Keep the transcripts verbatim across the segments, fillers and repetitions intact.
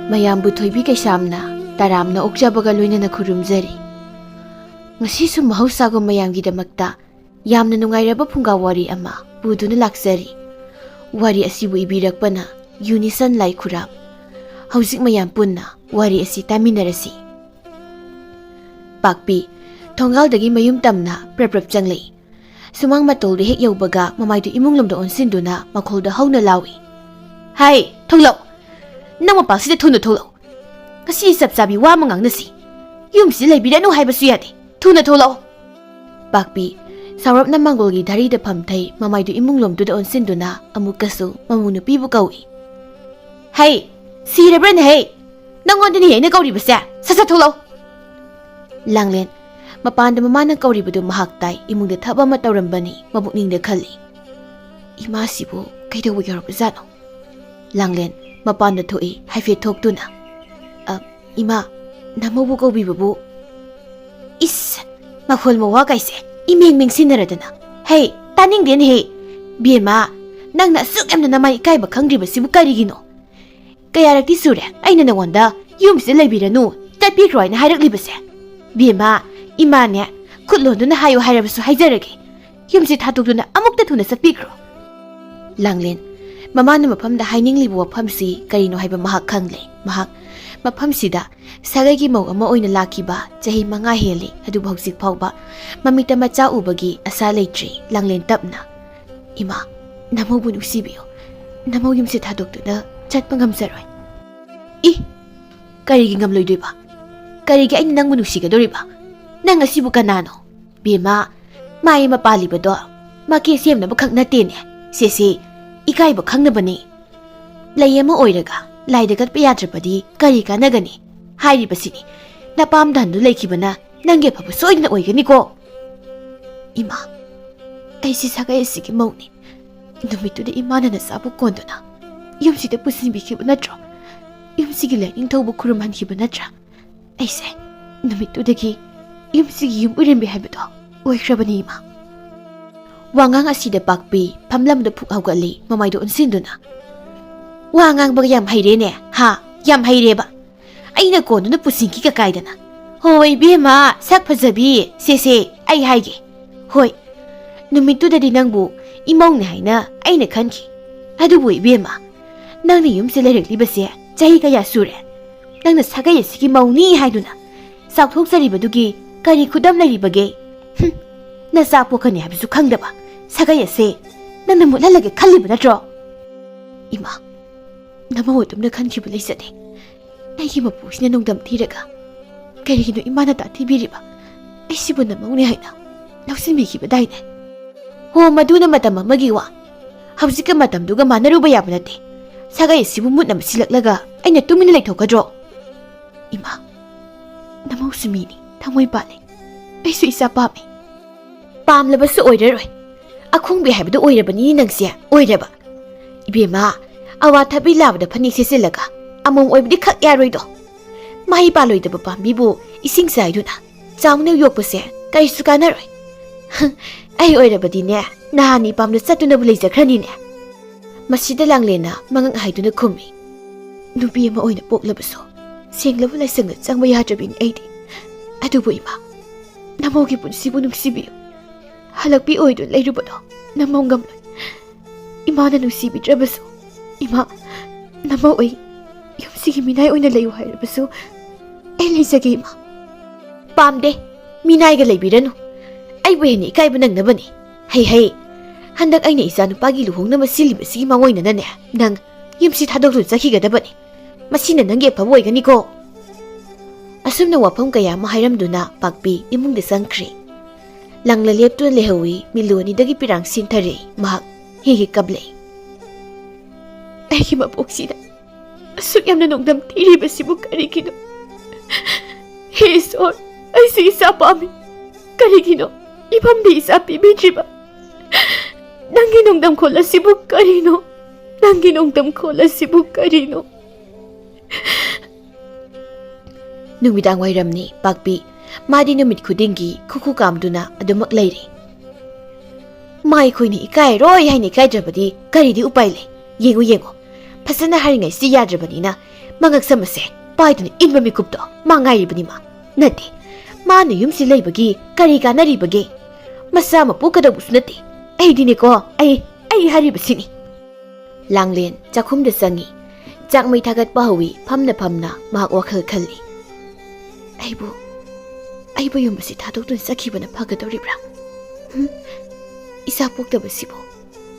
ꯃꯌꯥꯝꯕꯨ ꯊꯣꯏꯕꯤ ꯀꯩꯁꯥꯝꯅ ꯇꯔꯥꯝꯅ ꯑꯣꯛꯆꯕꯒ ꯂꯣꯏꯅꯅ ꯈꯨꯔꯨꯝꯖꯔꯤ꯫ ꯉꯁꯤꯁꯨ ꯃꯍꯧꯁꯥꯒꯨꯝ ꯃꯌꯥꯝꯒꯤꯗꯃꯛꯇ ꯌꯥꯝꯅ ꯅꯨꯡꯉꯥꯏꯔꯕ ꯐꯨꯡꯒꯥ ꯋꯥꯔꯤ ꯑꯃ ꯄꯨꯗꯨꯅ ꯂꯥꯛꯆꯔꯤ꯫ ꯋꯥꯔꯤ ꯑꯁꯤꯕꯨ ꯏꯕꯤꯔꯛꯄꯅ ꯌꯨꯅꯤꯁꯟ ꯂꯥꯏꯈꯨꯔꯥꯝ꯫ ꯍꯧꯖꯤꯛ ꯃꯌꯥꯝ ꯄꯨꯟꯅ ꯋꯥꯔꯤ ꯑꯁꯤ ꯇꯥꯃꯤꯟꯅꯔꯁꯤ꯫ ꯄꯥꯛꯄꯤ, ꯊꯣꯡꯒꯥꯜꯗꯒꯤ ꯃꯌꯨꯝ ꯇꯝꯅ ꯄ꯭ꯔꯞ ꯄ꯭ꯔꯞ ꯆꯪꯂꯛꯏ꯫ ꯁꯨꯃꯥꯡ ꯃꯇꯣꯜꯗ ꯍꯦꯛ ꯌꯧꯕꯒ ꯃꯃꯥꯏꯗꯨ ꯏꯃꯨꯡ ꯂꯣꯝꯗ ꯑꯣꯟꯁꯤꯟꯗꯨꯅ ꯃꯈꯣꯜꯗ ꯍꯧꯅ ꯂꯥꯎꯏ, "ꯍꯥꯏ, ꯊꯣꯛꯂꯛ! ꯅꯪ ꯃꯄꯥꯁꯤꯗ ꯊꯨꯅ ꯊꯣꯛꯂꯛꯎ꯫ ꯉꯁꯤ ꯆꯞ ꯆꯥꯕꯤ ꯋꯥ ꯑꯃ ꯉꯥꯡꯅꯁꯤ꯫ ꯌꯨꯝꯁꯤꯗ ꯂꯩꯕꯤꯔꯅꯨ ꯍꯥꯏꯕꯁꯨ ꯌꯥꯗꯦ꯫ ꯊꯨꯅ ꯊꯣꯛꯂꯛꯎ!" ꯄꯥꯛꯄꯤ, ꯁꯥꯎꯔꯞꯅ ꯃꯥꯡꯒꯣꯜꯒꯤ ꯙꯔꯤꯗ ꯐꯝꯊꯩ, ꯃꯃꯥꯏꯗꯨ ꯏꯃꯨꯡ ꯂꯣꯝꯗꯨꯗ ꯑꯣꯟꯁꯤꯟꯗꯨꯅ ꯑꯃꯨꯛꯀꯁꯨ ꯃꯃꯧ ꯅꯨꯄꯤꯕꯨ ꯀꯧꯏ꯫ "ꯍꯩ, ꯁꯤꯔꯕ꯭ꯔꯅꯦ ꯍꯩ? ꯅꯪꯉꯣꯟꯗꯅꯤ ꯑꯩꯅ ꯀꯧꯔꯤꯕꯁꯦ꯫ ꯁꯠ ꯁꯠ ꯊꯣꯛꯂꯛꯎ!" ꯂꯥꯡꯂꯦꯟ, ꯃꯄꯥꯟꯗ ꯃꯃꯥꯅ ꯀꯧꯔꯤꯕꯗꯨ ꯃꯍꯥꯛ ꯇꯥꯏ, ꯏꯃꯨꯡꯗ ꯊꯕꯛ ꯑꯃ ꯇꯧꯔꯝꯕꯅꯤ, ꯃꯄꯨꯛꯅꯤꯡꯗ ꯈꯜꯂꯤ, "ꯏꯃꯥꯁꯤꯕꯨ ꯀꯩꯗꯧꯕ ꯌꯧꯔꯕꯖꯥꯠꯅꯣ?" ꯂꯥꯡꯂꯦꯟ, ꯃꯄꯥꯟꯗ ꯊꯣꯛꯏ, ꯍꯥꯏꯐꯦꯠ ꯊꯣꯛꯇꯨꯅ꯫ "ꯑ, ꯏꯃꯥ, ꯅꯃꯧꯕꯨ ꯀꯧꯕꯤꯕꯕꯨ?" ꯏꯁ, ꯃꯈꯣꯜ ꯃꯋꯥ ꯀꯥꯏꯁꯦ ꯏꯃꯦꯡ ꯃꯦꯡꯁꯤꯟꯅꯔꯗꯅ꯫ "ꯍꯩ, ꯇꯥꯅꯤꯡꯗꯦꯅꯦꯍꯦ! ꯕꯦꯝꯃ, ꯅꯪꯅ ꯑꯁꯨꯛ ꯌꯥꯝꯅ ꯅꯃꯥꯏ ꯏꯀꯥꯏꯕ ꯈꯪꯗ꯭ꯔꯤꯕꯁꯤꯕꯨ ꯀꯔꯤꯒꯤꯅꯣ? ꯀꯌꯥꯔꯛꯇꯤ ꯁꯨꯔꯦ ꯑꯩꯅ ꯅꯉꯣꯟꯗ ꯌꯨꯝꯁꯤꯗ ꯂꯩꯕꯤꯔꯅꯨ, ꯆꯠꯄꯤꯈ꯭ꯔꯣ ꯍꯥꯏꯅ ꯍꯥꯏꯔꯛꯂꯤꯕꯁꯦ? ꯕꯦꯝꯃ, ꯏꯃꯥꯅꯦ, ꯈꯨꯠ ꯂꯣꯟꯗꯨꯅ ꯍꯥꯏꯌꯨ ꯍꯥꯏꯔꯕꯁꯨ ꯍꯥꯏꯖꯔꯒꯦ, ꯌꯨꯝꯁꯤ ꯊꯥꯗꯣꯛꯇꯨꯅ ꯑꯃꯨꯛꯇ ꯊꯨꯅ ꯆꯠꯄꯤꯈ꯭ꯔꯣ!" ꯂꯥꯡꯂꯦꯟ, ꯃꯃꯥꯅ ꯃꯐꯝꯗ ꯍꯥꯏꯅꯤꯡꯂꯤꯕ ꯋꯥꯐꯝꯁꯤ ꯀꯔꯤꯅꯣ ꯍꯥꯏꯕ ꯃꯍꯥꯛ ꯈꯪꯂꯦ꯫ ꯃꯍꯥꯛ ꯃꯐꯝꯁꯤꯗ ꯁꯥꯒꯩꯒꯤ ꯃꯧ ꯑꯃ ꯑꯣꯏꯅ ꯂꯥꯛꯈꯤꯕ ꯆꯍꯤ ꯃꯉꯥ ꯍꯦꯜꯂꯤ, ꯑꯗꯨꯕꯨ ꯍꯧꯖꯤꯛ ꯐꯥꯎꯕ ꯃꯃꯤꯠꯇ ꯃꯆꯥ ꯎꯕꯒꯤ ꯑꯁꯥ ꯂꯩꯇ꯭ꯔꯤ꯫ ꯂꯥꯡꯂꯦꯟ ꯇꯞꯅ, "ꯏꯃꯥ, ꯅꯃꯧꯕꯨ ꯅꯨꯡꯁꯤꯕꯤꯌꯨ꯫ ꯅꯃꯧ ꯌꯨꯝꯁꯤ ꯊꯥꯗꯣꯛꯇꯨꯅ ꯆꯠꯄ ꯉꯝꯖꯔꯣꯏ꯫" "ꯏ, ꯀꯔꯤꯒꯤ ꯉꯝꯂꯣꯏꯗꯣꯏꯕ? ꯀꯔꯤꯒꯤ ꯑꯩꯅ ꯅꯪꯕꯨ ꯅꯨꯡꯁꯤꯒꯗꯧꯔꯤꯕ? ꯅꯪ ꯑꯁꯤꯕꯨ ꯀꯅꯥꯅꯣ? ꯕꯦꯝꯃ, ꯃꯥ ꯑꯃ ꯄꯥꯜꯂꯤꯕꯗꯣ ꯃꯀꯦ ꯁꯦꯝꯅꯕ ꯈꯛ ꯅꯠꯇꯦꯅꯦ꯫ ꯁꯦꯁꯦ, ꯏꯀꯥꯏꯕ ꯈꯪꯅꯕꯅꯤ꯫ ꯂꯩ ꯑꯃ ꯑꯣꯏꯔꯒ ꯂꯥꯏꯗ ꯀꯠꯄ ꯌꯥꯗ꯭ꯔꯕꯗꯤ ꯀꯔꯤ ꯀꯥꯟꯅꯒꯅꯤ? ꯍꯥꯏꯔꯤꯕꯁꯤꯅꯤ, ꯅꯄꯥꯝ ꯗꯟꯗꯨ ꯂꯩꯈꯤꯕꯅ ꯅꯪꯒꯤ ꯑꯐꯕ ꯁꯣꯏꯗꯅ ꯑꯣꯏꯒꯅꯤꯀꯣ꯫" "ꯏꯃꯥ, ꯑꯩꯁꯤ ꯁꯥꯒꯩ ꯑꯁꯤꯒꯤ ꯃꯧꯅꯤ꯫ ꯅꯨꯃꯤꯠꯇꯨꯗ ꯏꯃꯥꯅ ꯅꯆꯥꯕꯨ ꯀꯣꯟꯗꯨꯅ ꯌꯨꯝꯁꯤꯗ ꯄꯨꯁꯤꯟꯕꯤꯈꯤꯕ ꯅꯠꯇ꯭ꯔꯣ? ꯌꯨꯝꯁꯤꯒꯤ ꯂꯥꯏꯅꯤꯡꯊꯧꯕꯨ ꯈꯨꯔꯨꯝꯍꯟꯈꯤꯕ ꯅꯠꯇ꯭ꯔꯥ? ꯑꯩꯁꯦ ꯅꯨꯃꯤꯠꯇꯨꯗꯒꯤ ꯌꯨꯝꯁꯤꯒꯤ ꯌꯨꯝ ꯎꯔꯦꯝꯕꯤ ꯍꯥꯏꯕꯗꯣ ꯑꯣꯏꯈ꯭ꯔꯕꯅꯤ, ꯏꯃꯥ꯫" ꯋꯥꯉꯥꯡ ꯑꯁꯤꯗ ꯄꯥꯛꯄꯤ ꯐꯝꯂꯝꯗ ꯐꯨꯛ ꯍꯧꯒꯠꯂꯤ, ꯃꯃꯥꯏꯗꯨ ꯑꯣꯟꯁꯤꯟꯗꯨꯅ꯫ "ꯋꯥ ꯉꯥꯡꯕꯒ ꯌꯥꯝ ꯍꯩꯔꯦꯅꯦ, ꯍꯥ? ꯌꯥꯝ ꯍꯩꯔꯦꯕ꯫ ꯑꯩꯅ ꯀꯣꯟꯗꯨꯅ ꯄꯨꯁꯤꯟꯈꯤ ꯀꯀꯥꯏꯗꯅ꯫ ꯍꯣꯏ ꯏꯕꯦꯝꯃ, ꯁꯛ ꯐꯖꯕꯤ, ꯁꯦ ꯁꯦ, ꯑꯩ ꯍꯥꯏꯒꯦ꯫ ꯍꯣꯏ, ꯅꯨꯃꯤꯠꯇꯨꯗꯗꯤ ꯅꯪꯕꯨ ꯏꯃꯧꯅꯦ ꯍꯥꯏꯅ ꯑꯩꯅ ꯈꯟꯈꯤ꯫ ꯑꯗꯨꯕꯨ ꯏꯕꯦꯝꯃ, ꯅꯪꯅ ꯌꯨꯝꯁꯦ ꯂꯩꯔꯛꯂꯤꯕꯁꯦ ꯆꯍꯤ ꯀꯌꯥ ꯁꯨꯔꯦ? ꯅꯪꯅ ꯁꯥꯒꯩ ꯑꯁꯤꯒꯤ ꯃꯧꯅꯤ ꯍꯥꯏꯗꯨꯅ ꯆꯥꯎꯊꯣꯛꯆꯔꯤꯕꯗꯨꯒꯤ ꯀꯔꯤ ꯈꯨꯗꯝ ꯂꯩꯔꯤꯕꯒꯦ? ꯍꯨꯝ, ꯅꯆꯥ ꯄꯣꯛꯀꯅꯤ ꯍꯥꯏꯕꯁꯨ ꯈꯪꯗꯕ ꯁꯥꯒꯩ ꯑꯁꯦ ꯅꯪꯅ ꯃꯨꯠꯍꯜꯂꯒꯦ ꯈꯜꯂꯤꯕ ꯅꯠꯇ꯭ꯔꯣ? ꯏꯃꯥ, ꯅꯃꯧ ꯑꯗꯨꯝꯅ ꯈꯟꯈꯤꯕ ꯂꯩꯖꯗꯦ꯫ ꯑꯩꯒꯤ ꯃꯄꯨꯁꯤꯅ ꯅꯣꯡꯗꯝ ꯊꯤꯔꯒ ꯀꯔꯤꯒꯤꯅꯣ ꯏꯃꯥꯅ ꯇꯥꯊꯤꯕꯤꯔꯤꯕ? ꯑꯩꯁꯤꯕꯨ ꯅꯃꯧꯅꯦ ꯍꯥꯏꯅ ꯂꯧꯁꯤꯟꯕꯤꯈꯤꯕꯗꯥꯏꯅꯦ? ꯍꯣ, ꯃꯗꯨꯅ ꯃꯇꯝ ꯑꯃꯒꯤ ꯋꯥ꯫ ꯍꯧꯖꯤꯛꯀ ꯃꯇꯝꯗꯨꯒ ꯃꯥꯟꯅꯔꯨꯕ ꯌꯥꯕ ꯅꯠꯇꯦ꯫ ꯁꯥꯒꯩ ꯑꯁꯤꯕꯨ ꯃꯨꯠꯅ ꯃꯁꯤꯜꯂꯛꯂꯒ ꯑꯩꯅ ꯇꯨꯃꯤꯟꯅ ꯂꯩꯊꯣꯛꯀꯗ꯭ꯔꯣ? ꯏꯃꯥ, ꯅꯃꯧꯁꯨ ꯃꯤꯅꯤ, ꯊꯃꯣꯏ ꯄꯥꯜꯂꯦ꯫ ꯑꯩꯁꯨ ꯏꯆꯥ ꯄꯥꯝꯃꯦ꯫ ꯄꯥꯝꯂꯕꯁꯨ ꯑꯣꯏꯔꯔꯣꯏ꯫ ꯑꯈꯣꯡꯕꯤ ꯍꯥꯏꯕꯗꯨ ꯑꯣꯏꯔꯕꯅꯤ ꯅꯪꯁꯦ, ꯑꯣꯏꯔꯕ꯫ ꯏꯕꯦꯝꯃ, ꯑꯋꯥꯊꯕꯤ ꯂꯥꯕꯗ ꯐꯅꯦꯛ ꯁꯦꯠꯆꯤꯜꯂꯒ ꯑꯃꯣꯝ ꯑꯣꯏꯕꯗꯤ ꯈꯛ ꯌꯥꯔꯣꯏꯗꯣ꯫ ꯃꯍꯩ ꯄꯥꯜꯂꯣꯏꯗꯕ ꯄꯥꯝꯕꯤꯕꯨ ꯏꯁꯤꯡ ꯆꯥꯏꯗꯨꯅ ꯆꯥꯎꯅ ꯌꯣꯛꯄꯁꯦ ꯀꯔꯤꯁꯨ ꯀꯥꯟꯅꯔꯣꯏ꯫ ꯑꯩ ꯑꯣꯏꯔꯕꯗꯤꯅꯦ, ꯅꯍꯥꯟ ꯏꯄꯥꯝꯗ ꯆꯠꯇꯨꯅꯕꯨ ꯂꯩꯖꯈ꯭ꯔꯅꯤꯅꯦ꯫ ꯃꯁꯤꯗ ꯂꯥꯡꯂꯦꯟꯅ ꯃꯉꯛ ꯍꯥꯏꯗꯨꯅ ꯈꯨꯝꯃꯤ꯫ ꯅꯨꯄꯤ ꯑꯃ ꯑꯣꯏꯅ ꯄꯣꯛꯂꯕꯁꯨ ꯁꯦꯡꯂꯕ ꯂꯥꯏꯁꯪꯗ ꯆꯪꯕ ꯌꯥꯗ꯭ꯔꯕꯤꯅꯤ ꯑꯩꯗꯤ꯫ ꯑꯗꯨꯕꯨ ꯏꯃꯥ, ꯅꯃꯧꯒꯤ ꯄꯨꯟꯁꯤꯕꯨ ꯅꯨꯡꯁꯤꯕꯤꯌꯨ꯫ ꯍꯜꯂꯛꯄꯤ ꯑꯣꯏꯗꯨꯅ ꯂꯩꯔꯨꯕꯗꯣ ꯅꯃꯧ ꯉꯝꯂꯣꯏ꯫ ꯏꯃꯥꯅ ꯅꯨꯡꯁꯤꯕꯤꯗ꯭ꯔꯕꯁꯨ, ꯏꯃꯥ, ꯅꯃꯧ ꯑꯩ ꯌꯨꯝꯁꯤꯒꯤ ꯃꯤꯅꯥꯏ ꯑꯣꯏꯅ ꯂꯩꯌꯨ ꯍꯥꯏꯔꯕꯁꯨ ꯑꯩ ꯂꯩꯖꯒꯦ ꯏꯃꯥ꯫ ꯄꯥꯝꯗꯦ, ꯃꯤꯅꯥꯏꯒ ꯂꯩꯕꯤꯔꯅꯨ꯫ ꯑꯩꯕꯨ ꯍꯦꯟꯅ ꯏꯀꯥꯏꯕ ꯅꯪꯅꯕꯅꯤ꯫ ꯍꯩ ꯍꯩ, ꯍꯟꯗꯛ ꯑꯩꯅ ꯏꯆꯥ ꯅꯨꯄꯥꯒꯤ ꯂꯨꯍꯣꯡꯅꯕ ꯁꯤꯜꯂꯤꯕꯁꯤꯒꯤ ꯃꯥꯡꯑꯣꯏꯅꯅꯅꯦ, ꯅꯪ ꯌꯨꯝꯁꯤ ꯊꯥꯗꯣꯛꯇꯨꯅ ꯆꯠꯈꯤꯒꯗꯕꯅꯤ꯫ ꯃꯁꯤꯅ ꯅꯪꯒꯤ ꯑꯐꯕ ꯑꯣꯏꯒꯅꯤꯀꯣ꯫ ꯑꯁꯨꯝꯅ ꯋꯥꯐꯝ ꯀꯌꯥ ꯑꯃ ꯍꯥꯏꯔꯝꯗꯨꯅ ꯄꯥꯛꯄꯤ ꯏꯃꯨꯡꯗ ꯆꯪꯈ꯭ꯔꯦ꯫ ꯂꯪꯂ ꯂꯦꯞꯇꯨꯅ ꯂꯩꯍꯧꯏ ꯃꯤꯂꯨ ꯑꯅꯤꯗꯒꯤ ꯄꯤꯔꯥꯡ ꯁꯤꯟꯊꯔꯦ꯫ ꯃꯍꯥꯛ ꯍꯤꯒꯤ ꯀꯞꯂꯦ꯫ ꯑꯩꯒꯤ ꯃꯄꯣꯛꯁꯤꯗ ꯑꯁꯨꯛ ꯌꯥꯝꯅ ꯅꯣꯡꯗꯝ ꯊꯤꯔꯤꯕꯁꯤꯕꯨ ꯀꯔꯤꯒꯤꯅꯣ? ꯍꯦ ꯏꯁꯣꯔ, ꯑꯩꯁꯨ ꯏꯆꯥ ꯄꯥꯝꯃꯤ꯫ ꯀꯔꯤꯒꯤꯅꯣ ꯏꯐꯝꯗꯤ ꯏꯆꯥ ꯄꯤꯕꯤꯗ꯭ꯔꯤꯕ? ꯅꯪꯒꯤ ꯅꯣꯡꯗꯝ ꯈꯣꯜ ꯑꯁꯤꯕꯨ ꯀꯔꯤꯅꯣ? ꯅꯪꯒꯤ ꯅꯣꯡꯗꯝ ꯈꯣꯜ ꯑꯁꯤꯕꯨ ꯀꯔꯤꯅꯣ? ꯅꯨꯃꯤꯗꯥꯡ ꯋꯥꯏꯔꯝꯅꯤ ꯄꯥꯛꯄꯤ꯫ ꯃꯥꯗꯤ ꯅꯨꯃꯤꯠ ꯈꯨꯗꯤꯡꯒꯤ ꯈꯨꯈꯨ ꯀꯥꯝꯗꯨꯅ ꯑꯗꯨꯃꯛ ꯂꯩꯔꯤ꯫ ꯃꯥ ꯑꯩꯈꯣꯏꯅ ꯏꯀꯥꯏꯔꯣꯏ ꯍꯥꯏꯅ ꯏꯀꯥꯏꯗ꯭ꯔꯕꯗꯤ ꯀꯔꯤꯗꯤ ꯎꯄꯥꯏ ꯂꯩ? ꯌꯦꯡꯉꯨ, ꯌꯦꯡꯉꯨ, ꯐꯖꯅ ꯍꯥꯏꯔꯤꯉꯩꯁꯤ ꯌꯥꯗ꯭ꯔꯕꯅꯤꯅ ꯃꯉꯛꯁꯝ ꯑꯁꯦ ꯄꯥꯏꯗꯨꯅ ꯏꯟꯕ ꯃꯤꯀꯨꯞꯇꯣ ꯃꯥ ꯉꯥꯏꯔꯤꯕꯅꯤꯃ꯫ ꯅꯠꯇꯦ, ꯃꯥꯅ ꯌꯨꯝꯁꯤ ꯂꯩꯕꯒꯤ ꯀꯔꯤ ꯀꯥꯟꯅꯔꯤꯕꯒꯦ? ꯃꯆꯥ ꯑꯃ ꯄꯣꯛꯀꯗꯧꯕꯁꯨ ꯅꯠꯇꯦ꯫ ꯑꯩꯗꯤꯅꯦꯀꯣ, ꯑꯩ, ꯑꯩ ꯍꯥꯏꯔꯤꯕꯁꯤꯅꯤ꯫ ꯂꯥꯡꯂꯦꯟ ꯆꯥꯛꯈꯨꯝꯗ ꯆꯪꯉꯤ꯫ ꯆꯥꯛꯃꯩ ꯊꯥꯒꯠꯄ ꯍꯧꯏ꯫ ꯐꯝꯅ ꯐꯝꯅ ꯃꯍꯥꯛ ꯋꯥꯈꯜ ꯈꯜꯂꯤ꯫ "ꯑꯩꯕꯨ, ꯑꯩꯕꯨ ꯌꯨꯝ ꯑꯁꯤ ꯊꯥꯗꯣꯛꯇꯨꯅ ꯆꯠꯈꯤꯕꯅ ꯐꯒꯗꯧꯔꯤꯕ꯭ꯔꯥ? ꯍꯨꯝ? ꯏꯆꯥ ꯄꯣꯛꯇꯕꯁꯤꯕꯨ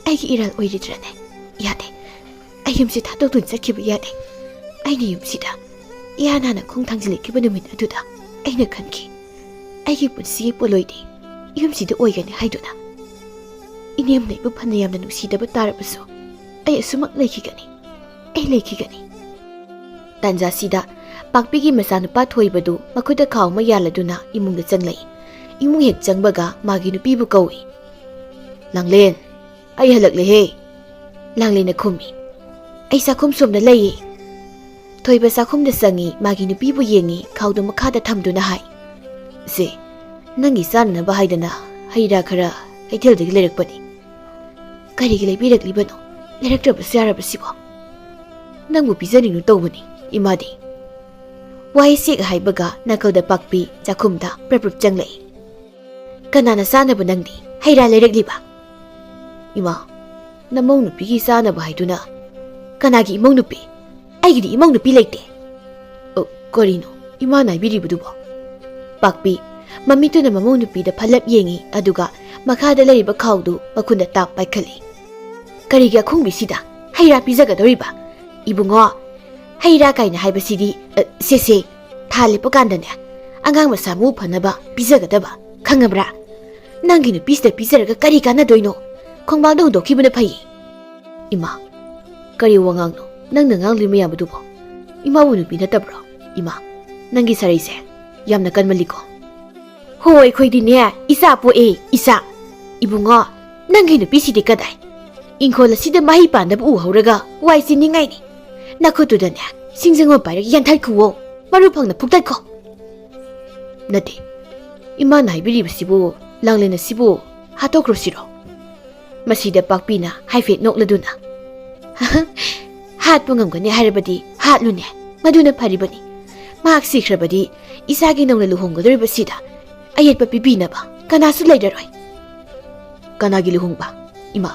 ꯑꯩꯒꯤ ꯏꯔꯥꯜ ꯑꯣꯏꯔꯤꯗ꯭ꯔꯅꯦ? ꯌꯥꯗꯦ, ꯑꯩ ꯌꯨꯝꯁꯤ ꯊꯥꯗꯣꯛꯇꯨꯅ ꯆꯠꯈꯤꯕ ꯌꯥꯗꯦ꯫ ꯑꯩꯅ ꯌꯨꯝꯁꯤꯗ ꯏꯍꯥꯟ ꯍꯥꯟꯅ ꯈꯣꯡ ꯊꯥꯡꯖꯤꯜꯂꯛꯈꯤꯕ ꯅꯨꯃꯤꯠ ꯑꯗꯨꯗ ꯑꯩꯅ ꯈꯟꯈꯤ, ꯑꯩꯒꯤ ꯄꯨꯟꯁꯤꯒꯤ ꯄꯣꯠꯂꯣꯏꯗꯤ ꯌꯨꯝꯁꯤꯗ ꯑꯣꯏꯒꯅꯤ ꯍꯥꯏꯗꯨꯅ꯫ ꯏꯅꯦꯝꯅ ꯑꯩꯕꯨ ꯐꯅ ꯌꯥꯝꯅ ꯅꯨꯡꯁꯤꯗꯕ ꯇꯥꯔꯕꯁꯨ, ꯑꯩ ꯑꯁꯨꯃꯛ ꯂꯩꯈꯤꯒꯅꯤ, ꯑꯩ ꯂꯩꯈꯤꯒꯅꯤ꯫" ꯇꯥꯟꯖꯥꯁꯤꯗ ꯄꯥꯛꯄꯤꯒꯤ ꯃꯆꯥꯅꯨꯄꯥ ꯊꯣꯏꯕꯗꯨ ꯃꯈꯨꯠꯇ ꯈꯥꯎ ꯑꯃ ꯌꯥꯜꯂꯗꯨꯅ ꯏꯃꯨꯡꯗ ꯆꯪꯂꯛꯏ꯫ ꯏꯃꯨꯡ ꯍꯦꯛ ꯆꯪꯕꯒ ꯃꯥꯒꯤ ꯅꯨꯄꯤꯕꯨ ꯀꯧꯏ꯫ "ꯂꯥꯡꯂꯦꯟ, ꯑꯩ ꯍꯜꯂꯛꯂꯦꯍꯦ꯫" ꯂꯥꯡꯂꯦꯟꯅ ꯈꯨꯝꯃꯤ꯫ "ꯑꯩ ꯆꯥꯛꯈꯨꯝ ꯁꯣꯝꯗ ꯂꯩꯌꯦ꯫" ꯊꯣꯏꯕ ꯆꯥꯛꯈꯨꯝꯗ ꯆꯪꯉꯤ꯫ ꯃꯥꯒꯤ ꯅꯨꯄꯤꯕꯨ ꯌꯦꯡꯉꯤ꯫ ꯈꯥꯎꯗꯨ ꯃꯈꯥꯗ ꯊꯝꯗꯨꯅ ꯍꯥꯏ, "ꯁꯦ, ꯅꯪꯒꯤ ꯆꯥꯅꯅꯕ ꯍꯥꯏꯗꯅ ꯍꯩ ꯔꯥ ꯈꯔ ꯀꯩꯊꯦꯜꯗꯒꯤ ꯂꯩꯔꯛꯄꯅꯤ꯫ ꯀꯔꯤꯒꯤ ꯂꯩꯕꯤꯔꯛꯂꯤꯕꯅꯣ? ꯂꯩꯔꯛꯇ꯭ꯔꯕꯁꯨ ꯌꯥꯔꯕꯁꯤꯕꯣ? ꯅꯪꯕꯨ ꯄꯤꯖꯅꯤꯡꯅ ꯇꯧꯕꯅꯤ, ꯏꯃꯥꯗꯤ꯫" ꯋꯥꯍꯩ ꯆꯦꯛ ꯍꯥꯏꯕꯒ ꯅꯥꯀꯜꯗ ꯄꯥꯛꯄꯤ ꯆꯥꯛꯈꯨꯝꯗ ꯄ꯭ꯔꯞ ꯄ꯭ꯔꯞ ꯆꯪꯂꯛꯏ꯫ "ꯀꯅꯥꯅ ꯆꯥꯅꯕ ꯅꯪꯗꯤ ꯍꯩ ꯔꯥ ꯂꯩꯔꯛꯂꯤꯕ?" "ꯏꯃꯥ, ꯅꯃꯧ ꯅꯨꯄꯤꯒꯤ ꯆꯥꯅꯕ ꯍꯥꯏꯗꯨꯅ?" "ꯀꯅꯥꯒꯤ ꯏꯃꯧ ꯅꯨꯄꯤ? ꯑꯩꯒꯤꯗꯤ ꯏꯃꯧ ꯅꯨꯄꯤ ꯂꯩꯇꯦ꯫" "ꯑ, ꯀꯔꯤꯅꯣ ꯏꯃꯥꯅ ꯍꯥꯏꯕꯤꯔꯤꯕꯗꯨꯕꯣ?" ꯄꯥꯛꯄꯤ ꯃꯃꯤꯠꯇꯨꯅ ꯃꯃꯧ ꯅꯨꯄꯤꯗ ꯐꯠꯂꯞ ꯌꯦꯡꯉꯤ, ꯑꯗꯨꯒ ꯃꯈꯥꯗ ꯂꯩꯔꯤꯕ ꯈꯥꯎꯗꯨ ꯃꯈꯨꯟꯗ ꯇꯥꯞ ꯄꯥꯏꯈꯠꯂꯤ꯫ "ꯀꯔꯤꯒꯤ ꯑꯈꯣꯡꯕꯤꯁꯤꯗ ꯍꯩ ꯔꯥ ꯄꯤꯖꯒꯗꯧꯔꯤꯕ? ꯏꯕꯨꯡꯉꯣ, ꯍꯩ ꯔꯥ ꯀꯥꯏꯅ ꯍꯥꯏꯕꯁꯤꯗꯤ, ꯑ, ꯁꯦ, ꯁꯦ, ꯊꯥ ꯂꯦꯞꯄ ꯀꯥꯟꯗꯅꯦ, ꯑꯉꯥꯡ ꯃꯁꯥ ꯃꯎ ꯐꯅꯕ ꯄꯤꯖꯒꯗꯕ, ꯈꯪꯉꯕ꯭ꯔꯥ? ꯅꯪꯒꯤ ꯅꯨꯄꯤꯁꯤꯗ ꯄꯤꯖꯔꯒ ꯀꯔꯤ ꯀꯥꯟꯅꯗꯣꯏꯅꯣ? ꯈꯣꯡꯕꯥꯡꯗ ꯍꯨꯟꯗꯣꯛꯈꯤꯕꯅ ꯐꯩ꯫" "ꯏꯃꯥ, ꯀꯔꯤ ꯋꯥꯉꯥꯡꯅꯣ ꯅꯪꯅ ꯉꯥꯡꯂꯤ ꯃꯌꯥꯝ ꯑꯗꯨꯕꯣ? ꯏꯃꯥꯕꯨ ꯅꯨꯄꯤ ꯅꯠꯇꯕ꯭ꯔꯣ? ꯏꯃꯥ, ꯅꯪꯒꯤ ꯁꯥꯔꯩꯁꯦ ꯌꯥꯝꯅ ꯀꯟꯃꯜꯂꯤꯀꯣ꯫" "ꯍꯣ, ꯑꯩꯈꯣꯏꯗꯤꯅꯦ, ꯏꯆꯥ ꯄꯣꯛꯑꯦ, ꯏꯆꯥ꯫ ꯏꯕꯨꯡꯉꯣ, ꯅꯪꯒꯤ ꯅꯨꯄꯤꯁꯤꯗꯤ ꯀꯗꯥꯏ? ꯏꯪꯈꯣꯜ ꯑꯁꯤꯗ ꯃꯍꯩ ꯄꯥꯟꯗꯕ ꯎꯍꯧꯔꯒ ꯋꯥꯏ ꯆꯤꯟꯅꯤꯡꯉꯥꯏꯅꯤ꯫ ꯅꯈꯨꯠꯇꯨꯗꯅꯦ, ꯁꯤꯡꯖꯪ ꯑꯃ ꯄꯥꯏꯔꯒ ꯌꯥꯟꯊꯠꯈꯨꯋꯣ, ꯃꯔꯨ ꯐꯪꯅ ꯐꯨꯛꯇꯠꯈꯣ꯫" "ꯅꯠꯇꯦ, ꯏꯃꯥꯅ ꯍꯥꯏꯕꯤꯔꯤꯕꯁꯤꯕꯨ, ꯂꯥꯡꯂꯦꯟ ꯑꯁꯤꯕꯨ ꯍꯥꯠꯇꯣꯛꯈ꯭ꯔꯣꯁꯤꯔꯣ?" ꯃꯁꯤꯗ ꯄꯥꯛꯄꯤꯅ ꯍꯥꯏꯐꯦꯠ ꯅꯣꯛꯂꯗꯨꯅ, ꯍꯥꯠꯄ ꯉꯝꯒꯅꯤ ꯍꯥꯏꯔꯕꯗꯤ ꯍꯥꯠꯂꯨꯅꯦ, ꯃꯗꯨꯅ ꯐꯔꯤꯕꯅꯤ꯫ ꯃꯍꯥꯛ ꯁꯤꯈ꯭ꯔꯕꯗꯤ ꯏꯆꯥꯒꯤ ꯅꯧꯅ ꯂꯨꯍꯣꯡꯒꯗꯧꯔꯤꯕꯁꯤꯗ ꯑꯌꯦꯠꯄ ꯄꯤꯕꯤꯅꯕ ꯀꯅꯥꯁꯨ ꯂꯩꯔꯔꯣꯏ꯫ ꯀꯅꯥꯒꯤ ꯂꯨꯍꯣꯡꯕ? ꯏꯃꯥ,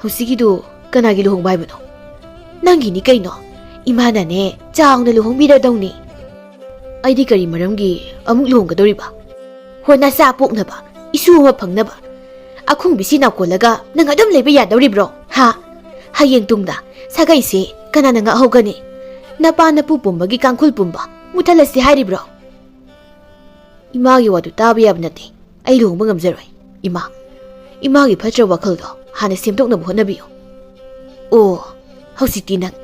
ꯍꯧꯖꯤꯛꯀꯤꯗꯨ ꯀꯅꯥꯒꯤ ꯂꯨꯍꯣꯡꯕ ꯍꯥꯏꯕꯅꯣ? ꯅꯪꯒꯤꯅꯤ ꯀꯩꯅꯣ꯫ ꯏꯃꯥꯅꯅꯦ ꯆꯥꯎꯅ ꯂꯨꯍꯣꯡꯕꯤꯔꯗꯧꯅꯤ꯫ ꯑꯩꯗꯤ ꯀꯔꯤ ꯃꯔꯝꯒꯤ ꯑꯃꯨꯛ ꯂꯨꯍꯣꯡꯒꯗꯧꯔꯤꯕ? ꯍꯣ, ꯅꯆꯥ ꯄꯣꯛꯅꯕ, ꯏꯁꯨ ꯑꯃ ꯐꯪꯅꯕ꯫ ꯑꯈꯣꯡꯕꯤꯁꯤ ꯅꯥꯎꯀꯣꯜꯂꯒ ꯅꯪ ꯑꯗꯨꯝ ꯂꯩꯕ ꯌꯥꯗꯧꯔꯤꯕ꯭ꯔꯣ? ꯍꯥ? ꯍꯌꯦꯡ ꯇꯨꯡꯗ ꯁꯥꯒꯩꯁꯦ ꯀꯅꯥꯅ ꯉꯥꯛꯍꯧꯒꯅꯤ? ꯅꯄꯥ ꯅꯄꯨ ꯄꯨꯝꯕꯒꯤ ꯀꯥꯡꯈꯨꯜ ꯄꯨꯝꯕ ꯃꯨꯊꯠꯂꯁꯤ ꯍꯥꯏꯔꯤꯕ꯭ꯔꯣ? ꯏꯃꯥꯒꯤ ꯋꯥꯗꯨ ꯇꯥꯕ ꯌꯥꯕ ꯅꯠꯇꯦ꯫ ꯑꯩ ꯂꯨꯍꯣꯡꯕ ꯉꯝꯖꯔꯣꯏ꯫ ꯏꯃꯥ, ꯏꯃꯥꯒꯤ ꯐꯠꯇ꯭ꯔꯕ ꯋꯥꯈꯜꯗꯣ ꯍꯥꯟꯅ ꯁꯦꯝꯗꯣꯛꯅꯕ ꯍꯣꯠꯅꯕꯤꯌꯨ꯫ ꯑꯣ, ꯍꯧꯖꯤꯛꯇꯤ ꯅꯪ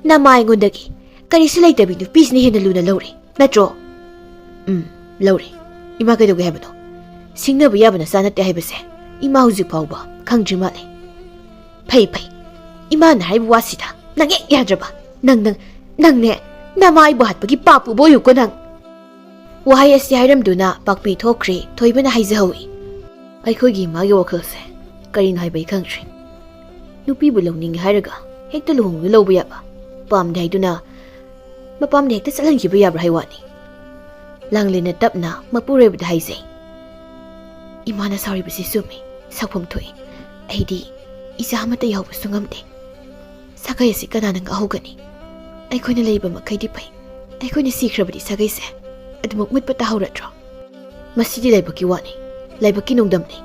ꯅꯃꯥ ꯑꯩꯉꯣꯟꯗꯒꯤ ꯀꯔꯤꯁꯨ ꯂꯩꯇꯕꯤ ꯅꯨꯄꯤꯁꯤꯅ ꯍꯦꯟꯅ ꯂꯨꯅ ꯂꯧꯔꯦ, ꯅꯠꯇ꯭ꯔꯣ? ꯎꯝ, ꯂꯧꯔꯦ꯫ ꯏꯃꯥ ꯀꯩꯗꯧꯒꯦ ꯍꯥꯏꯕꯅꯣ? ꯁꯤꯡꯅꯕ ꯌꯥꯕ ꯅꯆꯥ ꯅꯠꯇꯦ ꯍꯥꯏꯕꯁꯦ ꯏꯃꯥ ꯍꯧꯖꯤꯛ ꯐꯥꯎꯕ ꯈꯪꯗ꯭ꯔꯤ ꯃꯥꯜꯂꯦ꯫ ꯐꯩ, ꯐꯩ꯫ ꯏꯃꯥꯅ ꯍꯥꯏꯕ ꯋꯥꯁꯤꯗ ꯅꯪ ꯍꯦꯛ ꯌꯥꯗ꯭ꯔꯕ꯫ ꯅꯪ, ꯅꯪ, ꯅꯪꯅꯦ ꯅꯃꯥ ꯑꯩꯕꯨ ꯍꯥꯠꯄꯒꯤ ꯄꯥꯞ ꯄꯨꯕ ꯑꯣꯏꯌꯨꯀꯣ ꯅꯪ꯫ ꯋꯥꯍꯩ ꯑꯁꯤ ꯍꯥꯏꯔꯝꯗꯨꯅ ꯄꯥꯛꯄꯤ ꯊꯣꯛꯈ꯭ꯔꯦ꯫ ꯊꯣꯏꯕꯅ ꯍꯥꯏꯖꯍꯧꯏ, "ꯑꯩꯈꯣꯏꯒꯤ ꯏꯃꯥꯒꯤ ꯋꯥꯈꯜꯁꯦ ꯀꯔꯤꯅꯣ ꯍꯥꯏꯕ ꯑꯩ ꯈꯪꯗ꯭ꯔꯦ꯫ ꯅꯨꯄꯤꯕꯨ ꯂꯧꯅꯤꯡꯉꯤ ꯍꯥꯏꯔꯒ ꯍꯦꯛꯇ ꯂꯨꯍꯣꯡꯕ ꯂꯧꯕ ꯌꯥꯕ, ꯄꯥꯝꯗꯦ ꯍꯥꯏꯗꯨꯅ ꯃꯄꯥꯝꯗ ꯍꯦꯛꯇ ꯆꯠꯍꯟꯈꯤꯕ ꯌꯥꯕ꯭ꯔꯥ ꯍꯥꯏ ꯋꯥꯅꯤ꯫ ꯂꯥꯡꯂꯦꯟꯅ ꯇꯞꯅ ꯃꯄꯨꯔꯣꯏꯕꯗ ꯍꯥꯏꯖꯩ, ꯏꯃꯥꯅ ꯁꯥꯎꯔꯤꯕꯁꯤ ꯆꯨꯝꯃꯤ, ꯁꯥꯎꯐꯝ ꯊꯣꯛꯏ꯫ ꯑꯩꯗꯤ ꯏꯆꯥ ꯑꯃꯠꯇ ꯌꯥꯎꯕꯁꯨ ꯉꯝꯗꯦ꯫ ꯁꯥꯒꯩ ꯑꯁꯤ ꯀꯅꯥꯅ ꯉꯥꯛꯍꯧꯒꯅꯤ? ꯑꯩꯈꯣꯏꯅ ꯂꯩꯕ ꯃꯈꯩꯗꯤ ꯐꯩ꯫ ꯑꯩꯈꯣꯏꯅ ꯁꯤꯈ꯭ꯔꯕꯗꯤ ꯁꯥꯒꯩꯁꯦ ꯑꯗꯨꯃꯛ ꯃꯨꯠꯄ ꯇꯥꯍꯧꯔꯗ꯭ꯔꯣ? ꯃꯁꯤꯗꯤ ꯂꯥꯏꯕꯛꯀꯤ ꯋꯥꯅꯤ, ꯂꯥꯏꯕꯛꯀꯤ ꯅꯣꯡꯗꯝꯅꯤ꯫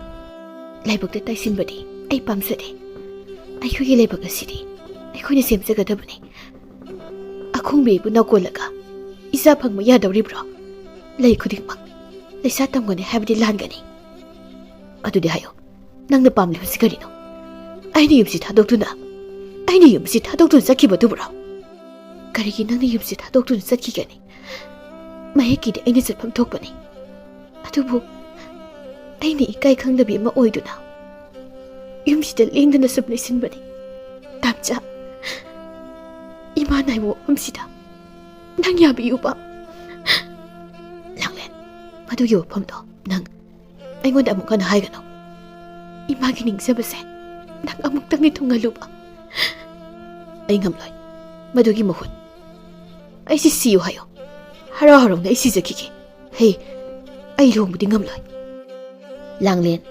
ꯂꯥꯏꯕꯛꯇ ꯇꯥꯏꯁꯤꯟꯕꯗꯤ ꯑꯩ ꯄꯥꯝꯖꯗꯦ꯫ ꯑꯩꯈꯣꯏꯒꯤ ꯂꯥꯏꯕꯛ ꯑꯁꯤꯗꯤ ꯑꯩꯈꯣꯏꯅ ꯁꯦꯝꯖꯒꯗꯕꯅꯤ꯫ ꯑꯈꯣꯡꯕꯤꯕꯨ ꯅꯧꯀꯣꯜꯂꯒ ꯏꯆꯥ ꯐꯪꯕ ꯌꯥꯗꯧꯔꯤꯕ꯭ꯔꯣ? ꯂꯩ ꯈꯨꯗꯤꯡꯃꯛ ꯂꯩꯁꯥ ꯇꯝꯒꯅꯤ ꯍꯥꯏꯕꯗꯤ ꯂꯥꯟꯒꯅꯤ꯫ ꯑꯗꯨꯗꯤ ꯍꯥꯏꯌꯨ, ꯅꯪꯅ ꯄꯥꯝꯂꯤꯕꯁꯤ ꯀꯔꯤꯅꯣ? ꯑꯩꯅ ꯌꯨꯝꯁꯤ ꯊꯥꯗꯣꯛꯇꯨꯅ, ꯑꯩꯅ ꯌꯨꯝꯁꯤ ꯊꯥꯗꯣꯛꯇꯨꯅ ꯆꯠꯈꯤꯕꯗꯨꯕꯨꯔꯣ? ꯀꯔꯤꯒꯤ ꯅꯪꯅ ꯌꯨꯝꯁꯤ ꯊꯥꯗꯣꯛꯇꯨꯅ ꯆꯠꯈꯤꯒꯅꯤ? ꯃꯍꯦꯛꯀꯤꯗꯤ ꯑꯩꯅ ꯆꯠꯐꯝ ꯊꯣꯛꯄꯅꯤ꯫ ꯑꯗꯨꯕꯨ ꯑꯩꯅ ꯏꯀꯥꯏ ꯈꯪꯗꯕꯤ ꯑꯃ ꯑꯣꯏꯗꯨꯅ ꯌꯨꯝꯁꯤꯗ ꯂꯦꯡꯗꯅ ꯁꯨꯝ ꯂꯩꯁꯤꯟꯕꯅꯤ꯫ ꯇꯥꯝꯆꯥ, ꯏꯃꯥꯅ ꯍꯥꯏꯕ ꯋꯥꯐꯝꯁꯤꯗ ꯅꯪ ꯌꯥꯕꯤꯌꯨꯕ꯫ ꯂꯥꯡꯂꯦꯟ, ꯃꯗꯨꯒꯤ ꯋꯥꯐꯝꯗꯣ ꯅꯪ ꯑꯩꯉꯣꯟꯗ ꯑꯃꯨꯛ ꯍꯟꯅ ꯍꯥꯏꯒꯅꯨ꯫ ꯏꯃꯥꯒꯤ ꯅꯤꯡꯖꯕꯁꯦ ꯅꯪ ꯑꯃꯨꯛꯇꯪꯗꯤ ꯊꯨꯡꯍꯜꯂꯨꯕ꯫ ꯑꯩ ꯉꯝꯂꯣꯏ꯫ ꯃꯗꯨꯒꯤ ꯃꯍꯨꯠ ꯑꯩꯁꯤ ꯁꯤꯌꯨ ꯍꯥꯏꯌꯣ꯫ ꯍꯔꯥꯎ ꯍꯔꯥꯎꯅ ꯑꯩ ꯁꯤꯖꯈꯤꯒꯦ꯫ ꯍꯦ, ꯑꯩ ꯂꯨꯍꯣꯡꯕꯗꯤ ꯉꯝꯂꯣꯏ꯫ ꯂꯥꯡꯂꯦꯟ,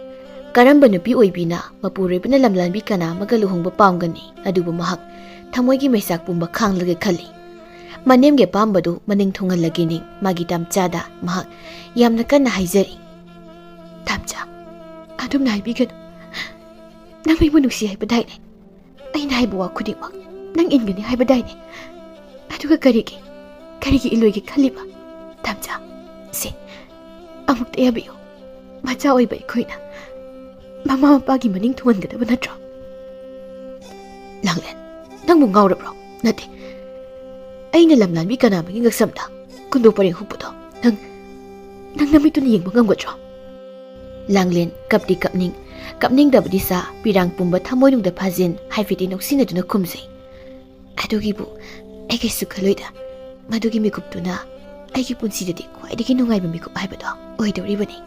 ꯀꯔꯝꯕ ꯅꯨꯄꯤ ꯑꯣꯏꯕꯤꯅ ꯃꯄꯨꯔꯣꯏꯕꯅ ꯂꯝꯂꯥꯟꯕꯤ ꯀꯅꯥ ꯑꯃꯒ ꯂꯨꯍꯣꯡꯕ ꯄꯥꯝꯒꯅꯤ? ꯑꯗꯨꯕꯨ ꯃꯍꯥꯛ ꯊꯃꯣꯏꯒꯤ ꯃꯩꯆꯥꯛ ꯄꯨꯝꯕ ꯈꯥꯡꯂꯒ ꯈꯜꯂꯤ꯫ ꯃꯅꯦꯝꯒꯤ ꯑꯄꯥꯝꯕꯗꯨ ꯃꯅꯤꯡ ꯊꯨꯡꯍꯜꯂꯒꯦ ꯅꯤꯡ ꯃꯥꯒꯤ ꯇꯝꯆꯥꯗ ꯃꯍꯥꯛ ꯌꯥꯝꯅ ꯀꯟꯅ ꯍꯥꯏꯖꯔꯤ꯫ "ꯇꯝꯆꯥ, ꯑꯗꯨꯝꯅ ꯍꯥꯏꯕꯤꯒꯅꯨ꯫ ꯅꯪ ꯑꯩꯕꯨ ꯅꯨꯡꯁꯤ ꯍꯥꯏꯕꯗꯥꯏꯅꯦ? ꯑꯩꯅ ꯍꯥꯏꯕ ꯋꯥ ꯈꯨꯗꯤꯡꯃꯛ ꯅꯪ ꯏꯟꯒꯅꯤ ꯍꯥꯏꯕꯗꯥꯏꯅꯦ? ꯑꯗꯨꯒ ꯀꯔꯤꯒꯤ, ꯀꯔꯤꯒꯤ ꯏꯜꯂꯣꯏꯒꯦ ꯈꯜꯂꯤꯕ? ꯇꯝꯆꯥ, ꯁꯦ, ꯑꯃꯨꯛꯇ ꯌꯥꯕꯤꯌꯨ꯫ ꯃꯆꯥ ꯑꯣꯏꯕ ꯑꯩꯈꯣꯏꯅ ꯃꯃꯥ ꯃꯄꯥꯒꯤ ꯃꯅꯤꯡ ꯊꯨꯡꯍꯟꯒꯗꯕ ꯅꯠꯇ꯭ꯔꯣ?" ꯂꯥꯡꯂꯦꯟ, ꯅꯪꯕꯨ ꯉꯥꯎꯔꯕ꯭ꯔꯣ? ꯅꯠꯇꯦ꯫ ꯑꯩꯅ ꯂꯝꯂꯥꯟꯕꯤ ꯀꯅꯥ ꯑꯃꯒꯤ ꯉꯛꯁꯝꯗ ꯀꯨꯟꯗꯣ ꯄꯔꯦꯡ ꯍꯨꯛꯄꯗꯣ ꯅꯪ, ꯅꯪ ꯅꯃꯤꯠꯇꯨꯅ ꯌꯦꯡꯕ ꯉꯝꯒꯗ꯭ꯔꯣ? ꯂꯥꯡꯂꯦꯟ, ꯀꯞꯇꯤ ꯀꯞꯅꯤꯡ, ꯀꯞꯅꯤꯡꯗꯕꯗꯤ ꯁꯥ, ꯄꯤꯔꯥꯡ ꯄꯨꯝꯕ ꯊꯃꯣꯏꯅꯨꯡꯗ ꯐꯥꯖꯤꯟ, ꯍꯥꯏꯐꯦꯠꯇꯤ ꯅꯣꯛꯁꯤꯟꯅꯗꯨꯅ ꯈꯨꯝꯖꯩ꯫ ꯑꯗꯨꯒꯤꯕꯨ ꯑꯩ ꯀꯩꯁꯨ ꯈꯜꯂꯣꯏꯗ꯫ ꯃꯗꯨꯒꯤ ꯃꯤꯀꯨꯞꯇꯨꯅ ꯑꯩꯒꯤ ꯄꯨꯟꯁꯤꯗꯗꯤ ꯈ꯭ꯋꯥꯏꯗꯒꯤ ꯅꯨꯡꯉꯥꯏꯕ ꯃꯤꯀꯨꯞ ꯍꯥꯏꯕꯗꯣ ꯑꯣꯏꯗꯧꯔꯤꯕꯅꯤ꯫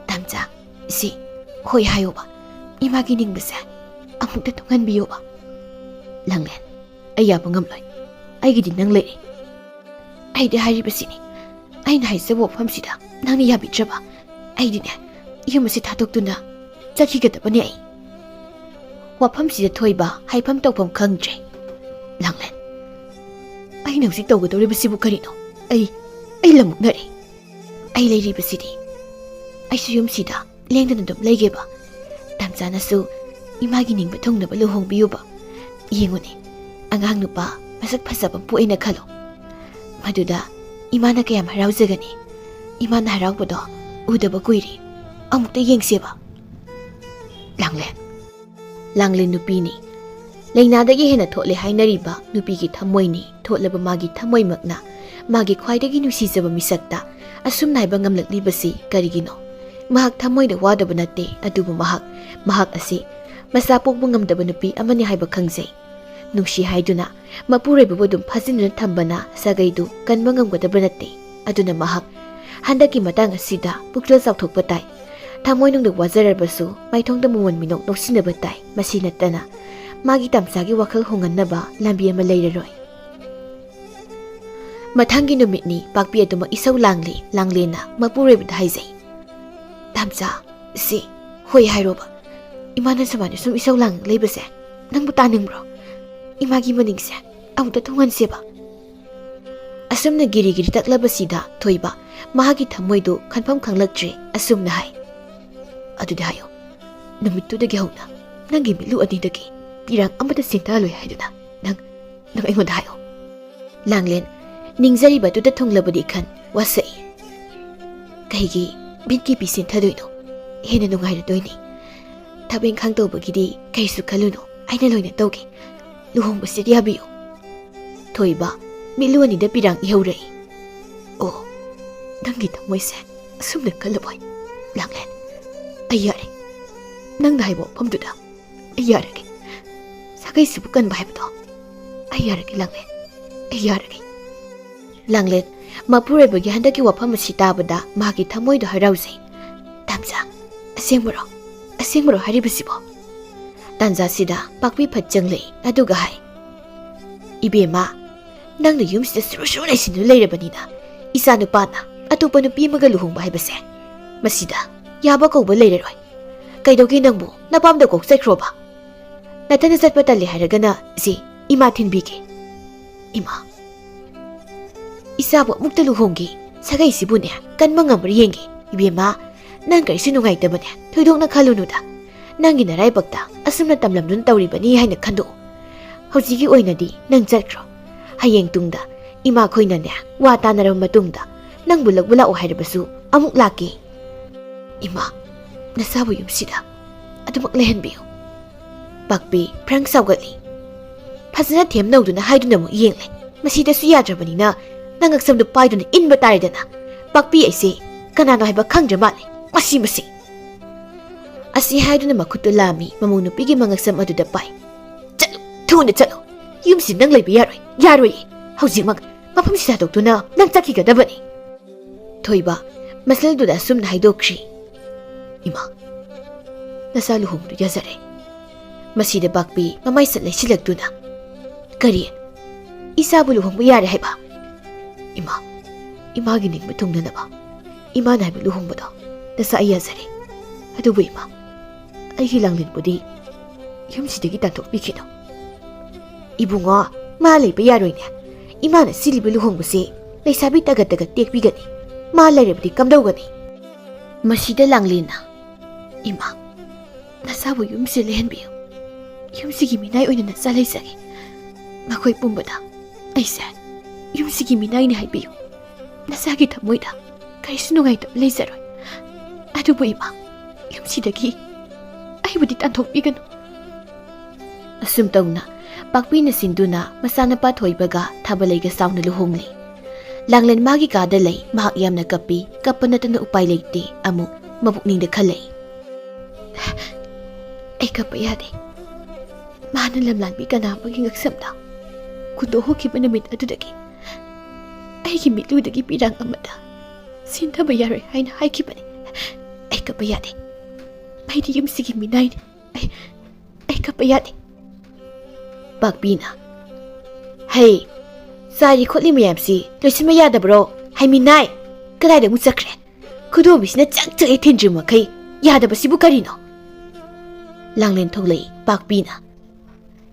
ꯇꯝꯆꯥ, ꯁꯤ ꯍꯣꯏ ꯍꯥꯏꯌꯣꯕ꯫ ꯏꯃꯥꯒꯤ ꯅꯤꯡꯕꯁꯦ ꯑꯃꯨꯛꯇ ꯊꯨꯡꯍꯟꯕꯤꯌꯣꯕ꯫ ꯂꯥꯡꯂꯦꯟ, ꯑꯩ ꯌꯥꯕ ꯉꯝꯂꯣꯏ꯫ ꯑꯩꯒꯤꯗꯤ ꯅꯪ ꯂꯩꯔꯤ꯫ ꯑꯩꯗꯤ ꯍꯥꯏꯔꯤꯕꯁꯤꯅꯤ꯫ ꯑꯩꯅ ꯍꯥꯏꯖꯕ ꯋꯥꯐꯝꯁꯤꯗ ꯅꯪꯅ ꯌꯥꯕꯤꯗ꯭ꯔꯕ? ꯑꯩꯗꯤꯅꯦ, ꯌꯨꯝ ꯑꯁꯤ ꯊꯥꯗꯣꯛꯇꯨꯅ ꯆꯠꯈꯤꯒꯗꯕꯅꯦ ꯑꯩ꯫ ꯋꯥꯐꯝꯁꯤꯗ ꯊꯣꯏꯕ ꯍꯥꯏꯐꯝ ꯇꯧꯐꯝ ꯈꯪꯗ꯭ꯔꯦ꯫ ꯂꯥꯡꯂꯦꯟ, ꯑꯩꯅ ꯍꯧꯖꯤꯛ ꯇꯧꯒꯗꯧꯔꯤꯕꯁꯤꯕꯨ ꯀꯔꯤꯅꯣ? ꯑꯩ, ꯑꯩ ꯂꯝꯃꯨꯛꯅꯔꯦ꯫ ꯑꯩ ꯂꯩꯔꯤꯕꯁꯤꯗꯤ꯫ ꯑꯩꯁꯨ ꯌꯨꯝꯁꯤꯗ ꯂꯦꯡꯗꯅ ꯑꯗꯨꯝ ꯂꯩꯒꯦꯕ꯫ ꯇꯝꯆꯥꯅꯁꯨ ꯏꯃꯥꯒꯤ ꯅꯤꯡꯕ ꯊꯨꯡꯅꯕ ꯂꯨꯍꯣꯡꯕꯤꯌꯨꯕ꯫ ꯌꯦꯡꯉꯨꯅꯦ, ꯑꯉꯥꯡ ꯅꯨꯄꯥ ꯃꯁꯛ ꯐꯖꯕ ꯑꯃ ꯄꯣꯛꯑꯦꯅ ꯈꯜꯂꯣ꯫ ꯃꯗꯨꯗ ꯏꯃꯥꯅ ꯀꯌꯥꯝ ꯍꯔꯥꯎꯖꯒꯅꯤ꯫ ꯏꯃꯥꯅ ꯍꯔꯥꯎꯕꯗꯣ ꯎꯗꯕ ꯀꯨꯏꯔꯦ꯫ ꯑꯃꯨꯛꯇ ꯌꯦꯡꯁꯦꯕ꯫ ꯂꯥꯡꯂꯦꯟ꯫ ꯂꯥꯡꯂꯦꯟ ꯅꯨꯄꯤꯅꯤ꯫ ꯂꯩꯅꯥꯗꯒꯤ ꯍꯦꯟꯅ ꯊꯣꯠꯂꯦ ꯍꯥꯏꯅꯔꯤꯕ ꯅꯨꯄꯤꯒꯤ ꯊꯃꯣꯏꯅꯤ꯫ ꯊꯣꯠꯂꯕ ꯃꯥꯒꯤ ꯊꯃꯣꯏꯃꯛꯅ ꯃꯥꯒꯤ ꯈ꯭ꯋꯥꯏꯗꯒꯤ ꯅꯨꯡꯁꯤꯖꯕ ꯃꯤꯁꯛꯇ ꯑꯁꯨꯝꯅ ꯍꯥꯏꯕ ꯉꯝꯂꯛꯂꯤꯕꯁꯤ ꯀꯔꯤꯒꯤꯅꯣ? ꯃꯍꯥꯛ ꯊꯃꯣꯏꯗ ꯋꯥꯗꯕ ꯅꯠꯇꯦ, ꯑꯗꯨꯕꯨ ꯃꯍꯥꯛ, ꯃꯍꯥꯛ ꯑꯁꯤ ꯃꯆꯥ ꯄꯣꯛꯄ ꯉꯝꯗꯕ ꯅꯨꯄꯤ ꯑꯃꯅꯤ ꯍꯥꯏꯕ ꯈꯪꯖꯩ꯫ ꯅꯨꯡꯁꯤ ꯍꯥꯏꯗꯨꯅ ꯃꯄꯨꯔꯣꯏꯕꯕꯨ ꯑꯗꯨꯝ ꯐꯥꯖꯤꯟꯗꯨꯅ ꯊꯝꯕꯅ ꯁꯥꯒꯩꯗꯨ ꯀꯟꯕ ꯉꯝꯒꯗꯕ ꯅꯠꯇꯦ꯫ ꯑꯗꯨꯅ ꯃꯍꯥꯛ ꯍꯟꯗꯛꯀꯤ ꯃꯇꯥꯡ ꯑꯁꯤꯗ ꯄꯨꯛꯆꯦꯜ ꯆꯥꯎꯊꯣꯛꯄ ꯇꯥꯏ꯫ ꯊꯃꯣꯏꯅꯨꯡꯗ ꯋꯥꯖꯔꯕꯁꯨ ꯃꯥꯏꯊꯣꯡꯗ ꯃꯃꯣꯟ ꯃꯤꯅꯣꯛ ꯅꯣꯛꯁꯤꯟꯅꯕ ꯇꯥꯏ꯫ ꯃꯁꯤ ꯅꯠꯇꯅ ꯃꯥꯒꯤ ꯇꯝꯆꯥꯒꯤ ꯋꯥꯈꯜ ꯍꯣꯡꯍꯟꯅꯕ ꯂꯝꯕꯤ ꯑꯃ ꯂꯩꯔꯔꯣꯏ꯫ ꯃꯊꯪꯒꯤ ꯅꯨꯃꯤꯠꯅꯤ ꯄꯥꯛꯄꯤ ꯑꯗꯨꯃꯛ ꯏꯁꯧ ꯂꯥꯡꯂꯤ꯫ ꯂꯥꯡꯂꯦꯟꯅ ꯃꯄꯨꯔꯣꯏꯕꯗ ꯍꯥꯏꯖꯩ, "ꯇꯥꯝꯆꯥ, ꯁꯤ ꯍꯣꯏ ꯍꯥꯏꯔꯣꯕ꯫ ꯏꯃꯥꯅ ꯁꯨꯃꯥꯏꯅ ꯁꯨꯝ ꯏꯁꯧ ꯂꯥꯡ ꯂꯩꯕꯁꯦ ꯅꯪꯕꯨ ꯇꯥꯅꯤꯡꯕ꯭ꯔꯣ? ꯏꯃꯥꯒꯤ ꯃꯅꯤꯡꯁꯦ ꯑꯃꯨꯛꯇ ꯊꯨꯡꯍꯟꯁꯦꯕ?" ꯑꯁꯨꯝꯅ ꯒꯤꯔꯤ ꯒꯤꯔꯤ ꯇꯛꯂꯕꯁꯤꯗ ꯊꯣꯏꯕ ꯃꯍꯥꯛꯀꯤ ꯊꯃꯣꯏꯗꯨ ꯈꯟꯐꯝ ꯈꯪꯂꯛꯇ꯭ꯔꯦ꯫ ꯑꯁꯨꯝꯅ ꯍꯥꯏ, "ꯑꯗꯨꯗꯤ ꯍꯥꯏꯌꯣ, ꯅꯨꯃꯤꯠꯇꯨꯗꯒꯤ ꯍꯧꯅ ꯅꯪꯒꯤ ꯃꯤꯠꯂꯨ ꯑꯅꯤꯗꯒꯤ ꯄꯤꯔꯥꯡ ꯑꯃꯠꯇ ꯆꯦꯟꯊꯍꯜꯂꯣꯏ ꯍꯥꯏꯗꯨꯅ ꯅꯪ, ꯅꯪ ꯑꯩꯉꯣꯟꯗ ꯍꯥꯏꯌꯣ꯫" ꯂꯥꯡꯂꯦꯟ ꯅꯤꯡꯖꯔꯤꯕꯗꯨꯗ ꯊꯨꯡꯂꯕꯗꯤ ꯈꯟ ꯋꯥꯁꯛꯏ꯫ "ꯀꯩꯒꯤ ꯃꯤꯠꯀꯤ ꯄꯤ ꯆꯦꯟꯊꯗꯣꯏꯅꯣ? ꯍꯦꯟꯅ ꯅꯨꯡꯉꯥꯏꯔꯗꯣꯏꯅꯤ꯫ ꯊꯕꯛ ꯏꯪꯈꯥꯡ ꯇꯧꯕꯒꯤꯗꯤ ꯀꯩꯁꯨ ꯈꯜꯂꯨꯅꯨ, ꯑꯩꯅ ꯂꯣꯏꯅ ꯇꯧꯒꯦ꯫ ꯂꯨꯍꯣꯡꯕꯁꯤꯗꯤ ꯌꯥꯕꯤꯌꯨ꯫" ꯊꯣꯏꯕ ꯃꯤꯠꯂꯨ ꯑꯅꯤꯗ ꯄꯤꯔꯥꯡ ꯏꯍꯧꯔꯛꯏ꯫ "ꯑꯣ, ꯅꯪꯒꯤ ꯊꯃꯣꯏꯁꯦ ꯑꯁꯨꯝꯅ ꯀꯜꯂꯕꯣꯏ?" ꯂꯥꯡꯂꯦꯟ, "ꯑꯩ ꯌꯥꯔꯦ꯫ ꯅꯪꯅ ꯍꯥꯏꯕ ꯋꯥꯐꯝꯗꯨꯗ ꯑꯩ ꯌꯥꯔꯒꯦ꯫ ꯁꯥꯒꯩꯁꯤꯕꯨ ꯀꯟꯕ ꯍꯥꯏꯕꯗꯣ ꯑꯩ ꯌꯥꯔꯒꯦ, ꯂꯥꯡꯂꯦꯟ꯫ ꯑꯩ ꯌꯥꯔꯒꯦ꯫" ꯂꯥꯡꯂꯦꯟ ꯃꯄꯨꯔꯣꯏꯕꯒꯤ ꯍꯟꯗꯛꯀꯤ ꯋꯥꯐꯝ ꯑꯁꯤ ꯇꯥꯕꯗ ꯃꯍꯥꯛꯀꯤ ꯊꯃꯣꯏꯗꯣ ꯍꯔꯥꯎꯖꯩ꯫ "ꯇꯥꯝꯆꯥ, ꯑꯁꯦꯡꯕꯔꯣ? ꯑꯁꯦꯡꯕꯔꯣ ꯍꯥꯏꯔꯤꯕꯁꯤꯕꯣ?" ꯇꯥꯟꯖꯥꯁꯤꯗ ꯄꯥꯛꯄꯤ ꯐꯠ ꯆꯪꯂꯛꯏ꯫ ꯑꯗꯨꯒ ꯍꯥꯏ, "ꯏꯕꯦꯝꯃ, ꯅꯪꯅ ꯌꯨꯝꯁꯤꯗ ꯁꯨꯔꯨ ꯁꯨꯔꯨ ꯂꯩꯁꯤꯟꯗꯨꯅ ꯂꯩꯔꯕꯅꯤꯅ ꯏꯆꯥ ꯅꯨꯄꯥꯅ ꯑꯇꯣꯞꯄ ꯅꯨꯄꯤ ꯑꯃꯒ ꯂꯨꯍꯣꯡꯕ ꯍꯥꯏꯕꯁꯦ, ꯃꯁꯤꯗ ꯌꯥꯕ ꯀꯧꯕ ꯂꯩꯔꯔꯣꯏ꯫ ꯀꯩꯗꯧꯒꯦ ꯅꯪꯕꯨ? ꯅꯄꯥꯝꯗ ꯀꯣꯛ ꯆꯠꯈ꯭ꯔꯣꯕ꯫ ꯅꯊꯟꯗ ꯆꯠꯄ ꯇꯜꯂꯦ ꯍꯥꯏꯔꯒꯅ ꯁꯤ ꯏꯃꯥ ꯊꯤꯟꯕꯤꯒꯦ꯫" "ꯏꯃꯥ, ꯏꯆꯥꯕꯨ ꯑꯃꯨꯛꯇ ꯂꯨꯍꯣꯡꯒꯦ, ꯁꯥꯒꯩꯁꯤꯕꯨꯅꯦ ꯀꯟꯕ ꯉꯝꯕ꯭ꯔꯥ ꯌꯦꯡꯒꯦ꯫ ꯏꯕꯦꯝꯃ, ꯅꯪ ꯀꯔꯤꯁꯨ ꯅꯨꯡꯉꯥꯏꯇꯕꯅꯦ ꯊꯣꯏꯗꯣꯛꯅ ꯈꯜꯂꯨꯅꯨꯗ꯫ ꯅꯪꯒꯤ ꯅꯔꯥꯏꯕꯛꯇ ꯑꯁꯨꯝꯅ ꯇꯝꯂꯝꯗꯨꯅ ꯇꯧꯔꯤꯕꯅꯤ ꯍꯥꯏꯅ ꯈꯟꯗꯣꯛꯎ꯫ ꯍꯧꯖꯤꯛꯀꯤ ꯑꯣꯏꯅꯗꯤ ꯅꯪ ꯆꯠꯈ꯭ꯔꯣ꯫ ꯍꯌꯦꯡ ꯇꯨꯡꯗ ꯏꯃꯥꯈꯣꯏꯅꯅꯦ ꯋꯥ ꯇꯥꯅꯔꯕ ꯃꯇꯨꯡꯗ ꯅꯪꯕꯨ ꯂꯧꯕ ꯂꯥꯛꯑꯣ ꯍꯥꯏꯔꯕꯁꯨ ꯑꯃꯨꯛ ꯂꯥꯛꯀꯦ꯫" "ꯏꯃꯥ, ꯅꯆꯥꯕꯨ ꯌꯨꯝꯁꯤꯗ ꯑꯗꯨꯃꯛ ꯂꯩꯍꯟꯕꯤꯌꯨ꯫" ꯄꯥꯛꯄꯤ ꯐ꯭ꯔꯪ ꯁꯥꯎꯒꯠꯂꯤ꯫ ꯐꯖꯅ ꯊꯦꯝ ꯅꯧꯗꯨꯅ ꯍꯥꯏꯗꯨꯅ ꯑꯃꯨꯛ ꯌꯦꯡꯂꯦ꯫ ꯃꯁꯤꯗꯁꯨ ꯌꯥꯗ꯭ꯔꯕꯅꯤꯅ ꯅꯉꯛꯁꯝꯗꯨ ꯄꯥꯏꯗꯨꯅ ꯏꯟꯕ ꯇꯥꯔꯦꯗꯅ꯫ ꯄꯥꯛꯄꯤ ꯑꯩꯁꯦ ꯀꯅꯥꯅꯣ ꯍꯥꯏꯕ ꯈꯪꯗ꯭ꯔ ꯃꯥꯜꯂꯦ, ꯃꯁꯤ ꯃꯁꯤ꯫ ꯑꯁꯤ ꯍꯥꯏꯗꯨꯅ ꯃꯈꯨꯠꯇꯨ ꯂꯥꯝꯃꯤ ꯃꯃꯧ ꯅꯨꯄꯤꯒꯤ ꯃꯉꯛꯁꯝ ꯑꯗꯨꯗ ꯄꯥꯏ꯫ "ꯆꯠꯂꯨ, ꯊꯨꯅ ꯆꯠꯂꯨ꯫ ꯌꯨꯝꯁꯤ ꯅꯪ ꯂꯩꯕ ꯌꯥꯔꯣꯏ, ꯌꯥꯔꯣꯏꯌꯦ꯫ ꯍꯧꯖꯤꯛꯃꯛ ꯃꯐꯝꯁꯤ ꯊꯥꯗꯣꯛꯇꯨꯅ ꯅꯪ ꯆꯠꯈꯤꯒꯗꯕꯅꯤ꯫" ꯊꯣꯏꯕ ꯃꯁꯜꯗꯨꯗ ꯑꯁꯨꯝꯅ ꯍꯥꯏꯗꯣꯛꯈ꯭ꯔꯤ꯫ "ꯏꯃꯥ, ꯅꯆꯥ ꯂꯨꯍꯣꯡꯕꯗꯨ ꯌꯥꯖꯔꯦ꯫" ꯃꯁꯤꯗ ꯄꯥꯛꯄꯤ ꯃꯃꯥꯏ ꯁꯠ ꯂꯩꯁꯤꯜꯂꯛꯇꯨꯅ, "ꯀꯔꯤ? ꯏꯆꯥꯕꯨ ꯂꯨꯍꯣꯡꯕ ꯌꯥꯔꯦ ꯍꯥꯏꯕ? ꯏꯃꯥ, ꯏꯃꯥꯒꯤ ꯅꯤꯡꯕ ꯊꯨꯡꯅꯅꯕ ꯏꯃꯥꯅ ꯍꯥꯏꯕ ꯂꯨꯍꯣꯡꯕꯗꯣ ꯅꯁꯥ ꯑꯩ ꯌꯥꯖꯔꯦ꯫ ꯑꯗꯨꯕꯨ ꯏꯃꯥ, ꯑꯩꯒꯤ ꯂꯥꯡꯂꯦꯟꯕꯨꯗꯤ ꯌꯨꯝꯁꯤꯗꯒꯤ ꯇꯥꯟꯊꯣꯛꯄꯤꯈꯤꯅꯨ꯫ ꯏꯕꯨꯡꯉꯣ, ꯃꯥ ꯂꯩꯕ ꯌꯥꯔꯣꯏꯅꯦ꯫ ꯏꯃꯥꯅ ꯁꯤꯜꯂꯤꯕ ꯂꯨꯍꯣꯡꯕꯁꯦ ꯂꯩꯁꯥꯕꯤ ꯇꯒꯠ ꯇꯒꯠ ꯇꯦꯛꯄꯤꯒꯅꯤ꯫ ꯃꯥ ꯂꯩꯔꯕꯗꯤ ꯀꯝꯗꯧꯒꯅꯤ? ꯃꯁꯤꯗ ꯂꯥꯡꯂꯦꯟꯅ, "ꯏꯃꯥ, ꯅꯆꯥꯕꯨ ꯌꯨꯝꯁꯤꯗ ꯂꯩꯍꯟꯕꯤꯌꯨ꯫ ꯌꯨꯝꯁꯤꯒꯤ ꯃꯤꯅꯥꯏ ꯑꯣꯏꯅ ꯅꯆꯥ ꯂꯩꯖꯒꯦ꯫ ꯃꯈꯣꯏ ꯄꯨꯝꯕꯗ ꯑꯩꯁꯦ ꯌꯨꯝꯁꯤꯒꯤ ꯃꯤꯅꯥꯏꯅꯤ ꯍꯥꯏꯕꯤꯌꯨ꯫ ꯅꯆꯥꯒꯤ ꯊꯃꯣꯏꯗ ꯀꯔꯤꯁꯨ ꯅꯨꯡꯉꯥꯏꯇꯕ ꯂꯩꯖꯔꯣꯏ꯫ ꯑꯗꯨꯕꯨ ꯏꯃꯥ, ꯌꯨꯝꯁꯤꯗꯒꯤ ꯑꯩꯕꯨꯗꯤ ꯇꯥꯟꯊꯣꯛꯄꯤꯒꯅꯨ"꯫ ꯑꯁꯨꯝ ꯇꯧꯅ ꯄꯥꯛꯄꯤꯅ ꯁꯤꯟꯗꯨꯅ ꯃꯆꯥꯅꯨꯄꯥ ꯊꯣꯏꯕꯒ ꯊꯥꯕꯂꯩꯒ ꯆꯥꯎꯅ ꯂꯨꯍꯣꯡꯂꯦ꯫ ꯂꯥꯡꯂꯦꯟ ꯃꯥꯒꯤ ꯀꯥꯗ ꯂꯩ꯫ ꯃꯍꯥꯛ ꯌꯥꯝꯅ ꯀꯞꯄꯤ꯫ ꯀꯞꯄ ꯅꯠꯇꯅ ꯎꯄꯥꯏ ꯂꯩꯇꯦ꯫ ꯑꯃꯨꯛ ꯃꯕꯨꯛꯅꯤꯡꯗ ꯈꯜꯂꯛꯏ, "ꯑꯩ ꯀꯞꯄ ꯌꯥꯗꯦ꯫ ꯃꯥꯅ ꯂꯝꯂꯥꯟꯕꯤ ꯀꯅꯥ ꯑꯃꯒꯤ ꯉꯛꯁꯝꯗ ꯈꯨꯟꯗꯣꯛ ꯍꯨꯛꯈꯤꯕ ꯅꯨꯃꯤꯠ ꯑꯗꯨꯗꯒꯤ ꯑꯩꯒꯤ ꯃꯤꯠꯂꯨꯗꯒꯤ ꯄꯤꯔꯥꯡ ꯑꯃꯗ ꯁꯤꯟꯊꯕ ꯌꯥꯔꯣꯏ ꯍꯥꯏꯅ ꯍꯥꯏꯈꯤꯕꯅꯤ꯫ ꯑꯩ ꯀꯞꯄ ꯌꯥꯗꯦ꯫ ꯑꯩꯗꯤ ꯌꯨꯝꯁꯤꯒꯤ ꯃꯤꯅꯥꯏꯅꯤ꯫ ꯑꯩ, ꯑꯩ ꯀꯞꯄ ꯌꯥꯗꯦ"꯫ ꯄꯥꯛꯄꯤꯅ, "ꯍꯩ, ꯆꯥꯏꯔꯤ ꯈꯣꯠꯂꯤ ꯃꯌꯥꯝꯁꯤ ꯂꯣꯏꯁꯤꯟꯕ ꯌꯥꯗꯕ꯭ꯔꯣ? ꯍꯩ ꯃꯤꯅꯥꯏ, ꯀꯗꯥꯏꯗ ꯑꯃꯨꯛ ꯆꯠꯈ꯭ꯔꯦ? ꯈꯨꯗꯣꯝꯕꯤꯁꯤꯅ ꯆꯥꯛ ꯆꯥꯛꯑꯦ ꯊꯤꯟꯗ꯭ꯔꯤ ꯃꯈꯩ ꯌꯥꯗꯕꯁꯤꯕꯨ ꯀꯔꯤꯅꯣ?" ꯂꯥꯡꯂꯦꯟ ꯊꯣꯛꯂꯛꯏ꯫ ꯄꯥꯛꯄꯤꯅ,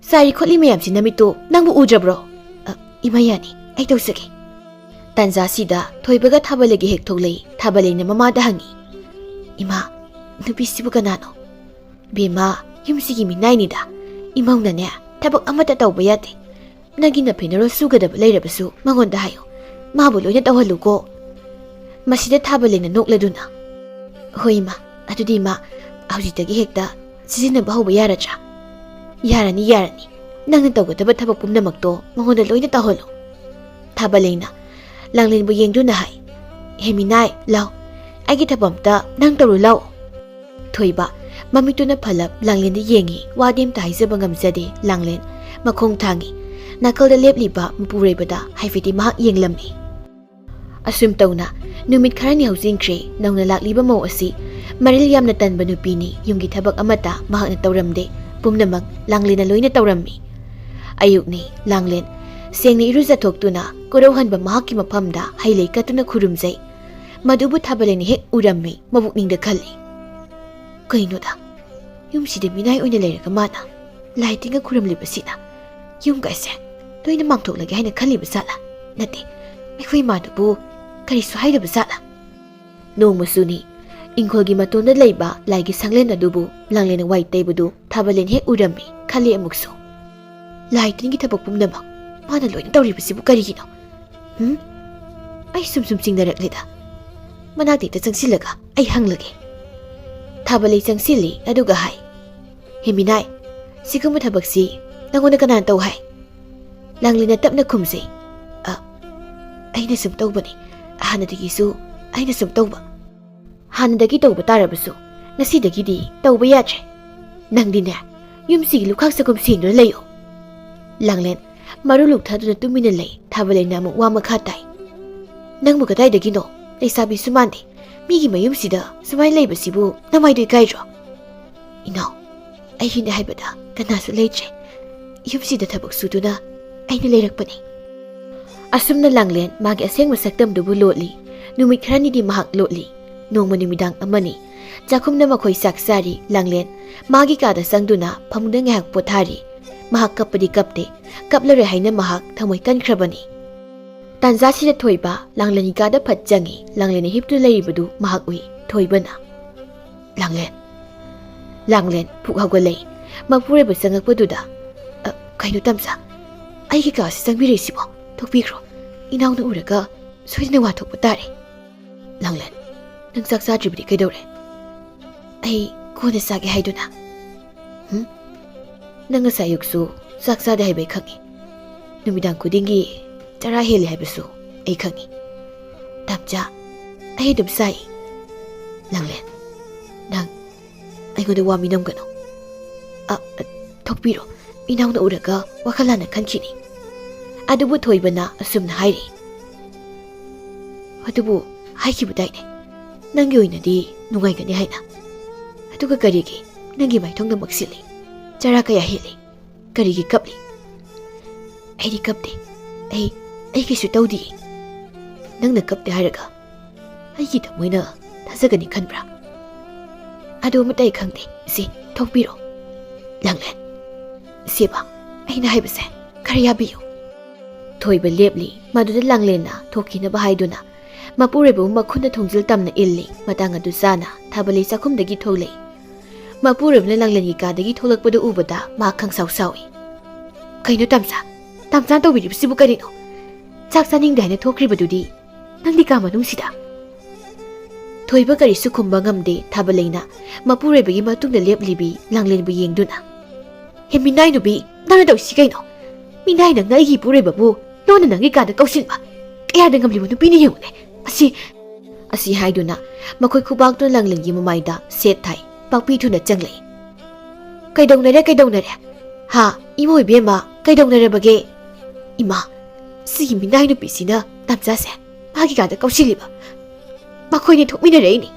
"ꯆꯥꯏꯔꯤ ꯈꯣꯠꯂꯤ ꯃꯌꯥꯝꯁꯤ ꯅꯃꯤꯠꯇꯣ ꯅꯪꯕꯨ ꯎꯗ꯭ꯔꯕ꯭ꯔꯣ?" "ꯑ, ꯏꯃꯥ ꯌꯥꯅꯤ, ꯑꯩ ꯇꯧꯖꯒꯦ"꯫ ꯇꯥꯟꯖꯥꯁꯤꯗ ꯊꯣꯏꯕꯒ ꯊꯥꯕꯂꯩꯒ ꯍꯦꯛ ꯊꯣꯛꯂꯛꯏ꯫ ꯊꯥꯕꯂꯩꯅ ꯃꯃꯥꯗ ꯍꯪꯉꯤ, "ꯏꯃꯥ, ꯅꯨꯄꯤꯁꯤꯕꯨ ꯀꯅꯥꯅꯣ?" "ꯕꯦꯝꯃ, ꯌꯨꯝꯁꯤꯒꯤ ꯃꯤꯅꯥꯏꯅꯤꯗ꯫ ꯏꯃꯧꯅꯅꯦ, ꯊꯕꯛ ꯑꯃꯠꯇ ꯇꯧꯕ ꯌꯥꯗꯦ꯫ ꯅꯪꯒꯤ ꯅꯐꯤꯅꯔꯣ ꯁꯨꯒꯗꯕ ꯂꯩꯔꯕꯁꯨ ꯃꯉꯣꯟꯗ ꯍꯥꯏꯌꯨ꯫ ꯃꯥꯕꯨ ꯂꯣꯏꯅ ꯇꯧꯍꯜꯂꯨꯀꯣ"꯫ ꯃꯁꯤꯗ ꯊꯥꯕꯂꯩꯅ ꯅꯣꯛꯂꯗꯨꯅ, "ꯍꯣꯏ ꯏꯃꯥ, ꯑꯗꯨꯗꯤ ꯏꯃꯥ, ꯍꯧꯖꯤꯛꯇꯒꯤ ꯍꯦꯛꯇ ꯁꯤꯖꯤꯟꯅꯕ ꯍꯧꯕ ꯌꯥꯔꯗ꯭ꯔꯥ?" "ꯌꯥꯔꯅꯤ, ꯌꯥꯔꯅꯤ꯫ ꯅꯪꯅ ꯇꯧꯒꯗꯕ ꯊꯕꯛ ꯄꯨꯝꯅꯃꯛꯇꯣ ꯃꯉꯣꯟꯗ ꯂꯣꯏꯅ ꯇꯧꯍꯜꯂꯨ"꯫ ꯊꯥꯕꯂꯩꯅ ꯂꯥꯡꯂꯦꯟꯕꯨ ꯌꯦꯡꯗꯨꯅ ꯍꯥꯏ, "ꯍꯦ ꯃꯤꯅꯥꯏ, ꯂꯥꯎ꯫ ꯑꯩꯒꯤ ꯊꯕꯛ ꯑꯝꯇ ꯅꯪ ꯇꯧꯔꯨ ꯂꯥꯎ"꯫ ꯊꯣꯏꯕ, ꯃꯃꯤꯠꯇꯨꯅ ꯐꯂꯞ ꯂꯥꯡꯂꯦꯟꯗ ꯌꯦꯡꯉꯤ꯫ ꯋꯥꯗꯤ ꯑꯝꯇ ꯍꯥꯏꯖꯕ ꯉꯝꯖꯗꯦ꯫ ꯂꯥꯡꯂꯦꯟ ꯃꯈꯣꯡ ꯊꯥꯡꯉꯤ꯫ ꯅꯥꯀꯜꯗ ꯂꯦꯞꯂꯤꯕ ꯃꯄꯨꯔꯣꯏꯕꯗ ꯍꯥꯏꯐꯦꯠꯇꯤ ꯃꯍꯥꯛ ꯌꯦꯡꯂꯝꯃꯤ꯫ ꯑꯁꯨꯝ ꯇꯧꯅ ꯅꯨꯃꯤꯠ ꯈꯔꯅꯤ ꯍꯧꯖꯤꯟꯈ꯭ꯔꯦ꯫ ꯅꯧꯅ ꯂꯥꯛꯂꯤꯕ ꯃꯧ ꯑꯁꯤ ꯃꯔꯤꯜ ꯌꯥꯝꯅ ꯇꯟꯕ ꯅꯨꯄꯤꯅꯤ꯫ ꯌꯨꯝꯒꯤ ꯊꯕꯛ ꯑꯃꯠꯇ ꯃꯍꯥꯛꯅ ꯇꯧꯔꯝꯗꯦ꯫ ꯄꯨꯝꯅꯃꯛ ꯂꯥꯡꯂꯦꯟꯅ ꯂꯣꯏꯅ ꯇꯧꯔꯝꯃꯤ꯫ ꯑꯌꯨꯛꯅꯤ꯫ ꯂꯥꯡꯂꯦꯟ ꯁꯦꯡꯅ ꯏꯔꯨꯖꯊꯣꯛꯇꯨꯅ ꯀꯣꯔꯧꯍꯟꯕ ꯃꯍꯥꯛꯀꯤ ꯃꯐꯝꯗ ꯍꯩ ꯂꯩ ꯀꯠꯇꯨꯅ ꯈꯨꯔꯨꯝꯖꯩ꯫ ꯃꯗꯨꯕꯨ ꯊꯥꯕꯂꯦꯟꯅ ꯍꯦꯛ ꯎꯔꯝꯃꯤ, ꯃꯕꯨꯛꯅꯤꯡꯗ ꯈꯜꯂꯤ, "ꯀꯩꯅꯣꯗ, ꯌꯨꯝꯁꯤꯗ ꯃꯤꯅꯥꯏ ꯑꯣꯏꯅ ꯂꯩꯔꯒ ꯃꯥꯅ ꯂꯥꯏ ꯇꯤꯟꯒ ꯈꯨꯔꯨꯝꯂꯤꯕꯁꯤꯅ ꯌꯨꯝꯒꯁꯦ ꯂꯣꯏꯅ ꯃꯥꯡꯊꯣꯛꯂꯒꯦ ꯍꯥꯏꯅ ꯈꯜꯂꯤꯕ ꯖꯥꯠꯂꯥ? ꯅꯠꯇꯦ, ꯑꯩꯈꯣꯏ ꯏꯃꯥꯗꯨꯕꯨ ꯀꯔꯤꯁꯨ ꯍꯥꯏꯗꯕ ꯖꯥꯠꯂꯥ?" ꯅꯣꯡꯃꯁꯨꯅꯤ, ꯏꯪꯈꯣꯜꯒꯤ ꯃꯇꯣꯟꯗ ꯂꯩꯕ ꯂꯥꯏꯒꯤ ꯁꯪꯂꯦꯟ ꯑꯗꯨꯕꯨ ꯂꯥꯡꯂꯦꯟꯅ ꯋꯥꯏ ꯇꯩꯕꯗꯨ ꯊꯥꯕꯂꯦꯟ ꯍꯦꯛ ꯎꯔꯝꯃꯤ, ꯈꯜꯂꯤ ꯑꯃꯨꯛꯁꯨ, "ꯂꯥꯏ ꯇꯤꯟꯒꯤ ꯊꯕꯛ ꯄꯨꯝꯅꯃꯛ ꯃꯥꯅ ꯂꯣꯏꯅ ꯇꯧꯔꯤꯕꯁꯤꯕꯨ ꯀꯔꯤꯒꯤꯅꯣ? ꯎꯝ? ꯑꯩ ꯁꯨꯝ ꯁꯨꯝ ꯆꯤꯡꯅꯔꯛꯂꯦꯗ꯫ ꯃꯅꯥꯛꯇ ꯍꯦꯛꯇ ꯆꯪꯁꯤꯜꯂꯒ ꯑꯩ ꯍꯪꯂꯒꯦ꯫" ꯊꯥꯕꯂꯩ ꯆꯪꯁꯤꯜꯂꯤ, ꯑꯗꯨꯒ ꯍꯥꯏ, "ꯍꯦ ꯃꯤꯅꯥꯏ, ꯁꯤꯒꯨꯝꯕ ꯊꯕꯛꯁꯤ ꯅꯪꯉꯣꯟꯗ ꯀꯅꯥꯅ ꯇꯧ ꯍꯥꯏ?" ꯂꯥꯡꯂꯦꯟꯅ ꯇꯞꯅ ꯈꯨꯝꯖꯩ, "ꯑ, ꯑꯩꯅ ꯁꯨꯝ ꯇꯧꯕꯅꯤ꯫ ꯍꯥꯟꯅꯗꯒꯤꯁꯨ ꯑꯩꯅ ꯁꯨꯝ ꯇꯧꯕ꯫ ꯍꯥꯟꯅꯗꯒꯤ ꯇꯧꯕ ꯇꯥꯔꯕꯁꯨ ꯉꯁꯤꯗꯒꯤꯗꯤ ꯇꯧꯕ ꯌꯥꯗ꯭ꯔꯦ꯫ ꯅꯪꯗꯤꯅꯦ, ꯌꯨꯝꯁꯤꯒꯤ ꯂꯨꯈꯥꯛ ꯆꯒꯨꯝ ꯁꯦꯡꯗꯨꯅ ꯂꯩꯌꯨ꯫" ꯂꯥꯡꯂꯦꯟ ꯃꯔꯨ ꯂꯨꯛꯊꯗꯨꯅ ꯇꯨꯃꯤꯟꯅ ꯂꯩ꯫ ꯊꯥꯕꯂꯩꯅ ꯑꯃꯨꯛ ꯋꯥ ꯃꯈꯥ ꯇꯥꯏ, "ꯅꯪꯕꯨ ꯀꯗꯥꯏꯗꯒꯤꯅꯣ? ꯂꯩꯁꯥꯕꯤꯁꯨ ꯃꯥꯟꯗꯦ꯫ ꯃꯤꯒꯤ ꯃꯌꯨꯝꯁꯤꯗ ꯁꯨꯃꯥꯏꯅ ꯂꯩꯕꯁꯤꯕꯨ ꯅꯃꯥꯏꯗꯣ ꯏꯀꯥꯏꯗ꯭ꯔꯣ?" "ꯏꯅꯥꯎ, ꯑꯩꯒꯤꯅꯦ ꯍꯥꯏꯕꯗ ꯀꯅꯥꯁꯨ ꯂꯩꯇ꯭ꯔꯦ꯫ ꯌꯨꯝꯁꯤꯗ ꯊꯕꯛ ꯁꯨꯗꯨꯅ ꯑꯩꯅ ꯂꯩꯔꯛꯄꯅꯤ꯫" ꯑꯁꯨꯝꯅ ꯂꯥꯡꯂꯦꯟ ꯃꯥꯒꯤ ꯑꯁꯦꯡꯕ ꯁꯛꯇꯝꯗꯨꯕꯨ ꯂꯣꯠꯂꯤ꯫ ꯅꯨꯃꯤꯠ ꯈꯔꯅꯤꯗꯤ ꯃꯍꯥꯛ ꯂꯣꯠꯂꯤ꯫ ꯅꯣꯡꯃ ꯅꯨꯃꯤꯗꯥꯡ ꯑꯃꯅꯤ꯫ ꯆꯥꯛꯈꯨꯝꯗ ꯃꯈꯣꯏ ꯆꯥꯛ ꯆꯥꯔꯤ꯫ ꯂꯥꯡꯂꯦꯟ ꯃꯥꯒꯤ ꯀꯥꯗ ꯆꯪꯗꯨꯅ ꯐꯃꯨꯡꯗ ꯉꯥꯏꯍꯥꯛ ꯄꯣꯊꯥꯔꯤ꯫ ꯃꯍꯥꯛ ꯀꯞꯄꯗꯤ ꯀꯞꯇꯦ꯫ ꯀꯞꯂꯔꯣꯏ ꯍꯥꯏꯅ ꯃꯍꯥꯛ ꯊꯃꯣꯏ ꯀꯟꯈ꯭ꯔꯕꯅꯤ꯫ ꯇꯥꯟꯖꯥꯁꯤꯗ ꯊꯣꯏꯕ ꯂꯥꯡꯂꯦꯟꯒꯤ ꯀꯥꯗ ꯐꯠ ꯆꯪꯉꯤ꯫ ꯂꯥꯡꯂꯦꯟꯅ ꯍꯤꯞꯇꯨꯅ ꯂꯩꯔꯤꯕꯗꯨ ꯃꯍꯥꯛ ꯎꯏ꯫ ꯊꯣꯏꯕꯅ, "ꯂꯥꯡꯂꯦꯟ, ꯂꯥꯡꯂꯦꯟ, ꯐꯨꯛ ꯍꯧꯒꯠꯂꯛꯏ꯫" ꯃꯄꯨꯔꯣꯏꯕ ꯆꯪꯉꯛꯄꯗꯨꯗ, "ꯑ, ꯀꯩꯅꯣ ꯇꯝꯆꯥ? ꯑꯩꯒꯤ ꯀꯥꯁꯤ ꯆꯪꯕꯤꯔꯛꯏꯁꯤꯕꯣ? ꯊꯣꯛꯄꯤꯈ꯭ꯔꯣ꯫ ꯏꯅꯥꯎꯅ ꯎꯔꯒ ꯁꯣꯏꯗꯅ ꯋꯥ ꯊꯣꯛꯄ ꯇꯥꯔꯦ꯫" "ꯂꯥꯡꯂꯦꯟ, ꯅꯪ ꯆꯥꯛ ꯆꯥꯗ꯭ꯔꯤꯕꯗꯤ ꯀꯩꯗꯧꯔꯦ?" "ꯑꯩ ꯀꯣꯟꯅ ꯆꯥꯒꯦ ꯍꯥꯏꯗꯨꯅ꯫" "ꯍꯨꯝ? ꯅꯪ ꯉꯁꯥꯏ ꯑꯌꯨꯛꯁꯨ ꯆꯥꯛ ꯆꯥꯗꯦ ꯍꯥꯏꯕ ꯑꯩ ꯈꯪꯉꯤ꯫ ꯅꯨꯃꯤꯗꯥꯡ ꯈꯨꯗꯤꯡꯒꯤ ꯆꯔꯥ ꯍꯦꯜꯂꯤ ꯍꯥꯏꯕꯁꯨ ꯑꯩ ꯈꯪꯉꯤ꯫ ꯇꯝꯆꯥ, ꯑꯩ ꯑꯗꯨꯝ ꯆꯥꯏ꯫" "ꯂꯥꯡꯂꯦꯟ, ꯅꯪ ꯑꯩꯉꯣꯟꯗ ꯋꯥ ꯃꯤꯅꯝꯒꯅꯨ꯫ ꯑ, ꯑ, ꯊꯣꯛꯄꯤꯔꯣ, ꯏꯅꯥꯎꯅ ꯎꯔꯒ ꯋꯥꯈꯜ ꯂꯥꯟꯅ ꯈꯟꯈꯤꯅꯤ꯫" ꯑꯗꯨꯕꯨ ꯊꯣꯏꯕꯅ ꯑꯁꯨꯝꯅ ꯍꯥꯏꯔꯤ, "ꯑꯗꯨꯕꯨ ꯍꯥꯏꯈꯤꯕꯗꯥꯏꯅꯦ, ꯅꯪꯒꯤ ꯑꯣꯏꯅꯗꯤ ꯅꯨꯡꯉꯥꯏꯒꯅꯤ ꯍꯥꯏꯅ꯫ ꯑꯗꯨꯒ ꯀꯔꯤꯒꯤ ꯅꯪꯒꯤ ꯃꯥꯏꯊꯣꯡꯗ ꯃꯛꯁꯤꯜꯂꯤ? ꯆꯔꯥ ꯀꯌꯥ ꯍꯦꯜꯂꯤ? ꯀꯔꯤꯒꯤ ꯀꯞꯂꯤ?" ꯑꯩꯗꯤ ꯀꯞꯇꯦ꯫ ꯑꯩ, ꯑꯩ ꯀꯩꯁꯨ ꯇꯧꯗꯤꯌꯦ꯫ ꯅꯪꯅ ꯀꯞꯇꯦ ꯍꯥꯏꯔꯒ ꯑꯩꯒꯤ ꯊꯃꯣꯏꯅ ꯊꯥꯖꯒꯅꯤ ꯈꯟꯕ꯭ꯔꯥ? ꯑꯗꯨ ꯑꯃꯠꯇ ꯑꯩ ꯈꯪꯗꯦ꯫ ꯁꯤ, ꯊꯣꯛꯄꯤꯔꯣ꯫ ꯂꯥꯡꯂꯦꯟ, ꯁꯤꯕ, ꯑꯩꯅ ꯍꯥꯏꯕꯁꯦ ꯈꯔ ꯌꯥꯕꯤꯌꯨ꯫ ꯊꯣꯏꯕ ꯂꯦꯞꯂꯤ꯫ ꯃꯗꯨꯗ ꯂꯥꯡꯂꯦꯟꯅ ꯊꯣꯛꯈꯤꯅꯕ ꯍꯥꯏꯗꯨꯅ ꯃꯄꯨꯔꯣꯏꯕꯕꯨ ꯃꯈꯨꯠꯅ ꯊꯣꯡꯖꯤꯜ ꯇꯝꯅ ꯏꯜꯂꯤ꯫ ꯃꯇꯥꯡ ꯑꯗꯨ ꯆꯥꯅ ꯊꯥꯕꯂꯩ ꯆꯥꯛꯈꯨꯝꯗꯒꯤ ꯊꯣꯛꯂꯛꯏ꯫ ꯃꯄꯨꯔꯣꯏꯕꯅ ꯂꯥꯡꯂꯦꯟꯒꯤ ꯀꯥꯗꯒꯤ ꯊꯣꯛꯂꯛꯄꯗꯨ ꯎꯕꯗ ꯃꯍꯥꯛ ꯈꯪꯁꯥꯎ ꯁꯥꯎꯏ꯫ "ꯀꯩꯅꯣ ꯇꯥꯝꯆꯥ? ꯇꯥꯝꯆꯥꯅ ꯇꯧꯕꯤꯔꯤꯕꯁꯤꯕꯨ ꯀꯔꯤꯅꯣ? ꯆꯥꯛ ꯆꯥꯅꯤꯡꯗꯦ ꯍꯥꯏꯅ ꯊꯣꯛꯈ꯭ꯔꯤꯕꯗꯨꯗꯤ ꯅꯪꯗꯤ ꯀꯥ ꯃꯅꯨꯡꯁꯤꯗ?" ꯊꯣꯏꯕ ꯀꯔꯤꯁꯨ ꯈꯨꯝꯕ ꯉꯝꯗꯦ꯫ ꯊꯥꯕꯂꯩꯅ ꯃꯄꯨꯔꯣꯏꯕꯒꯤ ꯃꯇꯨꯡꯗ ꯂꯦꯞꯂꯤꯕꯤ ꯂꯥꯡꯂꯦꯟꯕꯨ ꯌꯦꯡꯗꯨꯅ, "ꯍꯦ ꯃꯤꯅꯥꯏ ꯅꯨꯄꯤ, ꯅꯪꯅ ꯇꯧꯔꯤꯁꯤ ꯀꯩꯅꯣ? ꯃꯤꯅꯥꯏ ꯅꯪꯅ ꯑꯩꯒꯤ ꯏꯄꯨꯔꯣꯏꯕꯕꯨ ꯂꯣꯟꯅ ꯅꯪꯒꯤ ꯀꯥꯗ ꯀꯧꯁꯤꯟꯕ ꯀꯌꯥꯗ ꯉꯝꯂꯤꯕ ꯅꯨꯄꯤꯅ ꯌꯦꯡꯉꯨꯅꯦ꯫ ꯑꯁꯤ," ꯑꯁꯤ ꯍꯥꯏꯗꯨꯅ ꯃꯈꯣꯏ ꯈꯨꯕꯥꯛꯇꯨꯅ ꯂꯥꯡꯂꯦꯟꯒꯤ ꯃꯃꯥꯏꯗ ꯁꯦꯠ ꯊꯥꯏ꯫ ꯄꯥꯛꯄꯤ ꯊꯨꯅ ꯆꯪꯂꯛꯏ꯫ "ꯀꯩꯗꯧꯅꯔꯦ, ꯀꯩꯗꯧꯅꯔꯦ? ꯍꯥ, ꯏꯃꯣ ꯏꯕꯦꯝꯃ, ꯀꯩꯗꯧꯅꯔꯕꯒꯦ? ꯏꯃꯥ, ꯁꯤꯒꯤ ꯃꯤꯅꯥꯏ ꯅꯨꯄꯤꯁꯤꯅ ꯇꯥꯝꯆꯥꯁꯦ ꯃꯥꯒꯤ ꯀꯥꯗ ꯀꯧꯁꯤꯜꯂꯤꯕ꯫ ꯃꯈꯣꯏꯅꯤ ꯊꯣꯛꯃꯤꯟꯅꯔꯛꯏꯅꯤ꯫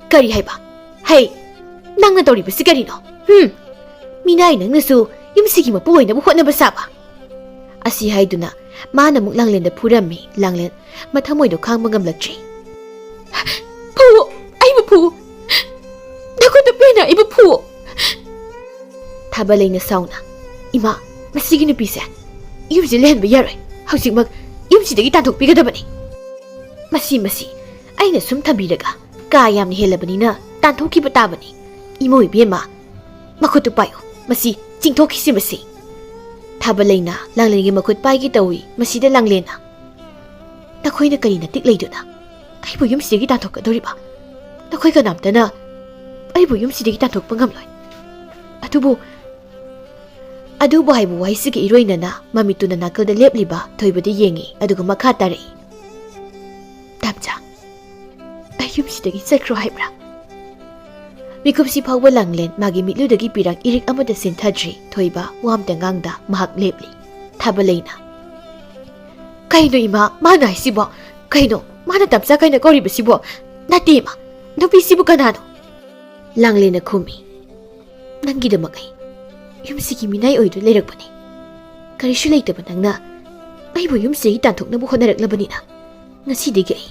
ꯀꯔꯤ ꯍꯥꯏꯕ? ꯍꯩ, ꯅꯪꯅ ꯇꯧꯔꯤꯕꯁꯤ ꯀꯔꯤꯅꯣ? ꯍꯨꯝ? ꯃꯤꯅꯥꯏ ꯅꯪꯅꯁꯨ ꯌꯨꯝꯁꯤꯒꯤ ꯃꯄꯨ ꯑꯣꯏꯅꯕ ꯍꯣꯠꯅꯕ ꯁꯥꯕ?" ꯑꯁꯤ ꯍꯥꯏꯗꯨꯅ ꯃꯥꯅ ꯑꯃꯨꯛ ꯂꯥꯡꯂꯦꯟꯗ ꯐꯨꯔꯝꯃꯤ꯫ ꯂꯥꯡꯂꯦꯟ ꯃꯊꯃꯣꯏꯗꯣ ꯈꯥꯡꯕ ꯉꯝꯂꯛꯇ꯭ꯔꯦ꯫ "ꯐꯨ! ꯑꯩꯕꯨ ꯐꯨ! ꯅꯈꯨꯠꯇ ꯄꯦꯟꯅ ꯑꯩꯕꯨ ꯐꯨ!" ꯊꯥꯕꯂꯩꯅ ꯁꯥꯎꯅ, "ꯏꯃꯥ, ꯃꯁꯤꯒꯤ ꯅꯨꯄꯤꯁꯦ ꯌꯨꯝꯁꯤꯗ ꯂꯩꯍꯟꯕ ꯌꯥꯔꯣꯏ꯫ ꯍꯧꯖꯤꯛꯃꯛ ꯌꯨꯝꯁꯤꯗꯒꯤ ꯇꯥꯟꯊꯣꯛꯄꯤꯒꯗꯕꯅꯤ꯫ ꯃꯁꯤ, ꯃꯁꯤ ꯑꯩꯅ ꯁꯨꯝ ꯊꯝꯕꯤꯔꯒ ꯀꯥ ꯌꯥꯝꯅ ꯍꯦꯜꯂꯕꯅꯤꯅ ꯇꯥꯟꯊꯣꯛꯈꯤꯕ ꯇꯥꯕꯅꯤ꯫ ꯏꯃꯣ ꯏꯕꯦꯝꯃ, ꯃꯈꯨꯠꯇꯨ ꯄꯥꯏꯌꯨ꯫ ꯃꯁꯤ ꯆꯤꯡꯊꯣꯛꯈꯤꯁꯤ ꯃꯁꯤ꯫" ꯊꯥꯕꯂꯩꯅ ꯂꯥꯡꯂꯦꯟꯒꯤ ꯃꯈꯨꯠ ꯄꯥꯏꯒꯦ ꯇꯧꯏ꯫ ꯃꯁꯤꯗ ꯂꯥꯡꯂꯦꯟꯅ, "ꯅꯈꯣꯏꯅ ꯀꯔꯤ ꯅꯇꯤꯛ ꯂꯩꯗꯨꯅ ꯑꯩꯕꯨ ꯌꯨꯝꯁꯤꯗꯒꯤ ꯇꯥꯟꯊꯣꯛꯀꯗꯧꯔꯤꯕ? ꯅꯈꯣꯏ ꯀꯅꯥꯝꯇꯅ ꯑꯩꯕꯨ ꯌꯨꯝꯁꯤꯗꯒꯤ ꯇꯥꯟꯊꯣꯛꯄ ꯉꯝꯂꯣꯏ꯫ ꯑꯗꯨꯕꯨ, ꯑꯗꯨꯕꯨ" ꯍꯥꯏꯕ ꯋꯥꯍꯩꯁꯤꯒ ꯏꯔꯣꯏꯅꯅ ꯃꯃꯤꯠꯇꯨꯅ ꯅꯥꯀꯜꯗ ꯂꯦꯞꯂꯤꯕ ꯊꯣꯏꯕꯗ ꯌꯦꯡꯉꯤ, ꯑꯗꯨꯒ ꯃꯈꯥ ꯇꯥꯔꯛꯏ꯫ "ꯇꯥꯝꯆꯥ, ꯑꯩ ꯌꯨꯝꯁꯤꯗꯒꯤ ꯆꯠꯈ꯭ꯔꯣ ꯍꯥꯏꯕ꯭ꯔꯥ?" ꯃꯤꯀꯨꯞꯁꯤ ꯐꯥꯎꯕ ꯂꯥꯡꯂꯦꯟ ꯃꯥꯒꯤ ꯃꯤꯠꯂꯨꯗꯒꯤ ꯄꯤꯔꯥꯡ ꯏꯔꯤꯛ ꯑꯃꯠꯇ ꯆꯦꯟꯊꯗ꯭ꯔꯤ꯫ ꯊꯣꯏꯕ ꯋꯥ ꯑꯝꯇ ꯉꯥꯡꯗ ꯃꯍꯥꯛ ꯂꯦꯞꯂꯤ꯫ ꯊꯥꯕꯂꯩꯅ, "ꯀꯩꯅꯣ ꯏꯃꯥ, ꯃꯥꯅ ꯍꯥꯏꯁꯤꯕꯣ? ꯀꯩꯅꯣ? ꯃꯥꯅ ꯇꯥꯝꯆꯥ ꯀꯥꯏꯅ ꯀꯧꯔꯤꯕꯁꯤꯕꯣ? ꯅꯠꯇꯦ ꯏꯃꯥ, ꯅꯨꯄꯤꯁꯤꯕꯨ ꯀꯅꯥꯅꯣ?" ꯂꯥꯡꯂꯦꯟꯅ ꯈꯨꯝꯃꯤ, "ꯅꯪꯒꯤꯗꯃꯛ ꯑꯩ ꯌꯨꯝꯁꯤꯒꯤ ꯃꯤꯅꯥꯏ ꯑꯣꯏꯗꯨꯅ ꯂꯩꯔꯛꯄꯅꯤ꯫ ꯀꯔꯤꯁꯨ ꯂꯩꯇꯕ ꯅꯪꯅ ꯑꯩꯕꯨ ꯌꯨꯝꯁꯤꯗꯒꯤ ꯇꯥꯟꯊꯣꯛꯅꯕ ꯍꯣꯠꯅꯔꯛꯂꯕꯅꯤꯅ ꯉꯁꯤꯗꯤꯒꯤ ꯑꯩ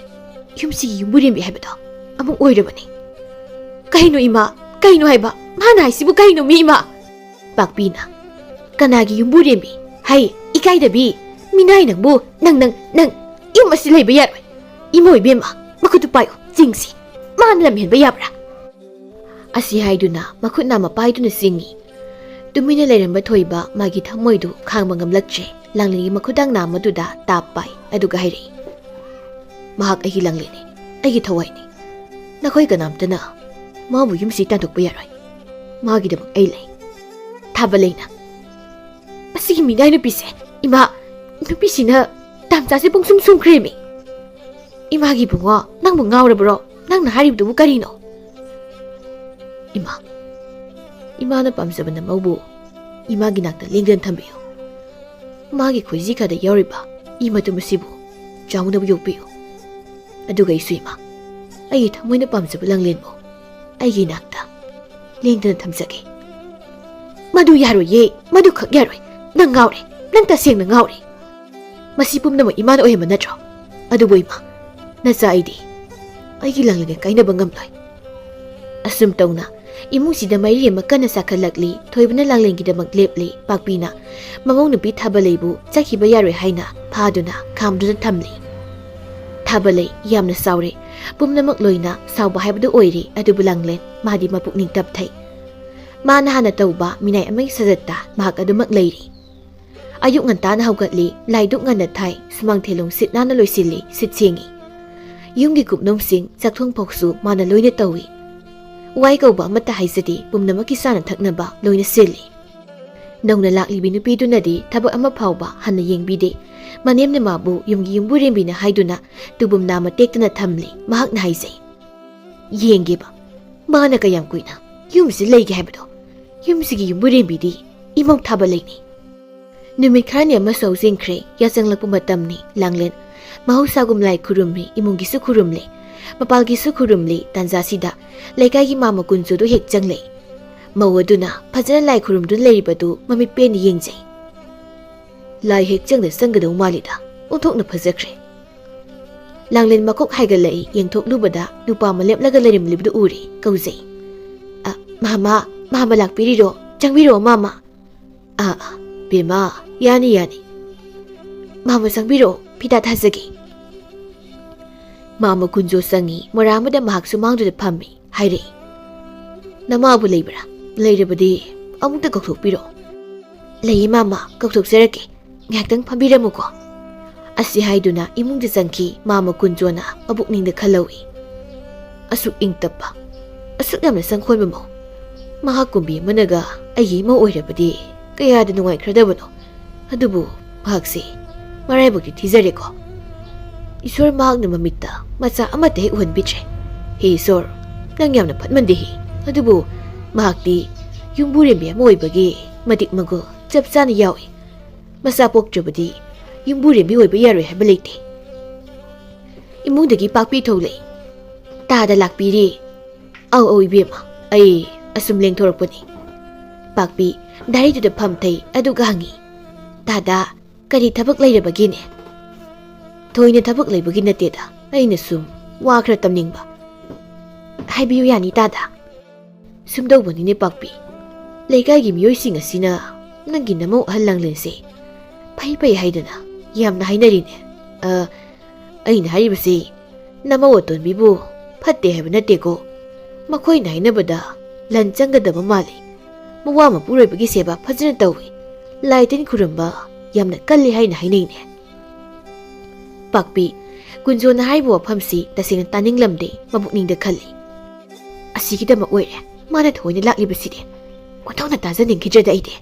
ꯌꯨꯝꯁꯤꯒꯤ ꯌꯨꯝꯕꯨꯔꯦꯝꯕꯤ ꯍꯥꯏꯕꯗꯣ ꯑꯃꯨꯛ ꯑꯣꯏꯔꯕꯅꯤ꯫ ꯀꯩꯅꯣ ꯏꯃꯥ? ꯀꯩꯅꯣ ꯍꯥꯏꯕ? ꯃꯥꯅ ꯍꯥꯏꯁꯤꯕꯨ ꯀꯩꯅꯣ ꯃꯤ ꯏꯃꯥ? ꯄꯥꯛꯄꯤꯅ, "ꯀꯅꯥꯒꯤ ꯌꯨꯝꯕꯨꯔꯦꯝꯕꯤ? ꯍꯩ, ꯏꯀꯥꯏꯗꯕꯤ! ꯃꯤꯅꯥꯏ ꯅꯪꯕꯨ! ꯅꯪ, ꯅꯪ, ꯅꯪ ꯌꯨꯝ ꯑꯁꯤ ꯂꯩꯕ ꯌꯥꯔꯣꯏ꯫ ꯏꯃꯣ ꯏꯕꯦꯝꯃ, ꯃꯈꯨꯠꯇꯨ ꯄꯥꯏꯌꯨ, ꯆꯤꯡꯁꯤ꯫ ꯃꯥꯅ ꯂꯝꯍꯦꯟꯕ ꯌꯥꯕ꯭ꯔꯥ?" ꯑꯁꯤ ꯍꯥꯏꯗꯨꯅ ꯃꯈꯨꯠ ꯅꯥꯝꯃ ꯄꯥꯏꯗꯨꯅ ꯆꯤꯡꯏ꯫ ꯇꯨꯃꯤꯟꯅ ꯂꯩꯔꯝꯕ ꯊꯣꯏꯕ ꯃꯥꯒꯤ ꯊꯃꯣꯏꯗꯨ ꯈꯥꯡꯕ ꯉꯝꯂꯛꯇ꯭ꯔꯦ꯫ ꯂꯥꯡꯂꯦꯟꯒꯤ ꯃꯈꯨꯗꯥꯡ ꯅꯥꯝꯃꯗꯨꯗ ꯇꯥꯞ ꯄꯥꯏ, ꯑꯗꯨꯒ ꯍꯥꯏꯔꯛꯏ, "ꯃꯍꯥꯛ ꯑꯩꯒꯤ ꯂꯥꯡꯂꯦꯟꯅꯤ, ꯑꯩꯒꯤ ꯊꯋꯥꯏꯅꯤ꯫ ꯅꯈꯣꯏ ꯀꯅꯥꯝꯇꯅ ꯃꯥꯕꯨ ꯌꯨꯝꯁꯤ ꯇꯥꯟꯊꯣꯛꯄ ꯌꯥꯔꯣꯏ꯫ ꯃꯥꯒꯤꯗꯃꯛ ꯑꯩ ꯂꯩ꯫" ꯊꯥꯕꯂꯩꯅ, "ꯃꯁꯤꯒꯤ ꯃꯤꯅꯥꯏ ꯅꯨꯄꯤꯁꯦ, ꯏꯃꯥ, ꯅꯨꯄꯤꯁꯤꯅ ꯇꯥꯟꯖꯥꯁꯦ ꯄꯨꯡꯁꯨꯝ ꯁꯨꯝꯈ꯭ꯔꯦꯃꯤ꯫ ꯏꯃꯥꯒꯤ ꯏꯕꯨꯡꯉꯣ, ꯅꯪꯕꯨ ꯉꯥꯎꯔꯕ꯭ꯔꯣ? ꯅꯪꯅ ꯍꯥꯏꯔꯤꯕꯗꯨꯕꯨ ꯀꯔꯤꯅꯣ?" "ꯏꯃꯥ, ꯏꯃꯥꯅ ꯄꯥꯝꯖꯕ ꯅꯃꯧꯕꯨ ꯏꯃꯥꯒꯤ ꯅꯥꯛꯇ ꯂꯦꯡꯗꯅ ꯊꯝꯕꯤꯌꯨ꯫ ꯃꯥꯒꯤ ꯈꯣꯏꯖꯤ ꯈꯥꯗ ꯌꯥꯎꯔꯤꯕ ꯏ ꯃꯇꯨꯝ ꯑꯁꯤꯕꯨ ꯆꯥꯎꯅꯕ ꯌꯣꯛꯄꯤꯌꯨ꯫ ꯑꯗꯨꯒ ꯑꯩꯁꯨ, ꯏꯃꯥ, ꯑꯩꯒꯤ ꯊꯃꯣꯏꯅ ꯄꯥꯝꯖꯕ ꯂꯥꯡꯂꯦꯟꯕꯨ ꯑꯩꯒꯤ ꯏꯅꯥꯛꯇ ꯂꯦꯡꯗꯅ ꯊꯝꯖꯒꯦ꯫" "ꯃꯗꯨ ꯌꯥꯔꯣꯏꯌꯦ, ꯃꯗꯨꯈꯛ ꯌꯥꯔꯣꯏ꯫ ꯅꯪ ꯉꯥꯎꯔꯦ, ꯅꯪ ꯇꯁꯦꯡꯅ ꯉꯥꯎꯔꯦ꯫ ꯃꯁꯤ ꯄꯨꯝꯅꯃꯛ ꯏꯃꯥꯅ ꯑꯣꯏꯍꯟꯕ ꯅꯠꯇ꯭ꯔꯣ? ꯑꯗꯨꯕꯨ ꯏꯃꯥ, ꯅꯆꯥ ꯑꯩꯗꯤ ꯑꯩꯒꯤ ꯂꯥꯡꯂꯦꯟꯒ ꯀꯥꯏꯅꯕ ꯉꯝꯂꯣꯏ꯫" ꯑꯁꯨꯝ ꯇꯧꯅ ꯏꯃꯨꯡꯁꯤꯗ ꯃꯩꯔꯤ ꯑꯃ ꯀꯟꯅ ꯆꯥꯛꯈꯠꯂꯛꯂꯤ꯫ ꯊꯣꯏꯕꯅ ꯂꯥꯡꯂꯦꯟꯒꯤꯗꯃꯛ ꯂꯦꯞꯂꯤ꯫ ꯄꯥꯛꯄꯤꯅ ꯃꯃꯧ ꯅꯨꯄꯤ ꯊꯥꯕꯂꯩꯕꯨ ꯆꯠꯈꯤꯕ ꯌꯥꯔꯣꯏ ꯍꯥꯏꯅ ꯐꯥꯗꯨꯅ ꯈꯥꯝꯗꯨꯅ ꯊꯝꯂꯤ꯫ ꯊꯥꯕꯂꯩ ꯌꯥꯝꯅ ꯁꯥꯎꯔꯦ꯫ ꯄꯨꯝꯅꯃꯛ ꯂꯣꯏꯅ ꯁꯥꯎꯕ ꯍꯥꯏꯕꯗꯨ ꯑꯣꯏꯔꯦ꯫ ꯑꯗꯨꯕꯨ ꯂꯥꯡꯂꯦꯟ, ꯃꯥꯗꯤ ꯃꯄꯨꯛꯅꯤꯡ ꯇꯞꯊꯩ꯫ ꯃꯥꯅ ꯍꯥꯟꯅ ꯇꯧꯕ ꯃꯤꯅꯥꯏ ꯑꯃꯒꯤ ꯁꯥꯖꯠꯇ ꯃꯍꯥꯛ ꯑꯗꯨꯃꯛ ꯂꯩꯔꯤ꯫ ꯑꯌꯨꯛ ꯉꯟꯇꯥꯅ ꯍꯧꯒꯠꯂꯤ, ꯂꯥꯏꯗꯨꯛ ꯉꯟꯅ ꯊꯥꯏ, ꯁꯨꯃꯥꯡ ꯊꯦꯂꯣꯡ ꯁꯤꯠ ꯅꯥꯟꯅ ꯂꯣꯏꯁꯤꯜꯂꯤ, ꯁꯤꯠ ꯁꯦꯡꯉꯤ꯫ ꯌꯨꯝꯒꯤ ꯀꯨꯞꯅꯣꯝꯁꯤꯡ, ꯆꯥꯛꯊꯣꯡ ꯐꯥꯎꯁꯨ ꯃꯥꯅ ꯂꯣꯏꯅ ꯇꯧꯏ꯫ ꯋꯥꯏ ꯀꯧꯕ ꯑꯃꯠꯇ ꯍꯥꯏꯖꯗꯦ, ꯄꯨꯝꯅꯃꯛꯀꯤ ꯆꯥꯅ ꯊꯛꯅꯕ ꯂꯣꯏꯅ ꯁꯤꯜꯂꯤ꯫ ꯅꯧꯅ ꯂꯥꯛꯂꯤꯕꯤ ꯅꯨꯄꯤꯗꯨꯅꯗꯤ ꯊꯕꯛ ꯑꯃ ꯐꯥꯎꯕ ꯍꯟꯅ ꯌꯦꯡꯕꯤꯗꯦ꯫ ꯃꯅꯦꯝꯅ ꯃꯥꯕꯨ ꯌꯨꯝꯒꯤ ꯌꯨꯝꯕꯨꯔꯦꯝꯕꯤꯅ ꯍꯥꯏꯗꯨꯅ ꯇꯨꯕꯨꯝ ꯅꯥꯝꯃ ꯇꯦꯛꯇꯅ ꯊꯝꯂꯤ꯫ ꯃꯍꯥꯛꯅ ꯍꯥꯏꯖꯩ, "ꯌꯦꯡꯒꯦꯕ, ꯃꯥꯅ ꯀꯌꯥꯝ ꯀꯨꯏꯅ ꯌꯨꯝꯁꯤ ꯂꯩꯒꯦ ꯍꯥꯏꯕꯗꯣ꯫ ꯌꯨꯝꯁꯤꯒꯤ ꯌꯨꯝꯕꯨꯔꯦꯝꯕꯤꯗꯤ ꯏꯃꯧ ꯊꯥꯕꯂꯩꯅꯤ꯫" ꯅꯨꯃꯤꯠ ꯈꯔꯅꯤ ꯑꯃꯁꯨ ꯍꯧꯖꯤꯟꯈ꯭ꯔꯦ꯫ ꯌꯥꯆꯪꯂꯛꯄ ꯃꯇꯝꯅꯤ꯫ ꯂꯥꯡꯂꯦꯟ ꯃꯍꯧꯁꯥꯒꯨꯝ ꯂꯥꯏ ꯈꯨꯔꯨꯝꯃꯤ, ꯏꯃꯨꯡꯒꯤꯁꯨ ꯈꯨꯔꯨꯝꯂꯦ, ꯃꯄꯥꯜꯒꯤꯁꯨ ꯈꯨꯔꯨꯝꯂꯦ꯫ ꯇꯥꯟꯖꯥꯁꯤꯗ ꯂꯩꯀꯥꯏꯒꯤ ꯃꯥꯝꯃ ꯀꯨꯟꯖꯨꯗꯨ ꯍꯦꯛ ꯆꯪꯂꯛꯏ꯫ ꯃꯧ ꯑꯗꯨꯅ ꯐꯖꯅ ꯂꯥꯏ ꯈꯨꯔꯨꯝꯗꯨꯅ ꯂꯩꯔꯤꯕꯗꯨ ꯃꯃꯤꯠ ꯄꯦꯟꯅ ꯌꯦꯡꯖꯩ꯫ ꯂꯥꯏ ꯍꯦꯛ ꯆꯪꯗ ꯆꯪꯒꯗꯧ ꯃꯥꯜꯂꯤꯗ꯫ ꯑꯣꯟꯊꯣꯛꯅ ꯐꯖꯈ꯭ꯔꯦ꯫ ꯂꯥꯡꯂꯦꯟ ꯃꯀꯣꯛ ꯍꯥꯏꯒꯠꯂꯛꯏ, ꯌꯦꯡꯊꯣꯛꯂꯨꯕꯗ ꯅꯨꯄꯥ ꯑꯃ ꯂꯦꯞꯂꯒ ꯂꯩꯔꯝꯂꯤꯕꯗꯨ ꯎꯔꯦ, ꯀꯧꯖꯩ꯫ "ꯑ, ꯃꯥꯃ, ꯃꯥꯃ ꯂꯥꯛꯄꯤꯔꯤꯔꯣ? ꯆꯪꯕꯤꯔꯛꯑꯣ, ꯃꯥꯃ꯫" "ꯑꯥ, ꯑꯥ, ꯕꯦꯝꯃ, ꯌꯥꯅꯤ, ꯌꯥꯅꯤ꯫ ꯃꯥꯃ ꯆꯪꯕꯤꯔꯛꯑꯣ, ꯐꯤꯗꯥ ꯊꯥꯖꯒꯦ꯫" ꯃꯥꯃ ꯀꯨꯟꯖꯣ ꯆꯪꯉꯤ, ꯃꯣꯔꯥ ꯑꯃꯗ ꯃꯍꯥꯛ ꯁꯨꯃꯥꯡꯗꯨꯗ ꯐꯝꯃꯤ, ꯍꯥꯏꯔꯛꯏ꯫ "ꯅꯃꯥꯕꯨ ꯂꯩꯕ꯭ꯔꯥ? ꯂꯩꯔꯕꯗꯤ ꯑꯃꯨꯛꯇ ꯀꯧꯊꯣꯛꯄꯤꯔꯛꯑꯣ꯫" "ꯂꯩꯌꯦ ꯃꯥꯃ, ꯀꯧꯊꯣꯛꯆꯔꯛꯀꯦ꯫ ꯉꯥꯏꯍꯥꯛꯇꯪ ꯐꯝꯕꯤꯔꯝꯃꯨꯀꯣ꯫" ꯑꯁꯤ ꯍꯥꯏꯗꯨꯅ ꯏꯃꯨꯡꯗ ꯆꯪꯈꯤ ꯃꯥꯃ ꯀꯨꯟꯖꯣꯅ ꯃꯕꯨꯛꯅꯤꯡꯗ ꯈꯜꯍꯧꯏ꯫ "ꯑꯁꯨꯛ ꯏꯪ ꯇꯞꯄ, ꯑꯁꯨꯛ ꯌꯥꯝꯅ ꯆꯪꯈꯣꯟꯕ ꯃꯧ ꯃꯍꯥꯛ ꯀꯨꯝꯕꯤ ꯑꯃꯅꯒ ꯑꯩꯒꯤ ꯏꯃꯧ ꯑꯣꯏꯔꯕꯗꯤ ꯀꯌꯥꯗ ꯅꯨꯡꯉꯥꯏꯈ꯭ꯔꯗꯕꯅꯣ꯫ ꯑꯗꯨꯕꯨ ꯃꯍꯥꯛꯁꯦ ꯃꯔꯥꯏꯕꯛꯇꯤ ꯊꯤꯖꯔꯦꯀꯣ꯫ ꯏꯁꯣꯔ ꯃꯍꯥꯛꯅ ꯃꯃꯤꯠꯇ ꯃꯆꯥ ꯑꯃꯠꯇ ꯍꯦꯛ ꯎꯍꯟꯕꯤꯗ꯭ꯔꯦ꯫ ꯍꯦ ꯏꯁꯣꯔ, ꯅꯪ ꯌꯥꯝꯅ ꯐꯠꯃꯟꯗꯦꯍꯦ꯫ ꯑꯗꯨꯕꯨ ꯃꯍꯥꯛꯇꯤ ꯌꯨꯝꯕꯨꯔꯦꯝꯕꯤ ꯑꯃ ꯑꯣꯏꯕꯒꯤ ꯃꯇꯤꯛ ꯃꯒꯨꯜ ꯆꯞ ꯆꯥꯅ ꯌꯥꯎꯏ꯫ ꯃꯆꯥ ꯄꯣꯛꯇ꯭ꯔꯕꯗꯤ ꯌꯨꯝꯕꯨꯔꯦꯝꯕꯤ ꯑꯣꯏꯕ ꯌꯥꯔꯣꯏ ꯍꯥꯏꯕ ꯂꯩꯇꯦ꯫" ꯏꯃꯨꯡꯗꯒꯤ ꯄꯥꯛꯄꯤ ꯊꯣꯛꯂꯛꯏ꯫ "ꯇꯥꯗ ꯂꯥꯛꯄꯤꯔꯦ꯫" "ꯑꯧ, ꯑꯧ, ꯏꯕꯦꯝꯃ, ꯑꯩ ꯑꯁꯨꯝ ꯂꯦꯡꯊꯣꯔꯛꯄꯅꯤ꯫" ꯄꯥꯛꯄꯤ ꯗꯥꯏꯔꯤꯗꯨꯗ ꯐꯝꯊꯩ, ꯑꯗꯨꯒ ꯍꯪꯉꯤ, "ꯇꯥꯗ, ꯀꯔꯤ ꯊꯕꯛ ꯂꯩꯔꯕꯒꯦꯅꯦ?" "ꯊꯣꯏꯅ ꯊꯕꯛ ꯂꯩꯕꯒꯤ ꯅꯠꯇꯦꯗ, ꯑꯩꯅ ꯁꯨꯝ ꯋꯥ ꯈꯔ ꯇꯝꯅꯤꯡꯕ꯫" "ꯍꯥꯏꯕꯤꯌꯨ ꯌꯥꯅꯤ ꯇꯥꯗ꯫" "ꯁꯨꯝꯗꯧꯕꯅꯤꯅꯦ ꯄꯥꯛꯄꯤ, ꯂꯩꯀꯥꯏꯒꯤ ꯃꯤꯑꯣꯏꯁꯤꯡ ꯑꯁꯤꯅ ꯅꯪꯒꯤ ꯅꯃꯧ ꯑꯍꯜ ꯂꯥꯡꯂꯦꯟꯁꯦ ꯐꯩ ꯐꯩ ꯍꯥꯏꯗꯅ ꯌꯥꯝꯅ ꯍꯥꯏꯅꯔꯤꯅꯦ꯫ ꯑ, ꯑꯩꯅ ꯍꯥꯏꯔꯤꯕꯁꯤ ꯅꯃꯧ ꯑꯇꯣꯟꯕꯤꯕꯨ ꯐꯠꯇꯦ ꯍꯥꯏꯕ ꯅꯠꯇꯦꯀꯣ꯫ ꯃꯈꯣꯏꯅ ꯍꯥꯏꯅꯕꯗ ꯂꯟ ꯆꯪꯒꯗꯕ ꯃꯥꯜꯂꯤ꯫ ꯃꯋꯥ ꯃꯄꯨꯔꯣꯏꯕꯒꯤ ꯁꯦꯕꯥ ꯐꯖꯅ ꯇꯧꯏ꯫ ꯂꯥꯏ ꯇꯤꯟ ꯈꯨꯔꯨꯝꯕ ꯌꯥꯝꯅ ꯀꯜꯂꯤ ꯍꯥꯏꯅ ꯍꯥꯏꯅꯩꯅꯦ꯫" ꯄꯥꯛꯄꯤ, ꯀꯨꯟꯖꯣꯅ ꯍꯥꯏꯔꯤꯕ ꯋꯥꯐꯝꯁꯤ ꯇꯁꯦꯡꯅ ꯇꯥꯅꯤꯡꯂꯝꯗꯦ, ꯃꯄꯨꯛꯅꯤꯡꯗ ꯈꯜꯂꯤ꯫ "ꯑꯁꯤꯒꯤꯗꯃꯛ ꯑꯣꯏꯔꯦ ꯃꯥꯅ ꯊꯑꯣꯏꯅ ꯂꯥꯛꯂꯤꯕꯁꯤꯗꯤ꯫ ꯑꯣꯟꯊꯣꯛꯅ ꯇꯥꯖꯅꯤꯡꯈꯤꯗ꯭ꯔꯦꯗ ꯑꯩꯗꯤ꯫"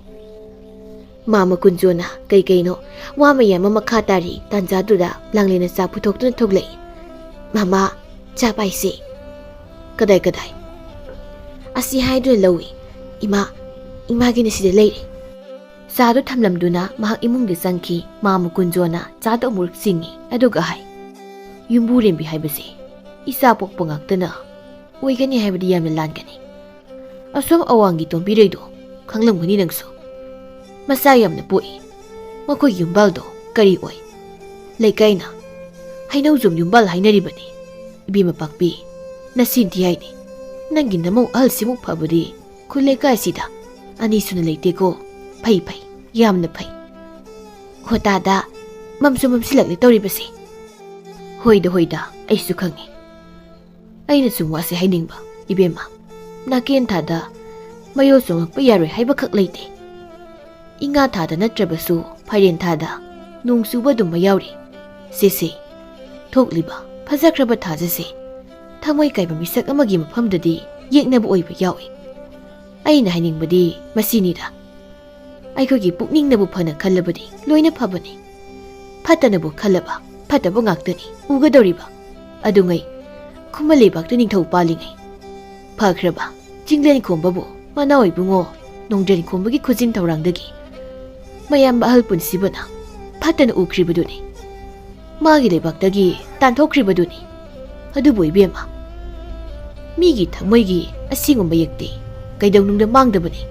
ꯃꯥꯃ ꯀꯨꯟꯖꯣꯅ ꯀꯩ ꯀꯩꯅꯣ ꯋꯥ ꯃꯌꯥꯝ ꯑꯃ ꯃꯈꯥ ꯇꯥꯔꯤ ꯇꯥꯟꯖꯥꯗꯨꯗ ꯂꯥꯡꯂꯦꯟꯅ ꯆꯥ ꯄꯨꯊꯣꯛꯇꯨꯅ ꯊꯣꯛꯂꯛꯏ꯫ "ꯃꯥꯃ, ꯆꯥ ꯄꯥꯏꯁꯦ꯫" "ꯀꯗꯥꯏ, ꯀꯗꯥꯏ?" ꯑꯁꯤ ꯍꯥꯏꯗꯨꯅ ꯂꯧꯏ꯫ "ꯏꯃꯥ, ꯏꯃꯥꯒꯤꯅ ꯁꯤꯗ ꯂꯩꯔꯦ꯫" ꯆꯥꯗꯨ ꯊꯝꯂꯝꯗꯨꯅ ꯃꯍꯥꯛ ꯏꯃꯨꯡꯗ ꯆꯪꯈꯤ꯫ ꯃꯥꯃ ꯀꯨꯟꯖꯣꯅ ꯆꯥꯗꯨ ꯑꯃꯨꯔꯛ ꯆꯤꯡꯏ, ꯑꯗꯨꯒ ꯍꯥꯏ, "ꯌꯨꯝꯕꯨꯔꯦꯝꯕꯤ ꯍꯥꯏꯕꯁꯤ ꯏꯆꯥ ꯄꯣꯛꯄ ꯉꯥꯛꯇꯅ ꯑꯣꯏꯒꯅꯤ ꯍꯥꯏꯕꯗꯤ ꯌꯥꯝꯅ ꯂꯥꯟꯒꯅꯤ꯫ ꯑꯁꯣꯝ ꯑꯋꯥꯡꯒꯤ ꯇꯣꯝꯕꯤꯔꯩꯗꯣ ꯈꯪꯂꯝꯒꯅꯤ ꯅꯪꯁꯨ꯫ ꯃꯆꯥ ꯌꯥꯝꯅ ꯄꯣꯛꯏ꯫ ꯃꯈꯣꯏ ꯌꯨꯝꯕꯥꯜꯗꯣ ꯀꯔꯤ ꯑꯣꯏ? ꯂꯩꯀꯥꯏꯅ ꯍꯩꯅꯧꯖꯣꯝ ꯌꯨꯝꯕꯥꯜ ꯍꯥꯏꯅꯔꯤꯕꯅꯤ꯫ ꯏꯕꯦꯝꯃ ꯄꯥꯛꯄꯤ, ꯅꯁꯤꯟꯊꯤ ꯍꯥꯏꯅꯤ꯫ ꯅꯪꯒꯤ ꯅꯃꯧ ꯑꯍꯜꯁꯤꯃꯨꯛ ꯐꯕꯗꯤ ꯈꯨꯜ ꯂꯩꯀꯥꯏꯁꯤꯗ ꯑꯅꯤ ꯁꯨꯅ ꯂꯩꯇꯦꯀꯣ꯫ ꯐꯩ, ꯐꯩ, ꯌꯥꯝꯅ ꯐꯩ꯫ ꯍꯣ ꯇꯥꯗ, ꯃꯝꯁꯨ ꯃꯝꯁꯤꯜꯂꯛꯂꯦ ꯇꯧꯔꯤꯕꯁꯦ꯫ ꯍꯣꯏꯗ, ꯍꯣꯏꯗ, ꯑꯩꯁꯨ ꯈꯪꯉꯤ꯫ ꯑꯩꯅ ꯁꯨꯝ ꯋꯥꯁꯦ ꯍꯥꯏꯅꯤꯡꯕ, ꯏꯕꯦꯝꯃ, ꯅꯥꯀꯦꯟ ꯊꯥꯗ ꯃꯌꯣꯜ ꯆꯣꯡꯂꯛꯄ ꯌꯥꯔꯣꯏ ꯍꯥꯏꯕꯈꯛ ꯂꯩꯇꯦ꯫ ꯏꯉꯥ ꯊꯥꯗ ꯅꯠꯇ꯭ꯔꯕꯁꯨ ꯐꯥꯏꯔꯦꯟ ꯊꯥꯗ ꯅꯣꯡ ꯆꯨꯕ ꯑꯗꯨꯝ ꯃꯌꯥꯎꯔꯤ꯫ ꯁꯦꯁꯦ, ꯊꯣꯛꯂꯤꯕ ꯐꯖꯈ꯭ꯔꯕ ꯊꯥꯖꯁꯦ ꯊꯃꯣꯏ ꯀꯥꯏꯕ ꯃꯤꯁꯛ ꯑꯃꯒꯤ ꯃꯐꯝꯗꯗꯤ ꯌꯦꯛꯅꯕ ꯑꯣꯏꯕ ꯌꯥꯎꯏ꯫ ꯑꯩꯅ ꯍꯥꯏꯅꯤꯡꯕꯗꯤ ꯃꯁꯤꯅꯤꯗ, ꯑꯩꯈꯣꯏꯒꯤ ꯄꯨꯛꯅꯤꯡꯅꯕꯨ ꯐꯅ ꯈꯜꯂꯕꯗꯤ ꯂꯣꯏꯅ ꯐꯕꯅꯤ꯫ ꯐꯠꯇꯅꯕꯨ ꯈꯜꯂꯕ ꯐꯠꯇꯕ ꯉꯥꯛꯇꯅꯤ ꯎꯒꯗꯧꯔꯤꯕ꯫ ꯑꯗꯨꯉꯩ ꯈꯨꯃꯟ ꯂꯩꯕꯥꯛꯇ ꯅꯤꯡꯊꯧ ꯄꯥꯜꯂꯤꯉꯩ ꯐꯈ꯭ꯔꯕ ꯆꯤꯡꯂꯦꯟ ꯈꯣꯝꯕꯕꯨ ꯃꯅꯥꯎ ꯏꯕꯨꯡꯉꯣ ꯅꯣꯡꯗ꯭ꯔꯦꯟ ꯈꯣꯝꯕꯒꯤ ꯈꯨꯖꯤꯟ ꯊꯧꯔꯥꯡꯗꯒꯤ ꯃꯌꯥꯝꯕ ꯑꯍꯜ ꯄꯨꯟꯁꯤꯕꯅ ꯐꯠꯇꯅ ꯎꯈ꯭ꯔꯤꯕꯗꯨꯅꯤ꯫ ꯃꯥꯒꯤ ꯂꯩꯕꯥꯛꯇꯒꯤ ꯇꯥꯟꯊꯣꯛꯈ꯭ꯔꯤꯕꯗꯨꯅꯤ꯫ ꯑꯗꯨꯕꯨ ꯏꯕꯦꯝꯃ, ꯃꯤꯒꯤ ꯊꯃꯣꯏꯒꯤ ꯑꯁꯦꯡꯕ ꯃꯌꯦꯛꯇꯤ ꯀꯩꯗꯧꯅꯨꯡꯗ ꯃꯥꯡꯗꯕꯅꯤ꯫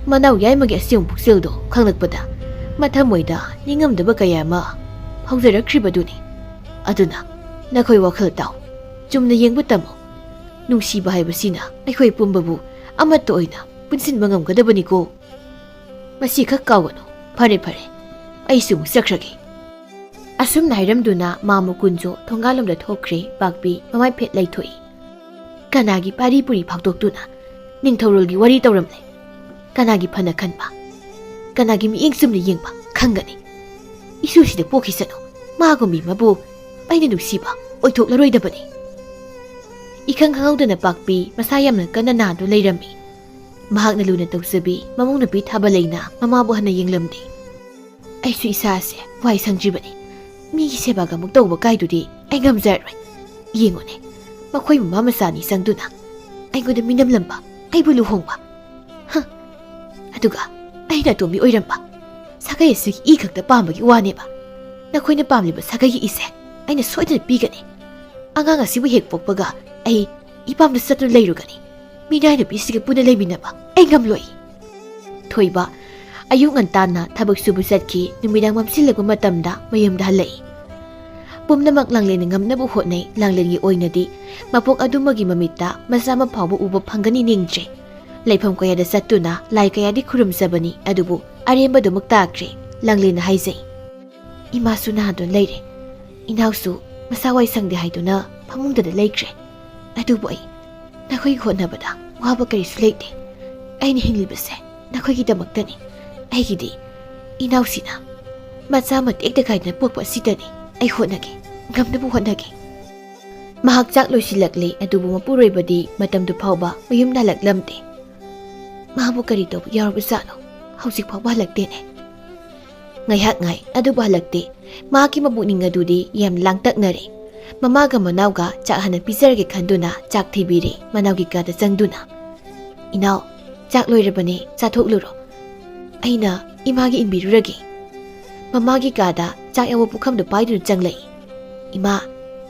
ꯃꯅꯥꯎ ꯌꯥꯏꯃꯒꯤ ꯑꯁꯦꯡꯕ ꯄꯨꯛꯆꯦꯜꯗꯣ ꯈꯪꯂꯛꯄꯗ ꯃꯊꯃꯣꯏꯗ ꯅꯤꯡꯉꯝꯗꯕ ꯀꯌꯥ ꯑꯃ ꯐꯥꯎꯖꯔꯛꯈ꯭ꯔꯤꯕꯗꯨꯅꯤ꯫ ꯑꯗꯨꯅ ꯅꯈꯣꯏ ꯋꯥꯈꯜ ꯇꯥꯎ, ꯆꯨꯝꯅ ꯌꯦꯡꯕ ꯇꯝꯃꯨ꯫ ꯅꯨꯡꯁꯤꯕ ꯍꯥꯏꯕꯁꯤꯅ ꯑꯩꯈꯣꯏ ꯄꯨꯝꯕꯕꯨ ꯑꯃꯠꯇ ꯑꯣꯏꯅ ꯄꯨꯟꯁꯤꯟꯕ ꯉꯝꯒꯗꯕꯅꯤꯀꯣ꯫ ꯃꯁꯤꯈꯛ ꯀꯥꯎꯒꯅꯨ꯫ ꯐꯔꯦ, ꯐꯔꯦ, ꯑꯩꯁꯨ ꯑꯃꯨꯛ ꯆꯠꯈ꯭ꯔꯒꯦ꯫ ꯑꯁꯨꯝꯅ ꯍꯥꯏꯔꯝꯗꯨꯅ ꯃꯥ ꯃꯀꯨꯟꯁꯨ ꯊꯣꯡꯒꯥꯜꯂꯣꯝꯗ ꯊꯣꯛꯈ꯭ꯔꯦ꯫ ꯄꯥꯛꯄꯤ ꯃꯃꯥꯏ ꯐꯦꯠ ꯂꯩꯊꯣꯛꯏ꯫ ꯀꯅꯥꯒꯤ ꯄꯥꯔꯤ ꯄꯨꯔꯤ ꯐꯥꯎꯗꯣꯛꯇꯨꯅ ꯅꯤꯡꯊꯧꯔꯣꯜꯒꯤ ꯋꯥꯔꯤ ꯇꯧꯔꯝꯂꯦ? ꯀꯅꯥꯒꯤ ꯐꯅ ꯈꯟꯕ, ꯀꯅꯥꯒꯤ ꯃꯤꯠꯌꯦꯡ ꯆꯨꯝꯅ ꯌꯦꯡꯕ ꯈꯪꯒꯅꯤ? ꯏꯁꯨꯁꯤꯗ ꯄꯣꯛꯈꯤꯁꯅꯨ꯫ ꯃꯥꯒꯨꯝꯕꯤ ꯑꯃꯕꯨ ꯑꯩꯅ ꯅꯨꯡꯁꯤꯕ ꯑꯣꯏꯊꯣꯛꯂꯔꯣꯏꯗꯕꯅꯤ꯫ ꯏꯈꯪ ꯈꯪꯍꯧꯗꯅ ꯄꯥꯛꯄꯤ ꯃꯁꯥ ꯌꯥꯝꯅ ꯀꯟꯅ ꯅꯥꯗꯨꯅ ꯂꯩꯔꯝꯃꯤ꯫ ꯃꯍꯥꯛꯅ ꯂꯨꯅ ꯇꯧꯖꯕꯤ ꯃꯃꯧ ꯅꯨꯄꯤ ꯊꯥꯕ ꯂꯩꯅ ꯃꯃꯥꯕꯨ ꯍꯟꯅ ꯌꯦꯡꯂꯝꯗꯦ꯫ ꯑꯩꯁꯨ ꯏꯁꯥꯁꯦ ꯋꯥꯏ ꯁꯪꯗ꯭ꯔꯤꯕꯅꯤ꯫ ꯃꯤꯒꯤ ꯁꯦꯕꯥꯒ ꯑꯃꯨꯛ ꯇꯧꯕ ꯀꯥꯏꯗꯨꯗꯤ ꯑꯩ ꯉꯝꯖꯔꯔꯣꯏ꯫ ꯌꯦꯡꯉꯨꯅꯦ, ꯃꯈꯣꯏ ꯃꯃꯥ ꯃꯆꯥꯅꯤ ꯆꯪꯗꯨꯅ ꯑꯩꯉꯣꯟꯗ ꯃꯤꯅꯝꯂꯝꯕ, ꯑꯩꯕꯨ ꯂꯨꯍꯣꯡꯕ꯫ ꯍ! ꯑꯗꯨꯒ ꯑꯩꯅ ꯑꯇꯣꯝꯕꯤ ꯑꯣꯏꯔꯝꯕ꯫ ꯁꯥꯒꯩ ꯑꯁꯤꯒꯤ ꯏ ꯈꯛꯇ ꯄꯥꯝꯕꯒꯤ ꯋꯥꯅꯦꯕ꯫ ꯅꯈꯣꯏꯅ ꯄꯥꯝꯂꯤꯕ ꯁꯥꯒꯩꯒꯤ ꯏꯁꯦ ꯑꯩꯅ ꯁꯣꯏꯗꯅ ꯄꯤꯒꯅꯤ꯫ ꯑꯉꯥꯡ ꯑꯁꯤꯕꯨ ꯍꯦꯛ ꯄꯣꯛꯄꯒ ꯑꯩ ꯏꯄꯥꯝꯗ ꯆꯠꯇꯨꯅ ꯂꯩꯔꯨꯒꯅꯤ꯫ ꯃꯤꯅꯥꯏ ꯅꯨꯄꯤꯁꯤꯒ ꯄꯨꯟꯅ ꯂꯩꯃꯤꯟꯅꯕ ꯑꯩ ꯉꯝꯂꯣꯏ꯫ ꯊꯣꯏꯕ, ꯑꯌꯨꯛ ꯉꯟꯇꯥꯅ ꯊꯕꯛ ꯁꯨꯕ ꯆꯠꯈꯤ꯫ ꯅꯨꯃꯤꯗꯥꯡ ꯃꯝꯁꯤꯜꯂꯛꯄ ꯃꯇꯝꯗ ꯃꯌꯨꯝꯗ ꯍꯜꯂꯛꯏ꯫ ꯄꯨꯝꯅꯃꯛ ꯂꯥꯡꯂꯦꯟꯅ ꯉꯝꯅꯕ ꯍꯣꯠꯅꯩ꯫ ꯂꯥꯡꯂꯦꯟꯒꯤ ꯑꯣꯏꯅꯗꯤ ꯃꯄꯣꯛ ꯑꯗꯨꯃꯒꯤ ꯃꯃꯤꯠꯇ ꯃꯆꯥ ꯑꯃ ꯐꯥꯎꯕ ꯎꯕ ꯐꯪꯒꯅꯤ ꯅꯤꯡꯗ꯭ꯔꯦ꯫ ꯂꯩꯐꯝ ꯀꯌꯥꯗ ꯆꯠꯇꯨꯅ ꯂꯥꯏ ꯀꯌꯥꯗꯤ ꯈꯨꯔꯨꯝꯖꯕꯅꯤ, ꯑꯗꯨꯕꯨ ꯑꯔꯦꯝꯕꯗꯨꯃꯛ ꯇꯥꯈ꯭ꯔꯦ꯫ ꯂꯥꯡꯂꯦꯟꯅ ꯍꯥꯏꯖꯩ, "ꯏꯃꯥꯁꯨ ꯅꯥꯗꯨꯅ ꯂꯩꯔꯦ꯫ ꯏꯅꯥꯎꯁꯨ ꯃꯁꯥ ꯋꯥꯏ ꯁꯪꯗꯦ ꯍꯥꯏꯗꯨꯅ ꯐꯃꯨꯡꯗꯗ ꯂꯩꯈ꯭ꯔꯦ꯫ ꯑꯗꯨꯕꯨ ꯑꯩ ꯅꯈꯣꯏꯒꯤ ꯍꯣꯠꯅꯕꯗ ꯋꯥꯕ ꯀꯔꯤꯁꯨ ꯂꯩꯇꯦ꯫ ꯑꯩꯅ ꯍꯤꯡꯂꯤꯕꯁꯦ ꯅꯈꯣꯏꯒꯤꯗꯃꯛꯇꯅꯤ꯫ ꯑꯩꯒꯤꯗꯤ ꯏꯅꯥꯎꯁꯤꯅ ꯃꯆꯥ ꯑꯃ ꯇꯦꯛꯇ ꯀꯥꯏꯗꯅ ꯄꯣꯛꯄ ꯑꯁꯤꯗꯅꯤ꯫ ꯑꯩ ꯍꯣꯠꯅꯒꯦ, ꯉꯝꯅꯕ ꯍꯣꯠꯅꯒꯦ꯫" ꯃꯍꯥꯛ ꯆꯥꯛ ꯂꯣꯏꯁꯤꯜꯂꯛꯂꯦ, ꯑꯗꯨꯕꯨ ꯃꯄꯨꯔꯣꯏꯕꯗꯤ ꯃꯇꯝꯗꯨ ꯐꯥꯎꯕ ꯃꯌꯨꯝ ꯍꯜꯂꯛꯂꯝꯗꯦ꯫ ꯃꯥꯕꯨ ꯀꯔꯤ ꯇꯧꯕ ꯌꯥꯎꯔꯕꯖꯥꯠꯅꯣ? ꯍꯧꯖꯤꯛ ꯐꯥꯎꯕ ꯍꯜꯂꯛꯇꯦꯅꯦ꯫ ꯉꯥꯏꯍꯥꯛ ꯉꯥꯏ, ꯑꯗꯨꯕꯨ ꯍꯜꯂꯛꯇꯦ꯫ ꯃꯍꯥꯛꯀꯤ ꯃꯕꯨꯛꯅꯤꯡ ꯑꯗꯨꯗꯤ ꯌꯥꯝ ꯂꯥꯡꯇꯛꯅꯔꯦ꯫ ꯃꯃꯥꯒ ꯃꯅꯥꯎꯒ ꯆꯥꯛ ꯍꯥꯟꯅ ꯄꯤꯖꯔꯒꯦ ꯈꯟꯗꯨꯅ ꯆꯥꯛ ꯊꯤꯕꯤꯔꯦ꯫ ꯃꯅꯥꯎꯒꯤ ꯀꯥꯗ ꯆꯪꯗꯨꯅ, "ꯏꯅꯥꯎ, ꯆꯥꯛ ꯂꯣꯏꯔꯕꯅꯦ, ꯆꯥꯊꯣꯛꯂꯨꯔꯣ꯫ ꯑꯩꯅ ꯏꯃꯥꯒꯤ ꯏꯟꯕꯤꯔꯨꯔꯒꯦ꯫" ꯃꯃꯥꯒꯤ ꯀꯥꯗ ꯆꯥꯛ ꯌꯥꯎꯕ ꯄꯨꯈꯝꯗꯨ ꯄꯥꯏꯗꯨꯅ ꯆꯪꯂꯛꯏ꯫ "ꯏꯃꯥ,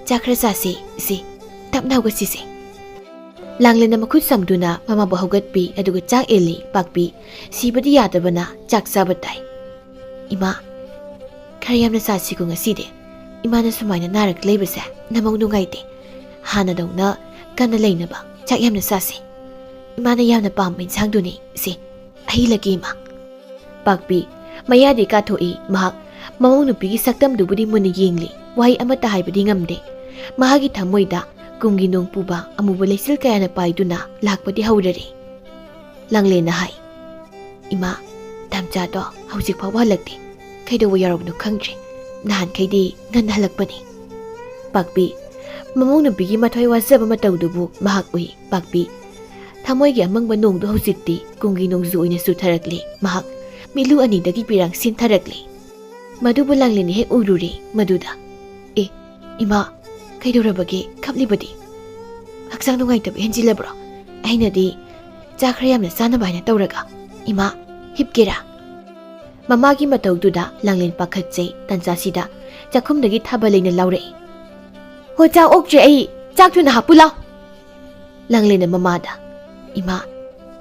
ꯆꯥꯛ ꯈꯔ ꯆꯥꯁꯤ, ꯏꯆꯦ꯫ ꯇꯞꯅ ꯍꯧꯒꯠꯁꯤꯁꯦ꯫" ꯂꯥꯡꯂꯦꯟꯅ ꯃꯈꯨꯠ ꯁꯝꯗꯨꯅ ꯃꯃꯥꯕꯨ ꯍꯧꯒꯠꯄꯤ, ꯑꯗꯨꯒ ꯆꯥꯛ ꯏꯜꯂꯤ꯫ ꯄꯥꯛꯄꯤ, ꯁꯤꯕꯗꯤ ꯌꯥꯗꯕꯅ ꯆꯥꯛ ꯆꯥꯕ ꯇꯥꯏ꯫ "ꯏꯃꯥ, ꯈꯔ ꯌꯥꯝꯅ ꯆꯥꯁꯤꯀꯣ ꯉꯁꯤꯗꯤ꯫ ꯏꯃꯥꯅ ꯁꯨꯃꯥꯏꯅ ꯅꯥꯔꯒ ꯂꯩꯕꯁꯦ ꯅꯃꯧ ꯅꯨꯡꯉꯥꯏꯇꯦ꯫ ꯍꯥꯟꯅꯗꯧꯅ ꯀꯟꯅ ꯂꯩꯅꯕ ꯆꯥꯛ ꯌꯥꯝꯅ ꯆꯥꯁꯤ꯫ ꯏꯃꯥꯅ ꯌꯥꯝꯅ ꯄꯥꯝꯕ ꯏꯟꯁꯥꯡꯗꯨꯅꯤ ꯁꯦ꯫ ꯑꯩ ꯏꯜꯂꯒꯦ, ꯏꯃꯥ꯫" ꯄꯥꯛꯄꯤ ꯃꯌꯥꯗꯤ ꯀꯥꯊꯣꯛꯏ꯫ ꯃꯍꯥꯛ ꯃꯃꯧ ꯅꯨꯄꯤꯒꯤ ꯁꯛꯇꯝꯗꯨꯕꯨꯗꯤ ꯃꯨꯟꯅ ꯌꯦꯡꯂꯤ꯫ ꯋꯥꯍꯩ ꯑꯃꯠꯇ ꯍꯥꯏꯕꯗꯤ ꯉꯝꯗꯦ꯫ ꯃꯍꯥꯛꯀꯤ ꯊꯃꯣꯏꯗ ꯀꯨꯝꯒꯤ ꯅꯣꯡ ꯄꯨꯕ ꯑꯃꯨꯕ ꯂꯩꯆꯤꯜ ꯀꯌꯥꯅ ꯄꯥꯏꯗꯨꯅ ꯂꯥꯛꯄꯗꯤ ꯍꯧꯔꯔꯦ꯫ ꯂꯥꯡꯂꯦꯟꯅ ꯍꯥꯏ, "ꯏꯃꯥ, ꯇꯥꯝꯆꯥꯗꯣ ꯍꯧꯖꯤꯛ ꯐꯥꯎꯕ ꯍꯜꯂꯛꯇꯦ꯫ ꯀꯩꯗꯧꯕ ꯌꯥꯎꯔꯕꯅꯣ ꯈꯪꯗ꯭ꯔꯦ꯫ ꯅꯍꯥꯟꯈꯩꯗꯤ ꯉꯟꯅ ꯍꯜꯂꯛꯄꯅꯤ꯫" ꯄꯥꯛꯄꯤ ꯃꯃꯧ ꯅꯨꯄꯤꯒꯤ ꯃꯊ꯭ꯋꯥꯏ ꯋꯥꯖꯕ ꯃꯇꯧꯗꯨꯕꯨ ꯃꯍꯥꯛ ꯎꯏ꯫ ꯄꯥꯛꯄꯤ ꯊꯃꯣꯏꯒꯤ ꯑꯃꯪꯕ ꯅꯣꯡꯗꯨ ꯍꯧꯖꯤꯛꯇꯤ ꯀꯨꯝꯒꯤ ꯅꯣꯡꯖꯨ ꯑꯣꯏꯅ ꯆꯨꯊꯔꯛꯂꯦ꯫ ꯃꯍꯥꯛ ꯃꯤꯠꯂꯨ ꯑꯅꯤꯗꯒꯤ ꯄꯤꯔꯥꯡ ꯁꯤꯟꯊꯔꯛꯂꯦ꯫ ꯃꯗꯨꯕꯨ ꯂꯥꯡꯂꯦꯟꯅ ꯍꯦꯛ ꯎꯔꯨꯔꯦ꯫ ꯃꯗꯨꯗ, "ꯑꯦ, ꯏꯃꯥ, ꯀꯩꯗꯧꯔꯕꯒꯦ? ꯀꯞꯂꯤꯕꯗꯤ? ꯍꯛꯆꯥꯡ ꯅꯨꯡꯉꯥꯏꯇꯕ ꯍꯦꯟꯖꯤꯜꯂꯕ꯭ꯔꯣ? ꯑꯩꯅꯗꯤ ꯆꯥꯛ ꯈꯔ ꯌꯥꯝꯅ ꯆꯥꯅꯕ ꯍꯥꯏꯅ ꯇꯧꯔꯒ꯫ ꯏꯃꯥ, ꯍꯤꯞꯀꯦꯔꯥ?" ꯃꯃꯥꯒꯤ ꯃꯇꯧꯗꯨꯗ ꯂꯥꯡꯂꯦꯟ ꯄꯥꯈꯠꯆꯩ꯫ ꯇꯟꯖꯥꯁꯤꯗ ꯆꯥꯛꯈꯨꯝꯗꯒꯤ ꯊꯥꯕ ꯂꯩꯅ ꯂꯥꯎꯔꯛꯏ, "ꯍꯣ, ꯆꯥꯛ ꯑꯣꯛꯇ꯭ꯔꯦ ꯑꯩ꯫ ꯆꯥꯛ ꯊꯨꯅ ꯍꯥꯞꯄꯨ ꯂꯥꯎ꯫" ꯂꯥꯡꯂꯦꯟꯅ ꯃꯃꯥꯗ, "ꯏꯃꯥ,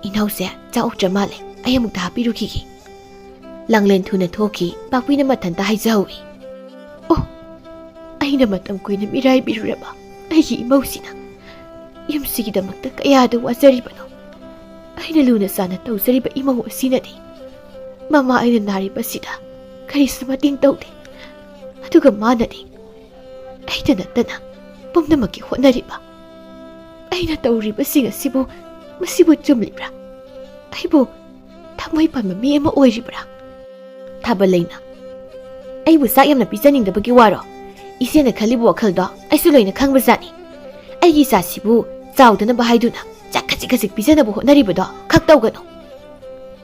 ꯏꯅꯥꯎꯁꯦ ꯆꯥꯛ ꯑꯣꯛꯇ꯭ꯔ ꯃꯥꯜꯂꯦ꯫ ꯑꯩ ꯑꯃꯨꯛꯇ ꯍꯥꯞꯄꯤꯔꯨꯈꯤꯒꯦ꯫" ꯂꯥꯡꯂꯦꯟ ꯊꯨꯅ ꯊꯣꯛꯈꯤ꯫ ꯄꯥꯛꯄꯤꯅ ꯃꯊꯟꯇ ꯍꯥꯏꯖꯍꯧꯏ, "ꯑꯣ, ꯑꯩꯅ ꯃꯇꯝ ꯀꯨꯏꯅ ꯃꯤꯔꯥꯏꯕꯤꯔꯨꯔꯕ ꯑꯩꯒꯤ ꯏꯃꯧꯁꯤꯅ ꯌꯨꯝꯁꯤꯒꯤꯗꯃꯛꯇ ꯀꯌꯥꯗ ꯋꯥꯖꯔꯤꯕꯅꯣ꯫ ꯑꯩꯅ ꯂꯨꯅ ꯆꯥꯟꯅ ꯇꯧꯖꯔꯤꯕ ꯏꯃꯧ ꯑꯁꯤꯅꯗꯤ ꯃꯃꯥ ꯑꯩꯅ ꯅꯥꯔꯤꯕꯁꯤꯗ ꯀꯔꯤꯁꯨ ꯃꯇꯦꯡ ꯇꯧꯗꯦ꯫ ꯑꯗꯨꯒ ꯃꯥꯅꯗꯤ ꯑꯩꯇ ꯅꯠꯇꯅ ꯄꯨꯝꯅꯃꯛꯀꯤ ꯍꯣꯠꯅꯔꯤꯕ꯫ ꯑꯩꯅ ꯇꯧꯔꯤꯕꯁꯤꯡ ꯑꯁꯤꯕꯨ, ꯃꯁꯤꯕꯨ ꯆꯨꯝꯂꯤꯕ꯭ꯔꯥ? ꯑꯩꯕꯨ ꯊꯃꯣꯏ ꯄꯥꯟꯕ ꯃꯤ ꯑꯃ ꯑꯣꯏꯔꯤꯕ꯭ꯔꯥ?" ꯊꯥꯕꯜ ꯂꯩꯅ, "ꯑꯩꯕꯨ ꯆꯥꯛ ꯌꯥꯝꯅ ꯄꯤꯖꯅꯤꯡꯗꯕꯒꯤ ꯋꯥꯔꯣ? ꯏꯆꯦꯅ ꯈꯜꯂꯤꯕ ꯋꯥꯈꯜꯗꯣ ꯑꯩꯁꯨ ꯂꯣꯏꯅ ꯈꯪꯕꯖꯥꯠꯅꯤ꯫ ꯑꯩꯒꯤ ꯏꯆꯥꯁꯤꯕꯨ ꯆꯥꯎꯗꯅꯕ ꯍꯥꯏꯗꯨꯅ ꯆꯥꯛ ꯈꯖꯤꯛ ꯈꯖꯤꯛ ꯄꯤꯖꯅꯕ ꯍꯣꯠꯅꯔꯤꯕꯗꯣ ꯈꯛ ꯇꯧꯒꯅꯨ꯫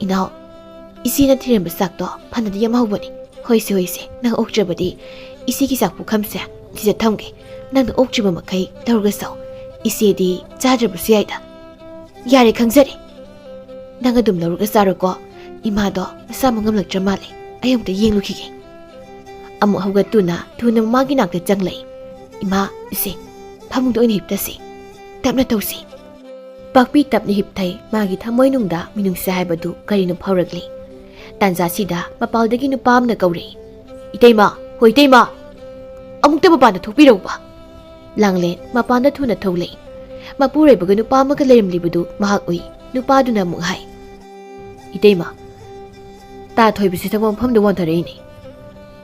ꯏꯅꯥꯎ, ꯏꯆꯦꯅ ꯊꯤꯔꯝꯕ ꯆꯥꯛꯇꯣ ꯐꯅꯗꯤ ꯌꯥꯝ ꯍꯧꯕꯅꯤ꯫ ꯍꯣꯏꯁꯦ, ꯍꯣꯏꯁꯦ, ꯅꯪ ꯑꯣꯛꯇ꯭ꯔꯕꯗꯤ ꯏꯆꯦꯒꯤ ꯆꯥꯛ ꯄꯨꯈꯝꯁꯦ ꯁꯤꯗ ꯊꯝꯒꯦ꯫ ꯅꯪꯅ ꯑꯣꯛꯇ꯭ꯔꯤꯕ ꯃꯈꯩ ꯂꯧꯔꯒ ꯆꯥꯎ꯫ ꯏꯆꯦꯗꯤ ꯆꯥꯗ꯭ꯔꯕꯁꯨ ꯌꯥꯏꯗ꯫" "ꯌꯥꯔꯦ, ꯈꯪꯖꯔꯦ꯫ ꯅꯪ ꯑꯗꯨꯝ ꯂꯧꯔꯒ ꯆꯥꯔꯣꯀꯣ꯫ ꯏꯃꯥꯗꯣ ꯃꯁꯥ ꯑꯃ ꯉꯝꯂꯛꯇ꯭ꯔ ꯃꯥꯜꯂꯦ꯫ ꯑꯩ ꯑꯃꯨꯛꯇ ꯌꯦꯡꯂꯨꯈꯤꯒꯦ꯫" ꯑꯃꯨꯛ ꯍꯧꯒꯠꯇꯨꯅ ꯊꯨꯅ ꯃꯃꯥꯒꯤ ꯅꯥꯛꯇ ꯆꯪꯂꯛꯏ꯫ "ꯏꯃꯥ, ꯏꯆꯦ, ꯐꯃꯨꯡꯗ ꯑꯣꯏꯅ ꯍꯤꯞꯇꯁꯤ꯫ ꯇꯞꯅ ꯇꯧꯁꯤ꯫" ꯄꯥꯛꯄꯤ ꯇꯞꯅ ꯍꯤꯞꯊꯩ꯫ ꯃꯥꯒꯤ ꯊꯃꯣꯏꯅꯨꯡꯗ ꯃꯤꯅꯨꯡꯁꯤ ꯍꯥꯏꯕꯗꯨ ꯀꯔꯤꯅꯣ ꯐꯥꯎꯔꯛꯂꯤ꯫ ꯇꯥꯟꯖꯥꯁꯤꯗ ꯃꯄꯥꯜꯗꯒꯤ ꯅꯨꯄꯥ ꯑꯃꯅ ꯀꯧꯔꯛꯏ, "ꯏꯇꯩꯃ, ꯍꯣ ꯏꯇꯩꯃ, ꯑꯃꯨꯛꯇ ꯃꯄꯥꯟꯗ ꯊꯣꯛꯄꯤꯔꯛꯎꯕ꯫" ꯂꯥꯡꯂꯦꯟ ꯃꯄꯥꯟꯗ ꯊꯨꯅ ꯊꯣꯛꯂꯛꯏ꯫ ꯃꯄꯨꯔꯣꯏꯕꯒ ꯅꯨꯄꯥ ꯑꯃꯒ ꯂꯩꯔꯝꯂꯤꯕꯗꯨ ꯃꯍꯥꯛ ꯎꯏ꯫ ꯅꯨꯄꯥꯗꯨꯅ ꯑꯃꯨꯛ ꯍꯥꯏ, "ꯏꯇꯩꯃ, ꯇꯥ ꯊꯣꯏꯕꯁꯤ ꯊꯕꯛ ꯃꯐꯝꯗ ꯋꯥꯟꯊꯔꯛꯏꯅꯦ꯫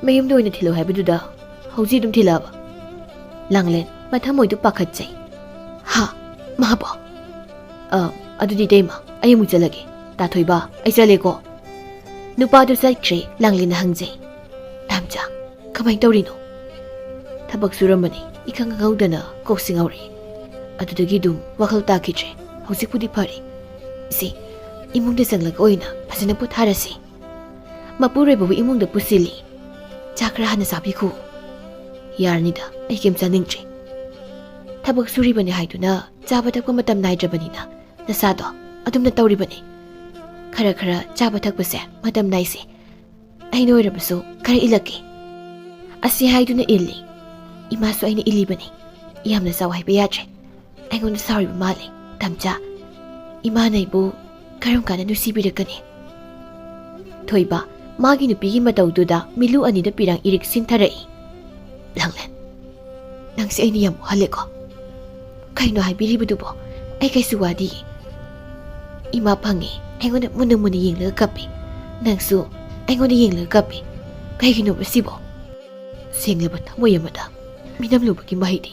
ꯃꯌꯨꯝꯗ ꯑꯣꯏꯅ ꯊꯤꯜꯂꯨ ꯍꯥꯏꯕꯗꯨꯗ ꯍꯧꯖꯤꯛ ꯑꯗꯨꯝ ꯊꯤꯜꯂꯛꯑꯕ?" ꯂꯥꯡꯂꯦꯟ ꯃꯊꯃꯣꯏꯗꯨ ꯄꯥꯈꯠꯆꯩ꯫ "ꯍꯥ? ꯃꯥꯕꯣ?" "ꯑ, ꯑꯗꯨꯗꯤ ꯏꯇꯩꯃ, ꯑꯩ ꯑꯃꯨꯛ ꯆꯠꯂꯒꯦ꯫ ꯇꯥ ꯊꯣꯏꯕ, ꯑꯩ ꯆꯠꯂꯦꯀꯣ꯫" ꯅꯨꯄꯥꯗꯨ ꯆꯠꯈ꯭ꯔꯦ꯫ ꯂꯥꯡꯂꯦꯟꯅ ꯍꯪꯖꯩ, "ꯇꯥꯝꯆꯥ, ꯀꯃꯥꯏꯅ ꯇꯧꯔꯤꯅꯣ?" "ꯊꯕꯛ ꯁꯨꯔꯝꯕꯅꯤ, ꯏꯈꯪ ꯈꯪꯍꯧꯗꯅ ꯀꯣꯛꯁꯤ ꯉꯥꯎꯔꯛꯏ꯫ ꯑꯗꯨꯗꯒꯤ ꯑꯗꯨꯝ ꯋꯥꯈꯜ ꯇꯥꯈꯤꯗ꯭ꯔꯦ꯫ ꯍꯧꯖꯤꯛꯄꯨꯗꯤ ꯐꯔꯦ꯫ ꯏꯆꯦ, ꯏꯃꯨꯡꯗ ꯆꯪꯂꯒ ꯑꯣꯏꯅ ꯐꯖꯅ ꯄꯣꯊꯥꯔꯁꯤ꯫ ꯃꯄꯨꯔꯣꯏꯕꯕꯨ ꯏꯃꯨꯡꯗ ꯄꯨꯁꯤꯜꯂꯤ꯫ ꯆꯥꯛ ꯈꯔ ꯍꯥꯟꯅ ꯆꯥꯕꯤꯈꯣ꯫" "ꯌꯥꯔꯅꯤꯗ, ꯑꯩ ꯀꯩꯝ ꯆꯥꯅꯤꯡꯗ꯭ꯔꯦ꯫ ꯊꯕꯛ ꯁꯨꯔꯤꯕꯅꯤ ꯍꯥꯏꯗꯨꯅ ꯆꯥꯕ ꯊꯛꯄ ꯃꯇꯝ ꯅꯥꯏꯗ꯭ꯔꯕꯅꯤꯅ ꯅꯁꯥꯗꯣ ꯑꯗꯨꯝꯅ ꯇꯧꯔꯤꯕꯅꯤ꯫ ꯈꯔ ꯈꯔ ꯆꯥꯕ ꯊꯛꯄꯁꯦ ꯃꯇꯝ ꯅꯥꯏꯁꯦ꯫ ꯑꯩꯅ ꯑꯣꯏꯔꯕꯁꯨ ꯈꯔ ꯏꯜꯂꯛꯀꯦ꯫" ꯑꯁꯤ ꯍꯥꯏꯗꯨꯅ ꯏꯜꯂꯤ꯫ ꯏꯃꯥꯁꯨ ꯑꯩꯅ ꯏꯜꯂꯤꯕꯅꯤ꯫ ꯌꯥꯝꯅ ꯆꯥꯎ ꯍꯥꯏꯕ ꯌꯥꯗ꯭ꯔꯦ꯫ ꯑꯩꯉꯣꯟꯗ ꯁꯥꯎꯔꯤꯕ ꯃꯥꯜꯂꯦ꯫ "ꯇꯥꯝꯆꯥ, ꯏꯃꯥꯅ ꯑꯩꯕꯨ ꯀꯔꯝ ꯀꯥꯟꯗ ꯅꯨꯡꯁꯤꯕꯤꯔꯛꯀꯅꯤ?" ꯊꯣꯏꯕ, ꯃꯥꯒꯤ ꯅꯨꯄꯤꯒꯤ ꯃꯇꯧꯗꯨꯗ ꯃꯤꯠꯂꯨ ꯑꯅꯤꯗ ꯄꯤꯔꯥꯡ ꯏꯔꯤꯛ ꯁꯤꯟꯊꯔꯛꯏ꯫ "ꯂꯥꯡꯂꯦꯟ, ꯅꯪꯁꯦ ꯑꯩꯅ ꯌꯥꯝ ꯋꯥꯍꯜꯂꯦꯀꯣ꯫ ꯀꯩꯅꯣ ꯍꯥꯏꯕꯤꯔꯤꯕꯗꯨꯕꯣ? ꯑꯩ ꯀꯩꯁꯨ ꯋꯥꯗꯤꯌꯦ꯫" ꯏꯃꯥ ꯐꯪꯉꯦ꯫ ꯑꯩꯉꯣꯟꯗ ꯃꯨꯟꯅ ꯃꯨꯟꯅ ꯌꯦꯡꯂꯒ ꯀꯞꯄꯤ꯫ ꯅꯪꯁꯨ ꯑꯩꯉꯣꯟꯗ ꯌꯦꯡꯂꯒ ꯀꯞꯄꯤ꯫ ꯀꯩꯒꯤꯅꯣꯕ ꯁꯤꯕꯣ? ꯁꯦꯡꯂꯕ ꯊꯃꯣꯏ ꯑꯃꯗ ꯃꯤꯅꯝꯂꯨꯕꯒꯤ ꯃꯍꯩꯗꯤ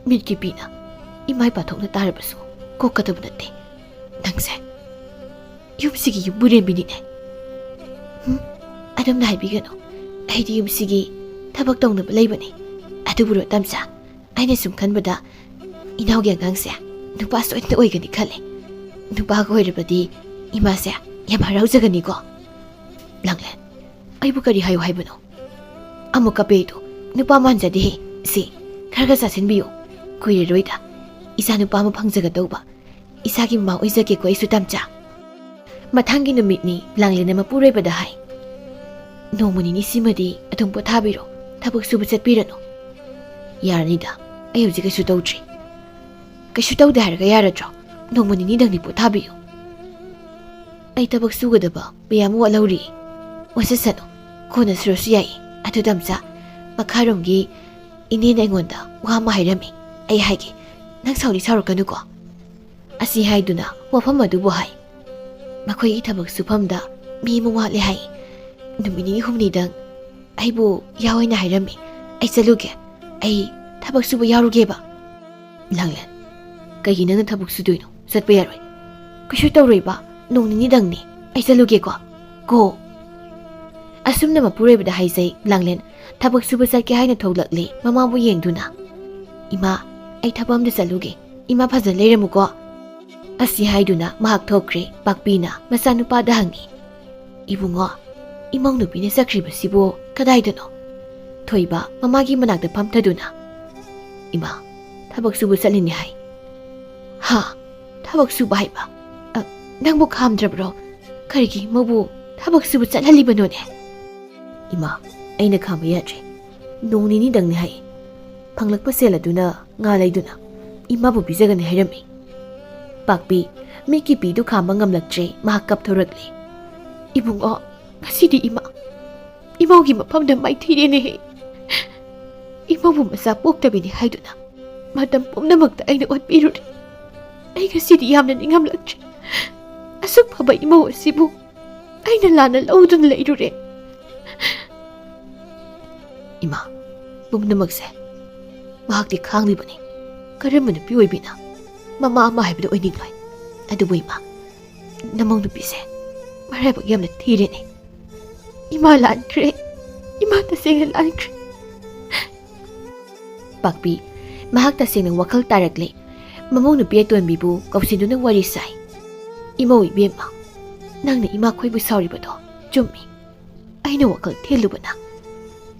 ꯃꯤꯠꯀꯤ ꯄꯤꯅ ꯏꯃꯥ ꯏꯄꯥ ꯊꯣꯛꯅ ꯇꯥꯔꯕꯁꯨ ꯀꯣꯛꯀꯗꯕ ꯅꯠꯇꯦ꯫ ꯅꯪꯁꯦ ꯌꯨꯝꯁꯤꯒꯤ ꯌꯨꯝꯕꯨꯔꯦꯝꯕꯤꯅꯤꯅꯦ꯫ ꯍꯨꯝ, ꯑꯗꯨꯝꯅ ꯍꯥꯏꯕꯤꯒꯅꯨ꯫ ꯑꯩꯗꯤ ꯌꯨꯝꯁꯤꯒꯤ ꯊꯕꯛ ꯇꯧꯅꯕ ꯂꯩꯕꯅꯤ꯫ ꯑꯗꯨꯕꯨꯔꯣ ꯇꯝꯆꯥ, ꯑꯩꯅ ꯁꯨꯝ ꯈꯟꯕꯗ ꯏꯅꯥꯎꯒꯤ ꯑꯉꯥꯡꯁꯦ ꯅꯨꯄꯥ ꯁꯣꯏꯗꯅ ꯑꯣꯏꯒꯅꯤ ꯈꯜꯂꯦ꯫ ꯅꯨꯄꯥꯒ ꯑꯣꯏꯔꯕꯗꯤ ꯏꯃꯥꯁꯦ ꯌꯥꯝ ꯍꯔꯥꯎꯖꯒꯅꯤꯀꯣ꯫ ꯂꯥꯡꯂꯦꯟ, ꯑꯩꯕꯨ ꯀꯔꯤ ꯍꯥꯏꯌꯨ ꯍꯥꯏꯕꯅꯣ? ꯑꯃꯨꯛ ꯀꯞꯄꯦꯗꯣ, ꯅꯨꯄꯥ ꯃꯥꯟꯖꯗꯦꯍꯦ꯫ ꯁꯤ ꯈꯔ ꯈꯔ ꯆꯥꯁꯤꯟꯕꯤꯌꯨ꯫ ꯀꯨꯏꯔꯔꯣꯏꯗ ꯏꯆꯥ ꯅꯨꯄꯥ ꯑꯃ ꯐꯪꯖꯒꯗꯧꯕ꯫ ꯏꯁꯥꯒꯤ ꯃꯃꯥ ꯑꯣꯏꯖꯒꯦꯀꯣ ꯑꯩꯁꯨ ꯇꯝꯆꯥ꯫ ꯃꯊꯪꯒꯤ ꯅꯨꯃꯤꯠꯅꯤ꯫ ꯂꯥꯡꯂꯦꯟꯅ ꯃꯄꯨꯔꯣꯏꯕꯗ ꯍꯥꯏ, "ꯅꯣꯡꯃ ꯅꯤꯅꯤ ꯁꯤꯃꯗꯤ ꯑꯗꯨꯝ ꯄꯣꯊꯥꯕꯤꯔꯣ, ꯊꯕꯛ ꯁꯨꯕ ꯆꯠꯄꯤꯔꯅꯨ꯫" "ꯌꯥꯔꯅꯤꯗ, ꯑꯩ ꯍꯧꯖꯤꯛ ꯀꯩꯁꯨ ꯇꯧꯗ꯭ꯔꯤ꯫" "ꯀꯩꯁꯨ ꯇꯧꯗꯦ ꯍꯥꯏꯔꯒ ꯌꯥꯔꯗ꯭ꯔꯣ? ꯅꯣꯡꯃ ꯅꯤꯅꯤꯗꯪꯗꯤ ꯄꯣꯊꯥꯕꯤꯌꯨ꯫" "ꯑꯩ ꯊꯕꯛ ꯁꯨꯒꯗꯕ ꯃꯌꯥꯝ ꯋꯥꯠꯍꯧꯔꯤ꯫" "ꯋꯥꯆꯠꯁꯅꯨ, ꯀꯣꯟꯅ ꯁꯨꯔꯁꯨ ꯌꯥꯏ꯫ ꯑꯗꯨ ꯇꯝꯆꯥ, ꯃꯈꯥꯔꯣꯝꯒꯤ ꯏꯅꯦꯅ ꯑꯩꯉꯣꯟꯗ ꯋꯥ ꯑꯃ ꯍꯥꯏꯔꯝꯃꯤ꯫ ꯑꯩ ꯍꯥꯏꯒꯦ, ꯅꯪ ꯁꯥꯎꯗꯤ ꯁꯥꯎꯔꯛꯀꯅꯨꯀꯣ꯫" ꯑꯁꯤ ꯍꯥꯏꯗꯨꯅ ꯋꯥꯐꯝ ꯑꯗꯨꯕꯨ ꯍꯥꯏ꯫ "ꯃꯈꯣꯏꯒꯤ ꯊꯕꯛ ꯁꯨꯐꯝꯗ ꯃꯤ ꯑꯃ ꯋꯥꯠꯂꯦ ꯍꯥꯏ꯫ ꯅꯨꯃꯤꯠ ꯅꯤꯅꯤ ꯍꯨꯝꯅꯤꯗꯪ ꯑꯩꯕꯨ ꯌꯥꯎ ꯍꯥꯏꯅ ꯍꯥꯏꯔꯝꯃꯤ꯫ ꯑꯩ ꯆꯠꯂꯨꯒꯦ꯫ ꯑꯩ ꯊꯕꯛ ꯁꯨꯕ ꯌꯥꯎꯔꯨꯒꯦꯕ꯫" "ꯂꯥꯡꯂꯦꯟ, ꯀꯩꯒꯤ ꯅꯪꯅ ꯊꯕꯛ ꯁꯨꯗꯣꯏꯅꯣ? ꯆꯠꯄ ꯌꯥꯔꯣꯏ꯫" "ꯀꯩꯁꯨ ꯇꯧꯔꯣꯏꯕ, ꯅꯣꯡ ꯅꯤꯅꯤꯗꯪꯅꯤ꯫ ꯑꯩ ꯆꯠꯂꯨꯒꯦꯀꯣ꯫ ꯒꯣ꯫" ꯑꯁꯨꯝꯅ ꯃꯄꯨꯔꯣꯏꯕꯗ ꯍꯥꯏꯖꯩ꯫ ꯂꯥꯡꯂꯦꯟ ꯊꯕꯛ ꯁꯨꯕ ꯆꯠꯀꯦ ꯍꯥꯏꯅ ꯊꯣꯛꯂꯛꯂꯦ, ꯃꯃꯥꯕꯨ ꯌꯦꯡꯗꯨꯅ꯫ "ꯏꯃꯥ, ꯑꯩ ꯊꯕꯛ ꯑꯝꯗ ꯆꯠꯂꯨꯒꯦ꯫ ꯏꯃꯥ ꯐꯖꯅ ꯂꯩꯔꯝꯃꯨꯀꯣ꯫" ꯑꯁꯤ ꯍꯥꯏꯗꯨꯅ ꯃꯍꯥꯛ ꯊꯣꯛꯈ꯭ꯔꯦ꯫ ꯄꯥꯛꯄꯤꯅ ꯃꯆꯥꯅꯨꯄꯥꯗ ꯍꯪꯉꯤ, "ꯏꯕꯨꯡꯉꯣ, ꯏꯃꯧ ꯅꯨꯄꯤꯅ ꯆꯠꯈ꯭ꯔꯤꯕꯁꯤꯕꯨ ꯀꯗꯥꯏꯗꯅꯣ?" ꯊꯣꯏꯕ ꯃꯃꯥꯒꯤ ꯃꯅꯥꯛꯇ ꯐꯝꯊꯗꯨꯅ, "ꯏꯃꯥ, ꯊꯕꯛ ꯁꯨꯕ ꯆꯠꯂꯤꯅꯤ ꯍꯥꯏ꯫" "ꯍꯥ? ꯊꯕꯛ ꯁꯨꯕ ꯍꯥꯏꯕ? ꯑ, ꯅꯪꯕꯨ ꯈꯥꯝꯗ꯭ꯔꯕ꯭ꯔꯣ? ꯀꯔꯤꯒꯤ ꯃꯧꯕꯨ ꯊꯕꯛ ꯁꯨꯕ ꯆꯠꯍꯜꯂꯤꯕꯅꯣꯅꯦ?" "ꯏꯃꯥ, ꯑꯩꯅ ꯈꯥꯝꯕ ꯌꯥꯗ꯭ꯔꯦ꯫ ꯅꯣꯡ ꯅꯤꯅꯤꯗꯪꯅꯤ ꯍꯥꯏ꯫ ꯐꯪꯂꯛꯄ ꯁꯦꯜ ꯑꯗꯨꯅ ꯉꯥ ꯂꯩꯗꯨꯅ ꯏꯃꯥꯕꯨ ꯄꯤꯖꯒꯅꯤ ꯍꯥꯏꯔꯝꯃꯤ꯫" ꯄꯥꯛꯄꯤ ꯃꯤꯠꯀꯤ ꯄꯤꯗꯨ ꯈꯥꯝꯕ ꯉꯝꯂꯛꯇ꯭ꯔꯦ, ꯃꯍꯥꯛ ꯀꯞꯊꯣꯔꯛꯂꯦ꯫ "ꯏꯕꯨꯡꯉꯣ, ꯉꯁꯤꯗꯤ ꯏꯃꯥ, ꯏꯃꯧꯒꯤ ꯃꯐꯝꯗ ꯃꯥꯏꯊꯤꯔꯦꯅꯦꯍꯦ꯫ ꯏꯃꯧꯕꯨ ꯃꯆꯥ ꯄꯣꯛꯇꯕꯤꯅꯤ ꯍꯥꯏꯗꯨꯅ ꯃꯇꯝ ꯄꯨꯝꯅꯃꯛꯇ ꯑꯩꯅ ꯑꯣꯠꯄꯤꯔꯨꯔꯦ꯫ ꯑꯩ ꯉꯁꯤꯗꯤ ꯌꯥꯝꯅ ꯅꯤꯡꯉꯝꯂꯛꯇ꯭ꯔꯦ꯫ ꯑꯁꯨꯛ ꯐꯕ ꯏꯃꯧ ꯑꯁꯤꯕꯨ ꯑꯩꯅ ꯂꯥꯟꯅ ꯂꯧꯗꯨꯅ ꯂꯩꯔꯨꯔꯦ꯫ ꯏꯃꯥ, ꯄꯨꯝꯅꯃꯛꯁꯦ ꯃꯍꯥꯛꯇꯤ ꯈꯥꯡꯂꯤꯕꯅꯤ꯫ ꯀꯔꯝꯕ ꯅꯨꯄꯤ ꯑꯣꯏꯕꯤꯅ ꯃꯃꯥ ꯑꯃ ꯍꯥꯏꯕꯗꯨ ꯑꯣꯏꯅꯤꯡꯂꯣꯏ? ꯑꯗꯨꯕꯨ ꯏꯃꯥ, ꯅꯃꯧ ꯅꯨꯄꯤꯁꯦ ꯃꯔꯥꯏꯕꯛ ꯌꯥꯝꯅ ꯊꯤꯔꯦꯅꯦ꯫ ꯏꯃꯥ ꯂꯥꯟꯈ꯭ꯔꯦ꯫ ꯏꯃꯥ ꯇꯁꯦꯡꯅ ꯂꯥꯟꯈ꯭ꯔꯦ꯫ ꯄꯥꯛꯄꯤ, ꯃꯍꯥꯛ ꯇꯁꯦꯡꯅ ꯋꯥꯈꯜ ꯇꯥꯔꯛꯂꯦ꯫ ꯃꯃꯧ ꯅꯨꯄꯤ ꯑꯇꯣꯟꯕꯤꯕꯨ ꯀꯧꯁꯤꯟꯗꯨꯅ ꯋꯥꯔꯤ ꯁꯥꯏ꯫ ꯏꯃꯧ ꯏꯕꯦꯝꯃ, ꯅꯪꯅ ꯏꯃꯥꯈꯣꯏꯕꯨ ꯁꯥꯎꯔꯤꯕꯗꯣ ꯆꯨꯝꯃꯤ꯫ ꯑꯩꯅ ꯋꯥꯈꯜ ꯊꯦꯜꯂꯨꯕꯅ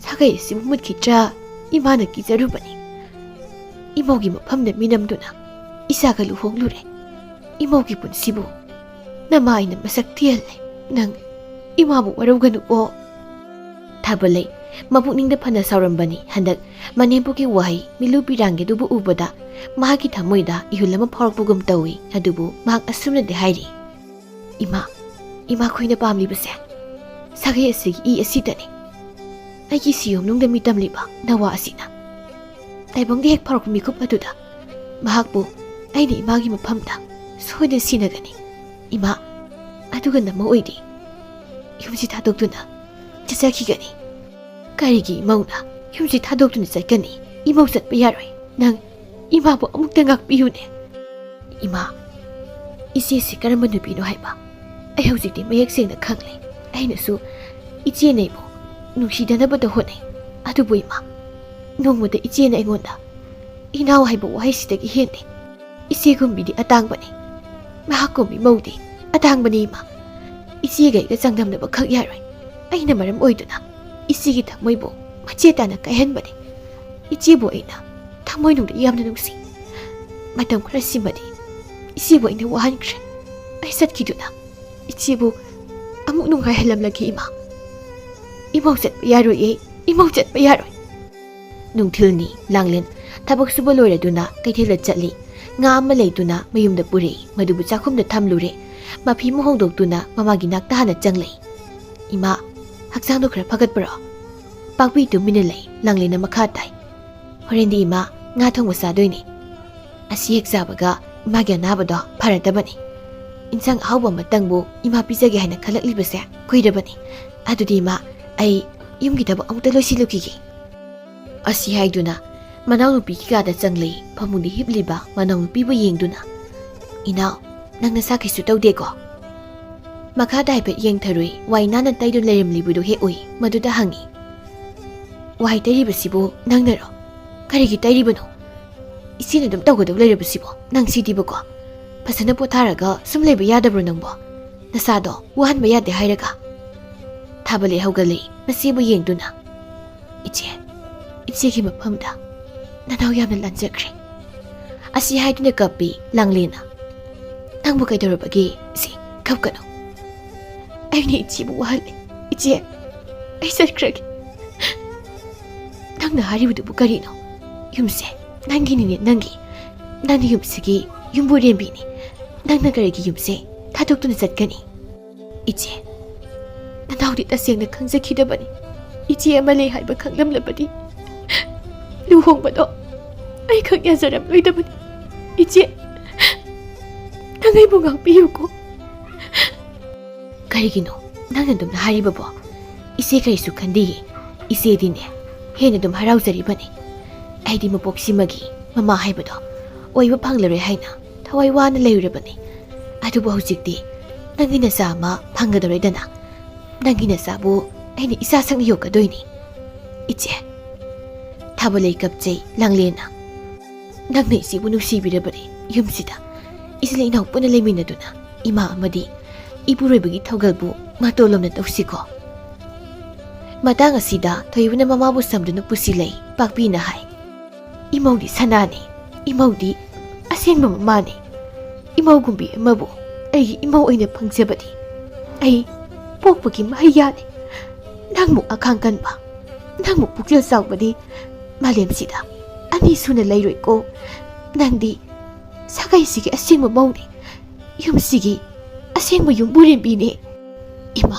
ꯁꯥꯒꯩ ꯑꯁꯤꯕꯨ ꯃꯨꯠꯈꯤꯗ꯭ꯔꯥ ꯏꯃꯥꯅ ꯀꯤꯖꯔꯨꯕꯅꯤ꯫ ꯏꯃꯧꯒꯤ ꯃꯐꯝꯗ ꯃꯤꯅꯝꯗꯨꯅ ꯏꯆꯥꯒ ꯂꯨꯍꯣꯡꯂꯨꯔꯦ꯫ ꯏꯃꯧꯒꯤ ꯄꯨꯟꯁꯤꯕꯨ ꯅꯃꯥ ꯑꯩꯅ ꯃꯁꯛ ꯊꯤꯍꯜꯂꯦ꯫ ꯅꯪ ꯏꯃꯥꯕꯨ ꯋꯥꯔꯧꯒꯅꯨꯀꯣ꯫ ꯊꯥꯕꯂꯩ ꯃꯄꯨꯛꯅꯤꯡꯗ ꯐꯅ ꯁꯥꯎꯔꯝꯕꯅꯤ꯫ ꯍꯟꯗꯛ ꯃꯅꯦꯝꯄꯣꯛꯀꯤ ꯋꯥꯍꯩ ꯃꯤꯂꯨ ꯄꯤꯔꯥꯡꯒꯤꯗꯨꯕꯨ ꯎꯕꯗ ꯃꯍꯥꯛꯀꯤ ꯊꯃꯣꯏꯗ ꯏꯍꯨꯜ ꯑꯃ ꯐꯥꯎꯔꯛꯄꯒꯨꯝ ꯇꯧꯏ꯫ ꯑꯗꯨꯕꯨ ꯃꯍꯥꯛ ꯑꯁꯨꯝꯅꯗꯤ ꯍꯥꯏꯔꯤ, "ꯏꯃꯥ, ꯏꯃꯥꯈꯣꯏꯅ ꯄꯥꯝꯂꯤꯕꯁꯦ ꯁꯥꯒꯩ ꯑꯁꯤꯒꯤ ꯏ ꯑꯁꯤꯗꯅꯤ꯫ ꯑꯩꯒꯤ ꯁꯤꯌꯣꯝꯅꯨꯡꯗ ꯃꯤ ꯇꯝꯂꯤꯕ ꯅꯋꯥ ꯑꯁꯤꯅ ꯇꯥꯏꯕꯪꯗ ꯍꯦꯛ ꯐꯥꯎꯔꯛꯄ ꯃꯤꯀꯨꯞ ꯑꯗꯨꯗ ꯃꯍꯥꯛꯄꯨ ꯑꯩꯅ ꯏꯃꯥꯒꯤ ꯃꯐꯝꯗ ꯁꯣꯏꯗꯅ ꯁꯤꯟꯅꯒꯅꯤ꯫ ꯏꯃꯥ, ꯑꯗꯨꯒ ꯅꯃꯧ ꯑꯣꯏꯗꯤ ꯌꯨꯝꯁꯤ ꯊꯥꯗꯣꯛꯇꯨꯅ ꯆꯠꯆꯈꯤꯒꯅꯤ꯫" "ꯀꯔꯤꯒꯤ ꯏꯃꯧꯅ ꯌꯨꯝꯁꯤ ꯊꯥꯗꯣꯛꯇꯨꯅ ꯆꯠꯀꯅꯤ? ꯏꯃꯧ ꯆꯠꯄ ꯌꯥꯔꯣꯏ꯫ ꯅꯪ ꯏꯃꯥꯕꯨ ꯑꯃꯨꯛꯇ ꯉꯥꯛꯄꯤꯌꯨꯅꯦ꯫" "ꯏꯃꯥ, ꯏꯆꯦꯁꯤ ꯀꯔꯝꯕ ꯅꯨꯄꯤꯅꯣ ꯍꯥꯏꯕ ꯑꯩ ꯍꯧꯖꯤꯛꯇꯤ ꯃꯌꯦꯛ ꯁꯦꯡꯅ ꯈꯪꯂꯦ꯫ ꯑꯩꯅꯁꯨ ꯏꯆꯦꯅ ꯑꯩꯕꯨ ꯅꯨꯡꯁꯤꯗꯅꯕꯗ ꯍꯣꯠꯅꯩ꯫ ꯑꯗꯨꯕꯨ ꯏꯃꯥ, ꯅꯣꯡꯃꯗ ꯏꯆꯦꯅ ꯑꯩꯉꯣꯟꯗ ꯏꯅꯥꯎ ꯍꯥꯏꯕ ꯋꯥꯍꯩꯁꯤꯗꯒꯤ ꯍꯦꯟꯅ ꯏꯆꯦꯒꯨꯝꯕꯤꯗꯤ ꯑꯇꯥꯡꯕꯅꯤ꯫ ꯃꯍꯥꯛꯀꯨꯝꯕꯤ ꯃꯧꯗꯤ ꯑꯇꯥꯡꯕꯅꯤ ꯏꯃꯥ꯫ ꯏꯆꯦꯒ ꯑꯩꯒ ꯆꯥꯡꯗꯝꯅꯕ ꯈꯛ ꯌꯥꯔꯣꯏ꯫ ꯑꯩꯅ ꯃꯔꯝ ꯑꯣꯏꯗꯨꯅ ꯏꯆꯦꯒꯤ ꯊꯃꯣꯏꯕꯨ ꯃꯆꯦꯠ ꯇꯥꯅ ꯀꯥꯏꯍꯟꯕꯅꯤ꯫ ꯏꯆꯦꯕꯨ ꯑꯩꯅ ꯊꯃꯣꯏꯅꯨꯡꯗ ꯌꯥꯝꯅ ꯅꯨꯡꯁꯤ꯫ ꯃꯇꯝ ꯈꯔꯁꯤꯃꯗꯤ ꯏꯆꯦꯕꯨ ꯑꯩꯅ ꯋꯥꯍꯟꯈ꯭ꯔꯦ꯫ ꯑꯩ ꯆꯠꯈꯤꯗꯨꯅ ꯏꯆꯦꯕꯨ ꯑꯃꯨꯛ ꯅꯨꯡꯉꯥꯏꯍꯜꯂꯝꯂꯒꯦ ꯏꯃꯥ꯫ ꯏꯃꯧ ꯆꯠꯄ ꯌꯥꯔꯣꯏꯌꯦ, ꯏꯃꯧ ꯆꯠꯄ ꯌꯥꯔꯣꯏ꯫" ꯅꯨꯡꯊꯤꯜꯅꯤ꯫ ꯂꯥꯡꯂꯦꯟ ꯊꯕꯛ ꯁꯨꯕ ꯂꯣꯏꯔꯗꯨꯅ ꯀꯩꯊꯦꯜꯗ ꯆꯠꯂꯤ꯫ ꯉꯥ ꯑꯃ ꯂꯩꯗꯨꯅ ꯃꯌꯨꯝꯗ ꯄꯨꯔꯛꯏ꯫ ꯃꯗꯨꯕꯨ ꯆꯥꯛꯈꯨꯝꯗ ꯊꯝꯂꯨꯔꯦ꯫ ꯃꯐꯤ ꯑꯃ ꯍꯣꯡꯗꯣꯛꯇꯨꯅ ꯃꯃꯥꯒꯤ ꯅꯥꯛꯇ ꯍꯥꯟꯅ ꯆꯪꯂꯛꯏ꯫ "ꯏꯃꯥ, ꯍꯛꯆꯥꯡꯗꯣ ꯈꯔ ꯐꯒꯠꯄ꯭ꯔꯣ?" ꯄꯥꯛꯄꯤ ꯇꯨꯃꯤꯟꯅ ꯂꯩ꯫ ꯂꯥꯡꯂꯦꯟꯅ ꯃꯈꯥ ꯇꯥꯏ, "ꯍꯣꯔꯦꯟꯗꯤ ꯏꯃꯥ ꯉꯥ ꯊꯣꯡꯕ ꯆꯥꯗꯣꯏꯅꯦ꯫ ꯑꯁꯤ ꯍꯦꯛ ꯆꯥꯕꯒ ꯏꯃꯥꯒꯤ ꯑꯅꯥꯕꯗꯣ ꯐꯔꯗꯕꯅꯤ꯫ ꯏꯟꯁꯥꯡ ꯑꯍꯥꯎꯕ ꯑꯃꯇꯪꯕꯨ ꯏꯃꯥ ꯄꯤꯖꯒꯦ ꯍꯥꯏꯅ ꯈꯜꯂꯛꯂꯤꯕꯁꯦ ꯀꯨꯏꯔꯕꯅꯤ꯫ ꯑꯗꯨꯗꯤ ꯏꯃꯥ, ꯑꯩ ꯌꯨꯝꯒꯤ ꯊꯕꯛ ꯑꯃꯨꯛꯇ ꯂꯣꯏꯁꯤꯜꯂꯨꯈꯤꯒꯦ꯫" ꯑꯁꯤ ꯍꯥꯏꯗꯨꯅ ꯃꯅꯥꯎꯅꯨꯄꯤꯒꯤ ꯀꯥꯗ ꯆꯪꯂꯛꯏ꯫ ꯐꯃꯨꯡꯗ ꯍꯤꯞꯂꯤꯕ ꯃꯅꯥꯎꯅꯨꯄꯤꯕꯨ ꯌꯦꯡꯗꯨꯅ, "ꯏꯅꯥꯎ, ꯅꯪ ꯅꯁꯥ ꯀꯩꯁꯨ ꯇꯧꯗꯦꯀꯣ?" ꯃꯈꯥꯗ ꯍꯥꯏꯐꯦꯠ ꯌꯦꯡꯊꯔꯨꯏ꯫ ꯋꯥꯏ ꯅꯥꯟꯅ ꯇꯩꯗꯨꯅ ꯂꯩꯔꯝꯂꯤꯕꯗꯨ ꯍꯦꯛ ꯎꯏ꯫ ꯃꯗꯨꯗ ꯍꯪꯉꯤ, "ꯋꯥꯏ ꯇꯩꯔꯤꯕꯁꯤꯕꯨ ꯅꯪꯅꯔꯣ? ꯀꯔꯤꯒꯤ ꯇꯩꯔꯤꯕꯅꯣ? ꯏꯆꯦꯅ ꯑꯗꯨꯝ ꯇꯧꯒꯗꯧ ꯂꯩꯔꯕꯁꯤꯕꯣ? ꯅꯪ ꯁꯤꯗꯤꯕꯀꯣ꯫ ꯐꯖꯅ ꯄꯣꯊꯥꯔꯒ ꯁꯨꯝ ꯂꯩꯕ ꯌꯥꯗꯕ꯭ꯔꯣ ꯅꯪꯕꯣ? ꯅꯁꯥꯗꯣ ꯋꯥꯍꯟꯕ ꯌꯥꯗꯦ ꯍꯥꯏꯔꯒ?" ꯊꯥꯕꯂꯩ ꯍꯧꯒꯠꯂꯛꯏ꯫ ꯃꯆꯦꯕꯨ ꯌꯦꯡꯗꯨꯅ, "ꯏꯆꯦ, ꯏꯆꯦꯒꯤ ꯃꯐꯝꯗ ꯅꯅꯥꯎ ꯌꯥꯝꯅ ꯂꯥꯟꯖꯈ꯭ꯔꯦ꯫" ꯑꯁꯤ ꯍꯥꯏꯗꯨꯅ ꯀꯞꯄꯤ ꯂꯥꯡꯂꯦꯟꯅ꯫ "ꯅꯪꯕꯨ ꯀꯩꯗꯧꯔꯕꯒꯦ? ꯏꯆꯦ, ꯀꯞꯀꯅꯨ꯫ ꯑꯩꯅ ꯏꯆꯦꯕꯨ ꯋꯥꯍꯜꯂꯦ꯫ ꯏꯆꯦ, ꯑꯩ ꯆꯠꯈ꯭ꯔꯒꯦ꯫" "ꯅꯪꯅ ꯍꯥꯏꯔꯤꯕꯗꯨꯕꯨ ꯀꯔꯤꯅꯣ? ꯌꯨꯝꯁꯦ ꯅꯪꯒꯤꯅꯤꯅꯦ, ꯅꯪꯒꯤ꯫ ꯅꯪꯅ ꯌꯨꯝꯁꯤꯒꯤ ꯌꯨꯝꯕꯨꯔꯦꯝꯕꯤꯅꯤ꯫ ꯅꯪꯅ ꯀꯔꯤꯒꯤ ꯌꯨꯝꯁꯦ ꯊꯥꯗꯣꯛꯇꯨꯅ ꯆꯠꯀꯅꯤ?" "ꯏꯆꯦ, ꯅꯅꯥꯎꯗꯤ ꯇꯁꯦꯡꯅ ꯈꯪꯖꯈꯤꯗꯕꯅꯤ꯫ ꯏꯆꯦ ꯑꯃ ꯂꯩ ꯍꯥꯏꯕ ꯈꯪꯂꯝꯂꯕꯗꯤ ꯂꯨꯍꯣꯡꯕꯗꯣ ꯑꯩꯈꯛ ꯌꯥꯖꯔꯝꯂꯣꯏꯗꯕꯅꯤ꯫ ꯏꯆꯦ, ꯅꯪ ꯑꯩꯕꯨ ꯉꯥꯛꯄꯤꯌꯨꯀꯣ꯫" "ꯀꯔꯤꯒꯤꯅꯣ ꯅꯪꯅ ꯑꯗꯨꯝꯅ ꯍꯥꯏꯔꯤꯕꯕꯣ? ꯏꯆꯦ ꯀꯔꯤꯁꯨ ꯈꯟꯗꯤꯌꯦ꯫ ꯏꯆꯦꯗꯤꯅꯦ ꯍꯦꯟꯅ ꯑꯗꯨꯝ ꯍꯔꯥꯎꯖꯔꯤꯕꯅꯤ꯫ ꯑꯩꯗꯤ ꯃꯄꯣꯛꯁꯤꯃꯒꯤ ꯃꯃꯥ ꯍꯥꯏꯕꯗꯣ ꯑꯣꯏꯕ ꯐꯪꯂꯔꯣꯏ ꯍꯥꯏꯅ ꯊꯋꯥꯏ ꯋꯥꯅ ꯂꯩꯔꯨꯔꯕꯅꯤ꯫ ꯑꯗꯨꯕꯨ ꯍꯧꯖꯤꯛꯇꯤ ꯅꯪꯒꯤ ꯅꯆꯥ ꯑꯃ ꯐꯪꯒꯗꯧꯔꯦꯗꯅ꯫ ꯅꯪꯒꯤ ꯅꯆꯥꯕꯨ ꯑꯩꯅ ꯏꯆꯥ ꯁꯛꯅ ꯌꯣꯛꯀꯗꯣꯏꯅꯤ꯫" "ꯏꯆꯦ꯫" ꯊꯥꯕꯂꯩ ꯀꯞꯆꯩ ꯂꯥꯡꯂꯦꯟꯅ꯫ "ꯅꯪꯅ ꯏꯆꯦꯕꯨ ꯅꯨꯡꯁꯤꯕꯤꯔꯕꯗꯤ ꯌꯨꯝꯁꯤꯗ ꯏꯆꯤꯜ ꯏꯅꯥꯎ ꯄꯨꯟꯅ ꯂꯩꯃꯤꯟꯅꯗꯨꯅ ꯏꯃꯥ ꯑꯃꯗꯤ ꯏꯄꯨꯔꯣꯏꯕꯒꯤ ꯊꯧꯒꯜꯕꯨ ꯃꯇꯣꯟ ꯂꯣꯝꯅ ꯇꯧꯁꯤꯀꯣ꯫" ꯃꯇꯥꯡ ꯑꯁꯤꯗ ꯊꯣꯏꯕꯅ ꯃꯃꯥꯕꯨ ꯁꯝꯗꯨꯅ ꯄꯨꯁꯤꯜꯂꯩ꯫ ꯄꯥꯛꯄꯤꯅ ꯍꯥꯏ, "ꯏꯃꯧꯗꯤ ꯁꯅꯥꯅꯤ, ꯏꯃꯧꯗꯤ ꯑꯁꯦꯡꯕ ꯃꯃꯥꯅꯤ꯫ ꯏꯃꯧꯒꯨꯝꯕꯤ ꯑꯃꯕꯨ ꯑꯩꯒꯤ ꯏꯃꯧ ꯑꯣꯏꯅ ꯐꯪꯖꯕꯗꯤ ꯑꯩ ꯄꯣꯛꯄꯒꯤ ꯃꯍꯩ ꯌꯥꯜꯂꯤ꯫ ꯅꯪꯃꯨꯛ ꯑꯈꯥꯡ ꯀꯟꯕ, ꯅꯪꯃꯨꯛ ꯄꯨꯛꯆꯦꯜ ꯆꯥꯎꯕꯗꯤ ꯃꯥꯂꯦꯝꯁꯤꯗ ꯑꯅꯤ ꯁꯨꯅ ꯂꯩꯔꯣꯏꯀꯣ꯫ ꯅꯪꯗꯤ ꯁꯥꯒꯩꯁꯤꯒꯤ ꯑꯁꯦꯡꯕ ꯃꯧꯅꯤ, ꯌꯨꯝꯁꯤꯒꯤ ꯑꯁꯦꯡꯕ ꯌꯨꯝꯕꯨꯔꯦꯝꯕꯤꯅꯤ꯫" "ꯏꯃꯥ,